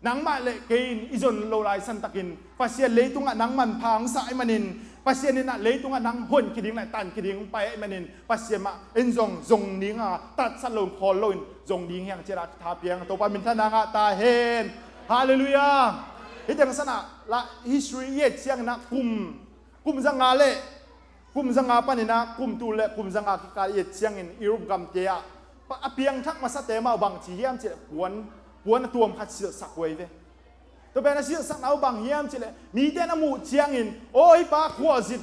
Nangmah le kei in i zon lo lai santakin Pasian leitungah nang manpha hong sa ahih manin, Pasian innah leitungah nang honkhia ding le tankhia ding hong pai ahih manin, Pasian mah in zong zong dinga tatsat lo khawl loin zong ding hiang cianah tha piang Topa minthanna ngah ta hen. Halleluiah. Hih teng sanah la history i et cianginah kum kum zanga le kum zanga paninah kum tul le kum zanga kikal i et ciangin Europe gamte ah a piangthak masate mau bang ci hiam cileh puan, puan a tuam khat silhsak huai ve. Tua pen a silhsakna uh bang hiam cileh mite na muh ciangin, aw hih pa khualzin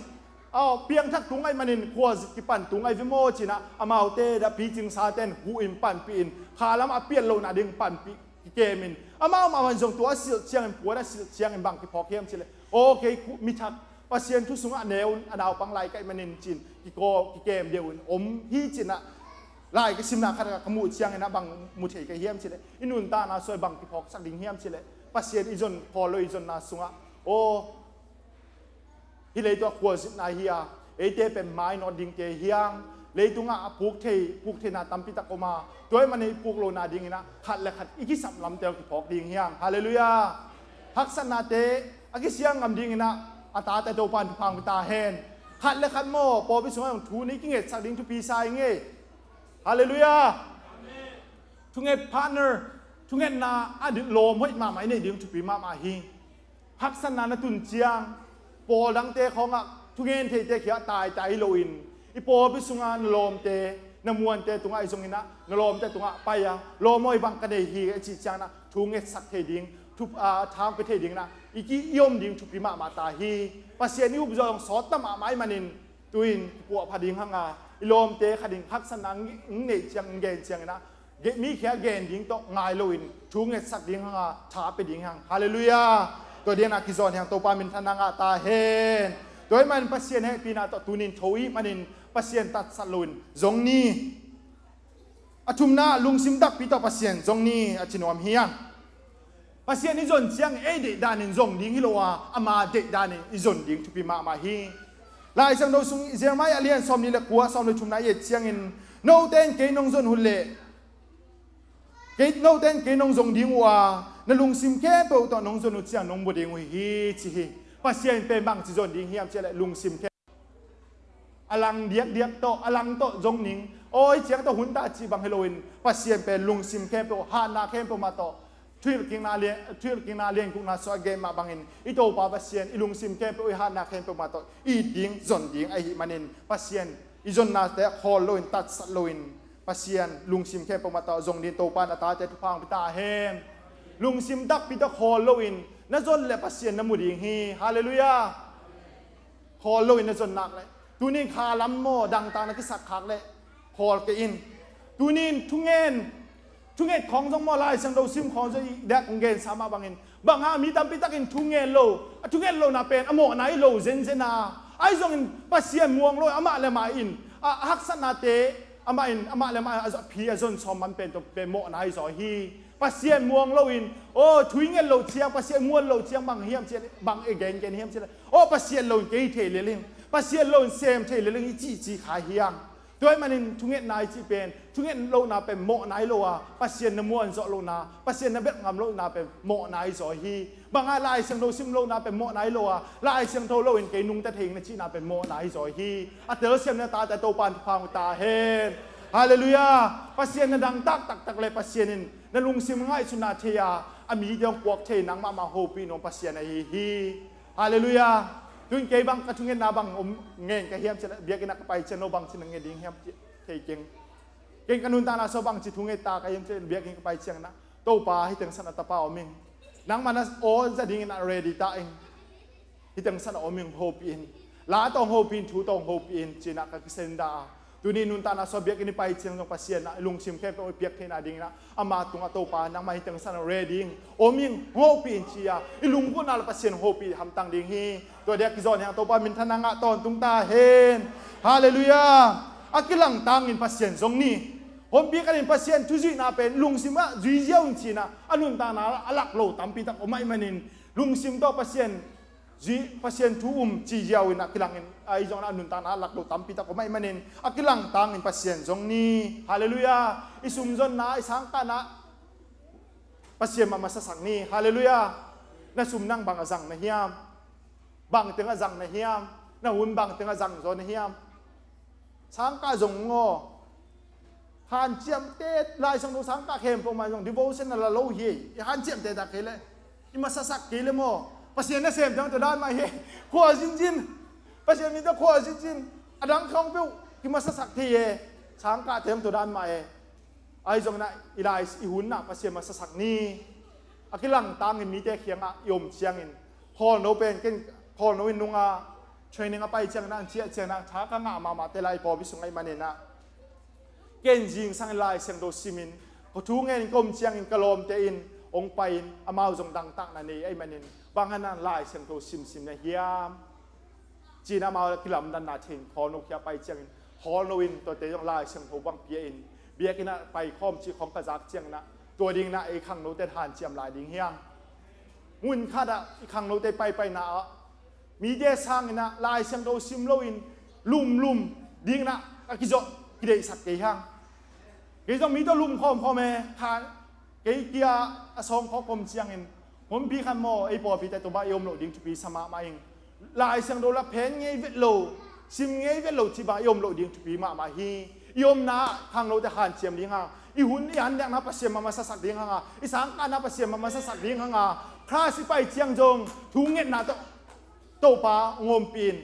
aw piangthak tung ahih manin khualzin kipan tung ahi ve maw cinah amaute dah picing saten huhin panpihin khalam a pian lohna ding panpih kikemin amau mah man zong tua a silh ciangin puan a silh ciangin bang kiphawk hiam cileh, aw kei mithak Pasian thu sungah a neu a naupang lai ka hih manin cin kikaw kikem deuh in om hi cinah lai ka simna khat ka muh cianginah bang mu thei ka hiam cileh, i nuntakna sua bang kiphawksak ding hiam cileh, Pasian i zon khawl lo i zonna sungah aw hih leitungah khualzinna hi a, eite pen mainawt dingte hiang leitungah a puk thei, puk theina tampitak om a, tua ahih manin i puk lohna dinginah khat le khat i kisap lamte uh kiphawk ding hiang. Halleluiah. Haksatnate a kisiang ngam dinginah a tate Topa in thupha hong pia ta hen. Khat le khat maw pawlpi sungah zong thu nei kingetsak ding thupi sa i ngei. Halleluiah. Thunget partner, thungetna a lawm hoih mahmah i neih ding thupi mahmah hi. Haksatna na tun ciang pawl dangte khawngah thungen theite khia taitai hi loin i pawlpi sunga na lawmte na muante tungah i zonginah na lawmte tungah pai a lawm awi bang ka nei hi a cih cianginah thu ngetsak thei ding, thu a thang pia thei dinginah i ki i om ding thupi mahmah ta hi. Pasian i upzawh zong sawt ta mahmah i manin tuin kipuahpha ding hanga i lawmte khat in haksatna ng neih ciang ng gen cianginah mi khia gen ding tawh ngai loin thu ngetsak ding hanga tha pia ding hang. Halleluiah. Tua dinah kizawn hiang Topa minthanna ngah ta hen. Tua ahih manin Pasian hehpihna tawh tunin tho i hih manin Pasian tatsat loin zong ni. A thumna lungsim dakpi tawh Pasian zong ni a ci nuam hiang. Pasian i zon ciang ei deih danin zong ding hi lo a ama deih danin i zon ding thupi mahmah hi. Lai Siangtho sung Jeremiah a lian sawm nih le kua sawm le thumna i et ciangin note in kei nong zon hun leh kei note in kei nong zong ding uh a na lungsim khempeuh tawh nong zon uh ciang nong mu ding uh hi ci hi. Pasian pen bang ci zon ding hiam ciah leh lungsim khempeuh a lang diakdiak tawh a lang tawh zong ning awi ciang tawh hun ta cih bang hi loin Pasian pen lungsim khempeuh hatna khempeuh mah tawh thuhilhkikna lian, thuhilhkikna lian gukna sua a gen mah bangin i Topa Pasian i lungsim khempeuh i hatna khempeuh mah tawh i it ding zon ding ahih manin Pasian i zonnate a khawl loin tatsat loin Pasian lungsim khempeuh mah tawh zong ding Topa in a tate thupha hong pia ta hen. Lungsim dakpi tawh khawl loin na zon leh Pasian na mu ding hi. Halleluiah. Khawl loin na zon nak leh tunin kha lam maw dangtak na kisak khak leh khawl kei in. Tunin thungen thunget khawng zong maw Lai Siangtho sim khawng zong i dak kong gensa mah bangin bang hang mi tampi takin thungen lo a thunget lohna pen a mawhna hi lo zenzen a ahi zongin Pasian muang lo amah le amah in a haksatnate amah in amah le amah a phi a zon sawm man pen tawh pen mawhna hi zaw hi. Pasian muang loin aw thu i nget loh ciang Pasian muan loh ciang bang hiam ciah bang e gengen hiam ciah leh aw Pasian loin kei thei lel hing Pasian loin sem thei lel hing i cihcih kha hiang. Tua ahih manin thungetna i cih pen, thunget lohna pen mawhna hi lo a, Pasian na muanzawh lohna, Pasian na belh ngam lohna pen mawhna hi zaw hi. Bang a Lai Siangtho sim lohna pen mawhna hi lo a, Lai Siangtho lo in kei nungta thei ing na cihna pen mawhna hi zaw hi. A telsiam na tate Topa in thupha hong ta hen. Halleluiah. Pasian na dangtak taktak le Pasian in na lungsim ngaihsutna thei a, a mite hong puak thei nangmah mah hopih nuam Pasian ahi hi. Halleluiah. Tu in kei bang ka thungetna bang om ngen ka hiam cih leh, biakinn ah ka pai ciang no bang ci na nget ding hiam cih thei keng. Kei ka nuntakna sung bang ci thunget ta ka hiam cih leh, biakinn ka pai ciang na, Topa, hih teng san a tapa om ing. Nangmah na aw za dingin a ready ta ing. Hih teng san a om ing, hopih in. La tawh hong hopih in, thu tawh hong hopih in, ci-in ah ka kisendah a. Tuni nuntakna sung biakinn i pai ciang zong Pasian ah i lungsim khempeuh i piak theihna dingin ah, ama tungah Topa nangmah hih teng san a ready ing, om ing, hong hopih in ci a, i lunggulhna le Pasian hong hopih hamtang ding hi. Tua dia kizawn hiang Topa minthanna ngah tawntung ta hen. Halleluiah. A kilangtangin Pasian zong ni. Honpi khat in Pasian thuzuihna pen lungsim ah zui ziau in ci-in ah, a nuntakna a lak lo tampi tak om ahih manin, lungsim tawh Pasian zui, Pasian thu um ci ziau in a kilangin, ahi zongin a nuntakna a lak lo tampi tak om ahih manin, a kilangtangin Pasian zong ni. Halleluiah. I sumzonna, i sangkahna Pasian mah masasak ni. Halleluiah. Na sum nang bang a zang na hiam? Bang teng a zang na hiam? Na hun bang teng a zang zaw na hiam? Sangkah zong maw, hanciamte, Lai Siangtho sangkah khempeuh mah zong devotion na la lo hi. I hanciamte tak kei leh, i masasak kei leh maw, Pasian nasem teng tua dan mah hi. Khua zinzin, Pasian min tawh khua zinzin, a dang khawng peuh kimasasak thei hi. Sangkah teng tua dan mah hi. Ahi zongin ah i lai, i hun ah Pasian masasak ni. A kilangtangin mite kiangah i om ciangin, khawlno pen, ken khawlno in nunga training a pai ciangin ah, an ciah ciangin ah, tha ka ngah mahmahte lai pawlpi sung ahih manin ah, ken zingsangin Lai Siangtho simin, ka thu ngenin ka om ciangin ka lawmte in hong pai-in, amau zong dangtakna nei ahih manin, bang hang Lai Siangtho simsim na hiam? Ci-in amau kilamdanna thei-in khawlno kiang pai ciangin, khawlno in tuate zong Lai Siangtho bang pia-in, biakinn ah pai khawm cih khawng ka zak ciangin ah, tua dingin ah ei khangnote hanciam lai ding hi hang. Mun khat ah i khangnote paipaina ah, mite sangin ah Lai Siangtho sim loin lumlum dingin ah ka kizawh kideihsak kei hang. Kei zong mi tawh lum khawmkhawm e, kha, kei kia a sawng khawk om ciangin, honpi khat maw, ei pawlpite tua bang i om loh ding thupi sa mahmah ing. Lai Siangtho la phen ngei vet lo, sim ngei vet lo cih bang i om loh ding thupi mahmah hi. I omna ah khangnote hanciam ding hang, i hun i andiakna Pasian mah masasak ding hang a, i sangkahna Pasian mah masasak ding hang a, Khrist i pai ciang zong thu ngetna tawh Topa hong ompih in,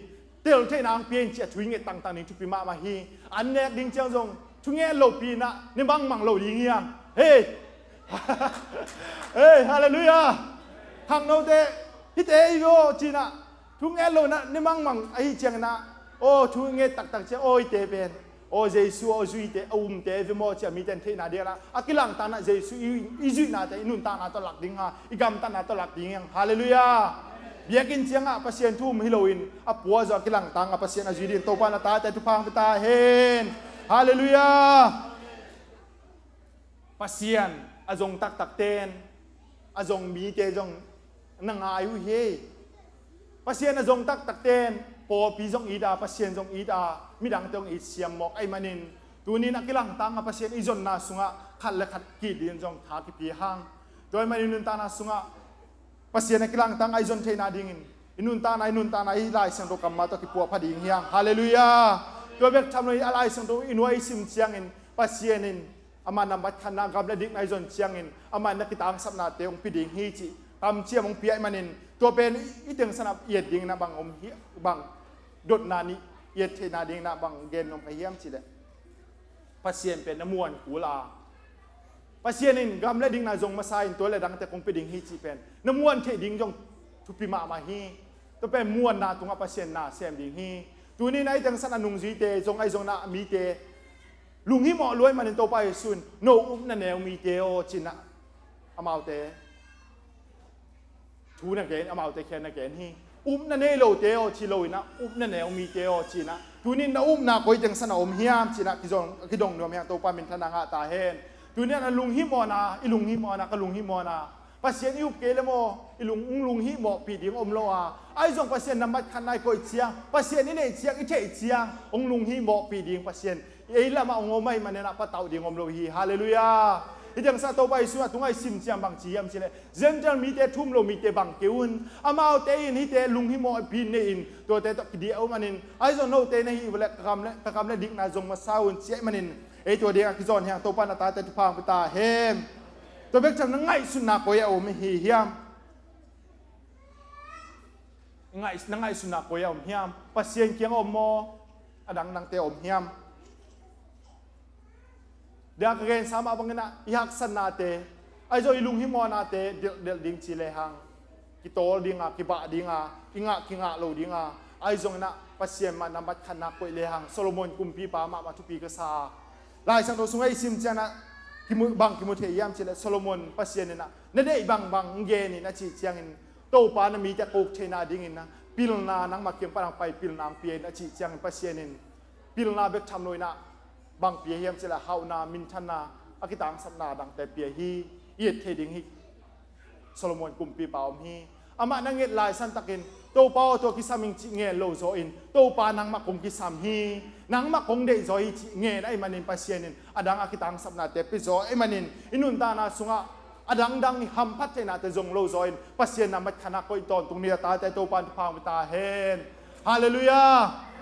tel theihna hong pia in ci-a thu i nget tangtang ding thupi mahmah hi. An nek ding ciang zong thu nget lopi in ah, ne bangmang lo ding hi hang. Hei! Hei, halleluiah! Khangnote, hihte hi aw ci-in ah, thu nget lo in ah, ne bangmang ahih ciangin ah, aw, thu nget taktak ciang, aw, hihte pen, aw, Jesu aw, zuite, a umte ve maw ci-a mite in theihna dingin ah, a kilangtangin ah Jesu i, i zuihnate i nuntakna tawh lak ding hang, i gamtatna tawh lak ding hi hang. Halleluiah! Biakinn ciangah Pasian thu um hi loin, a pua zaw a kilangtang a Pasian a zui dingin Topa in a tate thupha hong pia ta hen. Halleluiah! Pasian a zong taktakte in a zong mite zong na ngai uh hi. Pasian a zong taktakte in pawlpi zong it a, Pasian zong it a, midangte zong it siam mawk ahih manin, tuni in a kilangtang a Pasian i zonna sungah khat le khat ki-it dingin zong tha kipia hang. Tua ahih manin nuntakna sungah Pasian a kilangtang a i zon theihna dingin, i nuntakna, i nuntakna i Lai Siangtho kammal tawh kipuahpha ding hi hang. Halleluiah! Tua bek tham lo hi, a Lai Siangtho i nuai i sim ciangin, Pasian in ama nambat khatna gam le dikna i zon ciangin, ama in na kitangsapnate hong pia ding hi cih kamciam hong pia ahih manin, tua pen i tengsan a i et dingin ah bang om hi, bang dotna nih i et theihna dingin ah bang gen nuam ka hiam cih leh, Pasian pen na muan kul a, Pasian in gam le dikna zong masa in tua le dangte kong pia ding hi cih pen na muan theih ding zong thupi mahmah hi. Tua pen muanna tungah Pasian na sem ding hi. Tuni in a i tengsan a nungzuite zong, a i zong na mite lunghimawh lua ahih manin Topa Jesu in, no upna neu mite aw ci-in ah amaute thu na gen, amaute kiang na gen hi. Upna nei lote aw ci lo in ah, upna neu mite aw ci-in ah, tuni in na upna koi tengsan a om hiam ci-in ah kizong, kidong nuam hi hang. Topa minthanna ngah ta hen. Tuni in a lunghimawhna, i lunghimawhna, ka lunghimawhna, Pasian i up kei le maw, i lung, hong lunghimawhpih ding om lo a, ahi zong Pasian nambat khatna i koih ciang, Pasian i neih ciang, i theih ciang hong lunghimawhpih ding Pasian Ei lamah hong om ahih manin ah patauh ding om lo hi. Halleluiah. Hih teng sang Topa Jesu in ah tu-in ah i sim ciang bang ci hiam cih leh, Gentile mite, thu um lo mite bang kei un. Amaute in hihte lunghimawh a pi in nei in, tuate tawh kidiah uh manin, ahi zong note na hih uh leh ka kam leh, ka kam leh dikna zong masa un ci ahih manin, ei tua dingah kizawn hi hang. Topa in a tate thupha hong pia ta hen. Tua bek tham lo, na ngaihsutna koi ah om hi hiam? Ngaih-, na ngaihsutna koi ah om hiam? Pasian kiang ah om maw, a dangdangte ah om hiam? Tua ka gensa mah bangin ah i haksatnate, ahi zong i lunghimawhnate delhdelh ding ci lehang, kitawl ding a, kibah ding a, i ngah kingah lo ding a, ahi zongin ah Pasian mah nambat khatna koih lehang, Solomon kumpipa mahmah thupi ka sa a. Lai Siangtho sungah i sim ciangin ah kimu, bang kimu thei hiam cih leh, Solomon, Pasian in ah na deih bangbang hong gen in a cih ciangin, Topa na mite a kok theihna dingin ah pilna nangmah kiang pan hong pai, pilna hong pia in a cih ciangin, Pasian in pilna bek tham lo in ah bang pia hiam cih leh, hauhna, minthanna, a kitangsapna dangte pia hi. I et thei ding hi. Solomon kumpipa om hi. Amah na nget lai santakin, Topa aw, tua kisam ing cih ngen lo zaw in, Topa nangmah kong kisam hi, nangmah kong deih zaw hi cih ngen ahih manin, Pasian in a dang a kitangsapnate pia zaw ahih manin, i nuntakna sungah a dangdang i hamphat theihnate zong lo zaw in, Pasian nambat khatna koih tawntung ni. A tate Topa in thupha hong pia ta hen. Halleluiah.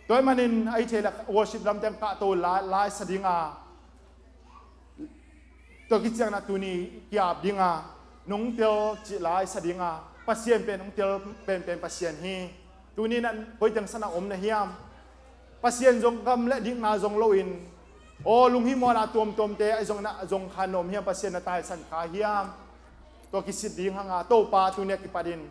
Tua ahih manin, ahih kei leh worship lamte hong kahto lai, lai sa ding a, tua khit ciangin ah tuni ki-ap ding a, nong tel cih lai sa ding a, Pasian pen nong tel penpen Pasian hi. Tuni in ah koi teng sang ah om na hiam? Pasian zong kam leh dikna zong lo in, aw, lunghimawhna tuamtuamte ahi zongin ah zong kha na om hiam? Pasian na taisan kha hiam? Tua kisit ding hang a, Topa, tuni a kipat in,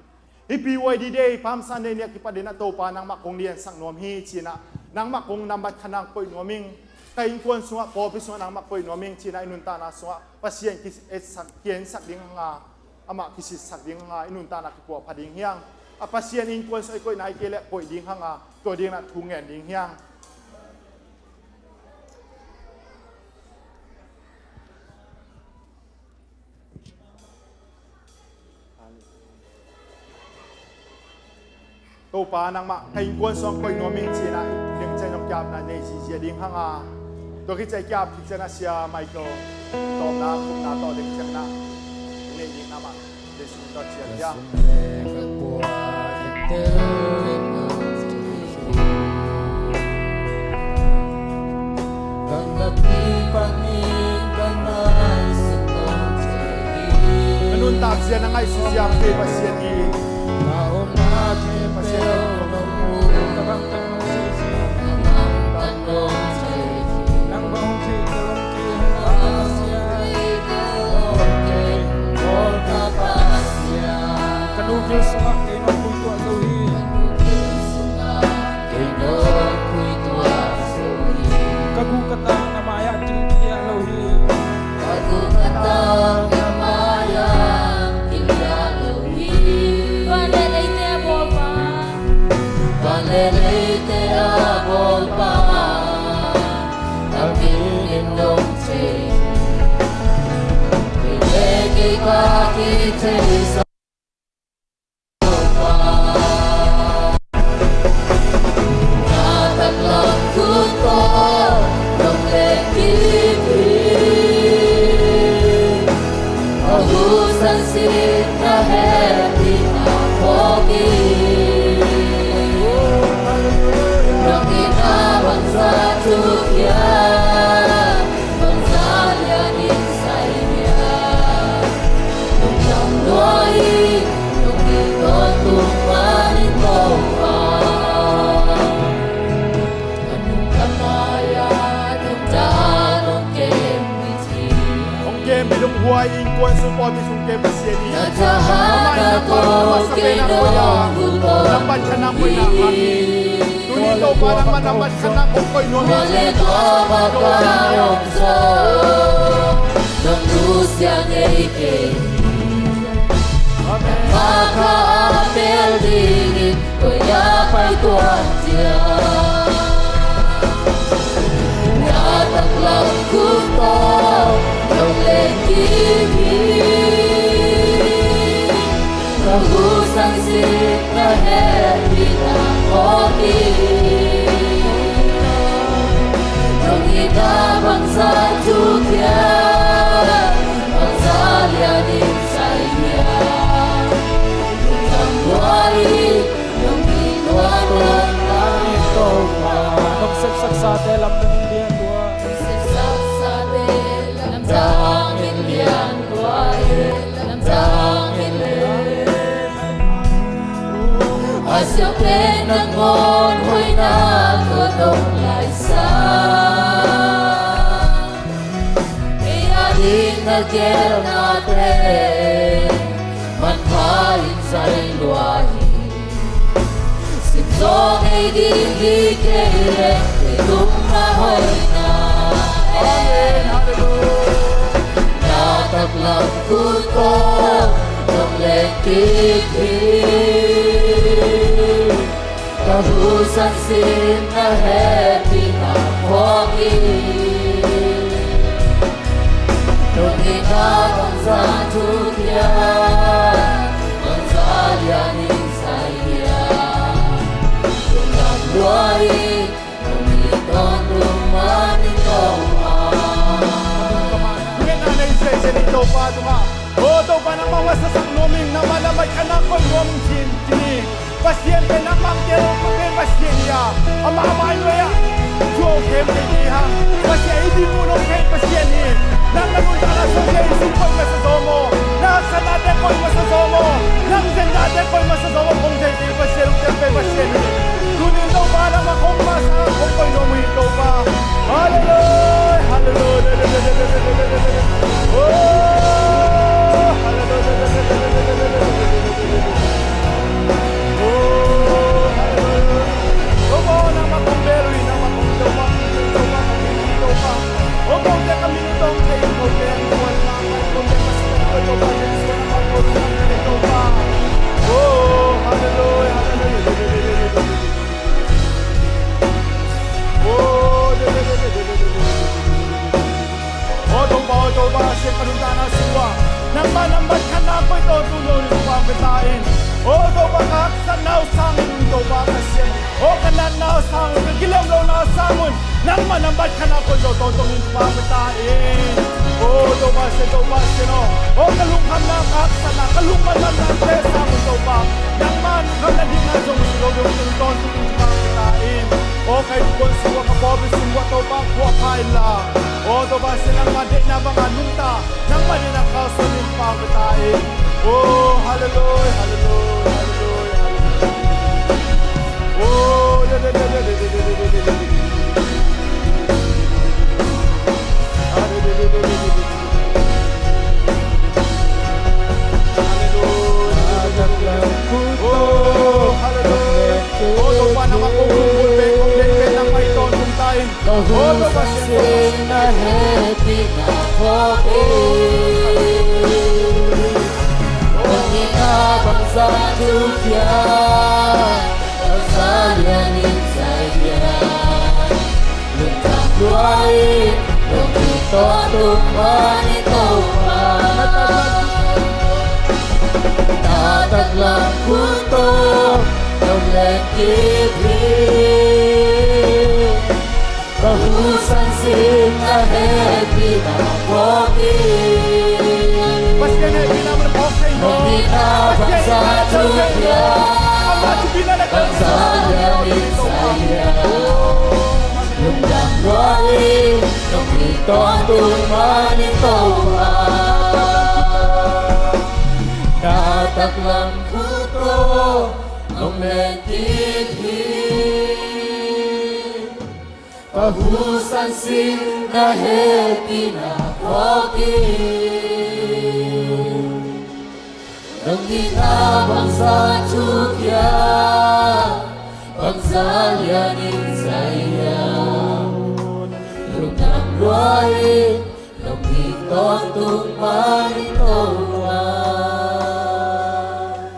hih P Y D Day, Palm Sunday ni a kipat in ah, Topa, nangmah kong liansak nuam hi ci-in ah, nangmah kong nambat khatna koih nuam ing. Ka innkuan sungah, pawlpi sungah nangmah koih nuam ing ci-in ah, i nuntakna sungah Pasian ki-etsak, ki-ensak ding hang a, amah kisitsak ding hang a, i nuntakna kipuahpha ding hi hang. A Pasian innkuan sungah i koihna hi kei leh koih ding hang a, tua dingin ah thu ngen ding hi hang. Topa, nangmah ka innkuan sungah koih nuam ing ci-in ah, dengciang zong ki-apna nei zihziah ding hang a, tua khit ciang ki-ap khit ciangin ah Sia Michael tawpna, khupna tawh dengciang in ah nei ding, amah Jesu min tawh cial hi a. Na nuntak zia, na ngaihsut zia hong pia Pasian hi. Pasian hi. Ka nu gil sungah kei nong khuituah zo hi. Ka guh ka tang na mai-ah kilkiah lo hi. Van le leite a bawlpa, van le leite a bawlpa, a min in dong thei, kei le kei ka kithei sa. Hong kem bit, hong huai, innkuan sung pawlpi sung kem Pasian hi. Amah in na tawh na masa pen a koih a, nambat khatna koihna kha hi. Tuni Topa nangmah nambat khatna kong koih nuam hi ci-in. Amen. Dong Lai Sang, ei ading na gelnate manpha in zai lua hi. Sim zaw ngei ding hi kei leh kei tung na hoihna. Amen. Hallelujah. Na taklam khut tawh dong leng kik hi. Ka husan sin na hehpihna phawk hi. Nong itna bangzah thukhia, bangzah lian in zai hia. Lungdam lua hi, nong it tawntung man in Topa. Ngetna nei sese ni Topa tungah. O Topa, nangmah masa sak nuam ing, nangmah na baihkhana koih nuam ing ci-in ci ni. Pasian pen nangmah tel pen Pasian hi a, amah mainuai ah thu a khem thei ding hi hang. Pasian i dinmun hong thei Pasian hi. Nang na nuntakna sung thei sung koih masa zaw maw? Na haksatnate koih masa zaw maw? Nang zendate koih masa zaw maw? Kong thei ding Pasian hong tel pen Pasian hi. Tunin Topa nangmah kong masa kong koih nuam hi Topa. Hallelujah, hallelujah. Oh, hallelujah. Oh, hallelujah. Topa, nangmah kong bel uh hi, nangmah kong Topa, kong Topa, kong Topa. Oh, kote ka min uh dong thei, kote ang kuan, nangmah kote ka sin, Topa, Jesu, nangmah kong Topa. Oh, hallelujah, hallelujah. Oh, de, de, de. Oh Topa, oh Topa, Pasian ka nuntakna sung uah nangmah na baihkhana koih tawntung lo ding thupha pia ta in. Oh Topa, ka haksatna uh sangin Topa Pasian, oh ka natna uh sangin, ka kilem lohna uh sangin nangmah na baihkhana koih zo tawntung ding thupha pia ta in. Oh Topa Pasian, Topa Pasian aw, oh ka lungkhamna, ka haksatna, ka lungmanna nate sangin Topa, nangmah lungkhamna dingna zong si lo ding tawntung ding thupha pia ta in. Oh ka innkuan sung uah, ka pawlpi sung uah Topa, khuapha inla, oh Topa Pasian, nangmah deihna banga nungta, nangmah deihna kalsuan in pau ka ta in. Oh, hallelujah, hallelujah, hallelujah, hallelujah. Oh, de, de, de. Hallelujah. Oh, hallelujah. Oh, Topa, nangmah kong lungkul pen, kong deih pen, nangmah i tawntung ta in. Ka husan sin na hehpihna phawk hi. Nong itna bangzah thukhia, bangzah lian in zai hia. Lungdam lua hi, nong it tawntung man in Topa. Na taklam khut tawh dong leng kik hi. Ka husan sin na hehpihna phawk hi. Pasian hehpihna man phawk thei maw? Nong itna bangzah thukhia, bangzah lian in zai hia. Lungdam lua hi, nong it tawntung man in Topa. Na taklam khut tawh dong leng kik hi. Ka husan sin na hehpihna phawk hi. Nong itna bangzah thukhia, bangzah lian in zai hia. Lungdam lua hi, nong it tawntung man in Topa.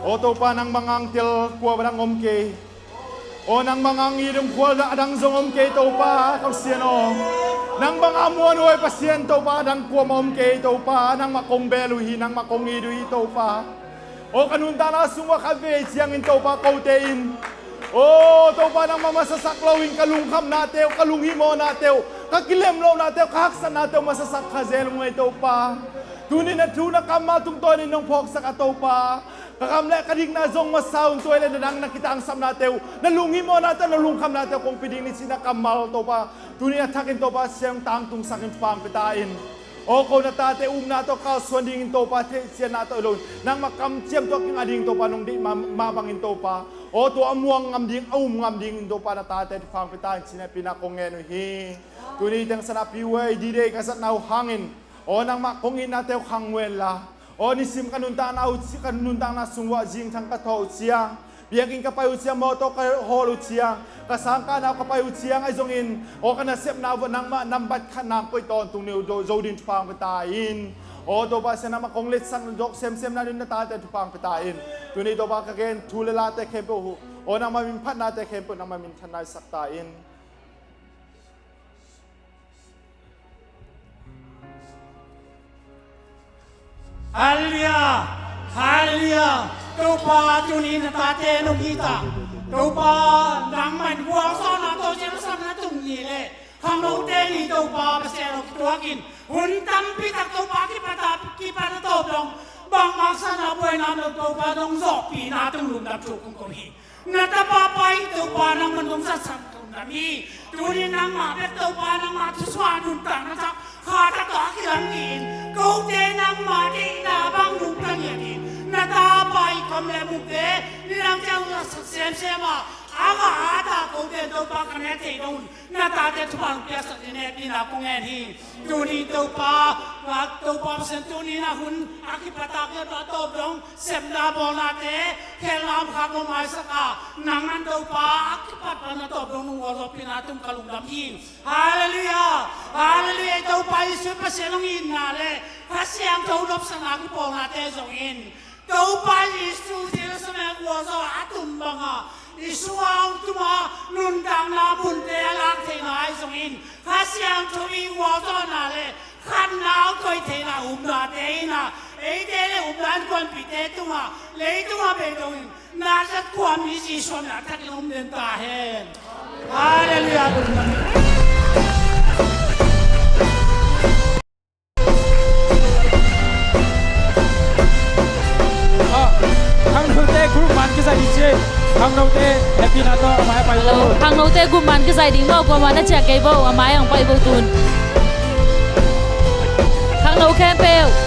O Topa, nang banga ngtel kua bang dang om kei. O nang banga ngidum khual a dang zong om kei Topa, ka Pasian aw. Nang banga muanhuai Pasian Topa a dang kuamah om kei Topa, nangmah kong bel uh hi, nangmah kong it uh hi Topa. O ka nuntakna sung uah ka vei ciangin Topa kote in, o Topa, nangmah masasak loin ka lungkhamnate uh, ka lunghimawhnate uh, ka kilem lohnate uh, ka haksatnate uh masasak kha zel uh ngei Topa. Tuni na thu na kammal tungtawnin nong phawksak a Topa, ka kam le ka dikna zong masa un, tua hi leh na dang na kitangsapnate uh, na lunghimawhnate uh, na lungkhamnate uh kong pia ding ni cih na kammal Topa, tuni a thakin Topa siang tangtungsakin pang pia ta in. Aw ko na tate upna tawh kalsuan dingin Topa, theihsiatna tawh hi loin nangmah kamciam tawh a kingah dingin Topa, nong deih mah, mah bangin Topa, aw tua a muang ngam ding, a um ngam dingin Topa na tate thupha hong pia ta in, cihna hehpihna kong ngen uh hi. Tuni teng sanah P Y D Day ka zatna uh hangin aw nangmah kong itnate uh khang uh henla, aw nisim ka nuntakna uh ci, ka nuntakna sung uah zingthang ka thawh uh ciang, biakinn ka pai uh ciang, mawtaw ka hawl uh ciang, ka sangkahna uh ka pai uh ciang ahi zongin, aw ka nasepna uh nangmah nambat khatna hong koih tawntung ni uh zo ding thupha hong pia ta in. Aw Topa Pasian, nangmah kong letsak zawk semsem nading na tate thupha hong pia ta in. Tuni Topa ka gen thu le late khempeuh uh, aw nangmah min phatnate khempeuh nangmah minthanna hisak ta in. Halleluiah. Halleluiah. Topa, tuni na tate nong it a, Topa, nangmah in gualzawhna tawh Jerusalem na tung ni leh khangnote ni Topa Pasian aw kituakin hun tampi tak Topa kipat a, kipat a tawp dong bangmah sa na buaina lo Topa, nong zawhpihna tung lungdam thu kong ko hi. Na tapa pa in Topa nangman dong satsan ka lungdam hi. Tuni nangmah bek Topa nangmah thusuah nuntakna tak kha tak tawh a kilang dingin kote nangmah deihna bang nungta ngiat in na tapa i kam le mukte ni nang ciang la sak semsem a, a ngah a ta kote Topa ka ne thei dong un na tate thupha hong piaksak dingin hehpihna kong ngen hi. Tuni Topa, ngak Topa Pasian, tuni na hun a kipat a kipat a tawp dong sepna bawlnate khelna om khak lo maisak a, nangman Topa a kipat pan a tawp dong nong gualzawhpihna tung ka lungdam hi. Halleluiah. Halleluiah. Topa Jesuh Pasian hong itna le Kha Siangtho nopsakna kipawlnate zongin Topa Jesuh Jerusalem gualzawh a tum banga i sungah hong tuma nuntakna munte a lak theihna ahi zongin Kha Siangtho i gualzawhna le khatna hong koih theihna upnate in a, eite le upna innkuanpihte tungah leitungah bei dongin Nazareth khuami Jesuh min a thakin hong om den ta hen. Halleluiah. Ah, khangnote group man kizai ding ci. Khangnote happy na to, a mai a pai lo. Khangnote group man kizai ding lo, kuamah na ciah kei bo, a mai ang pai bo tun. Khangno khempeuh.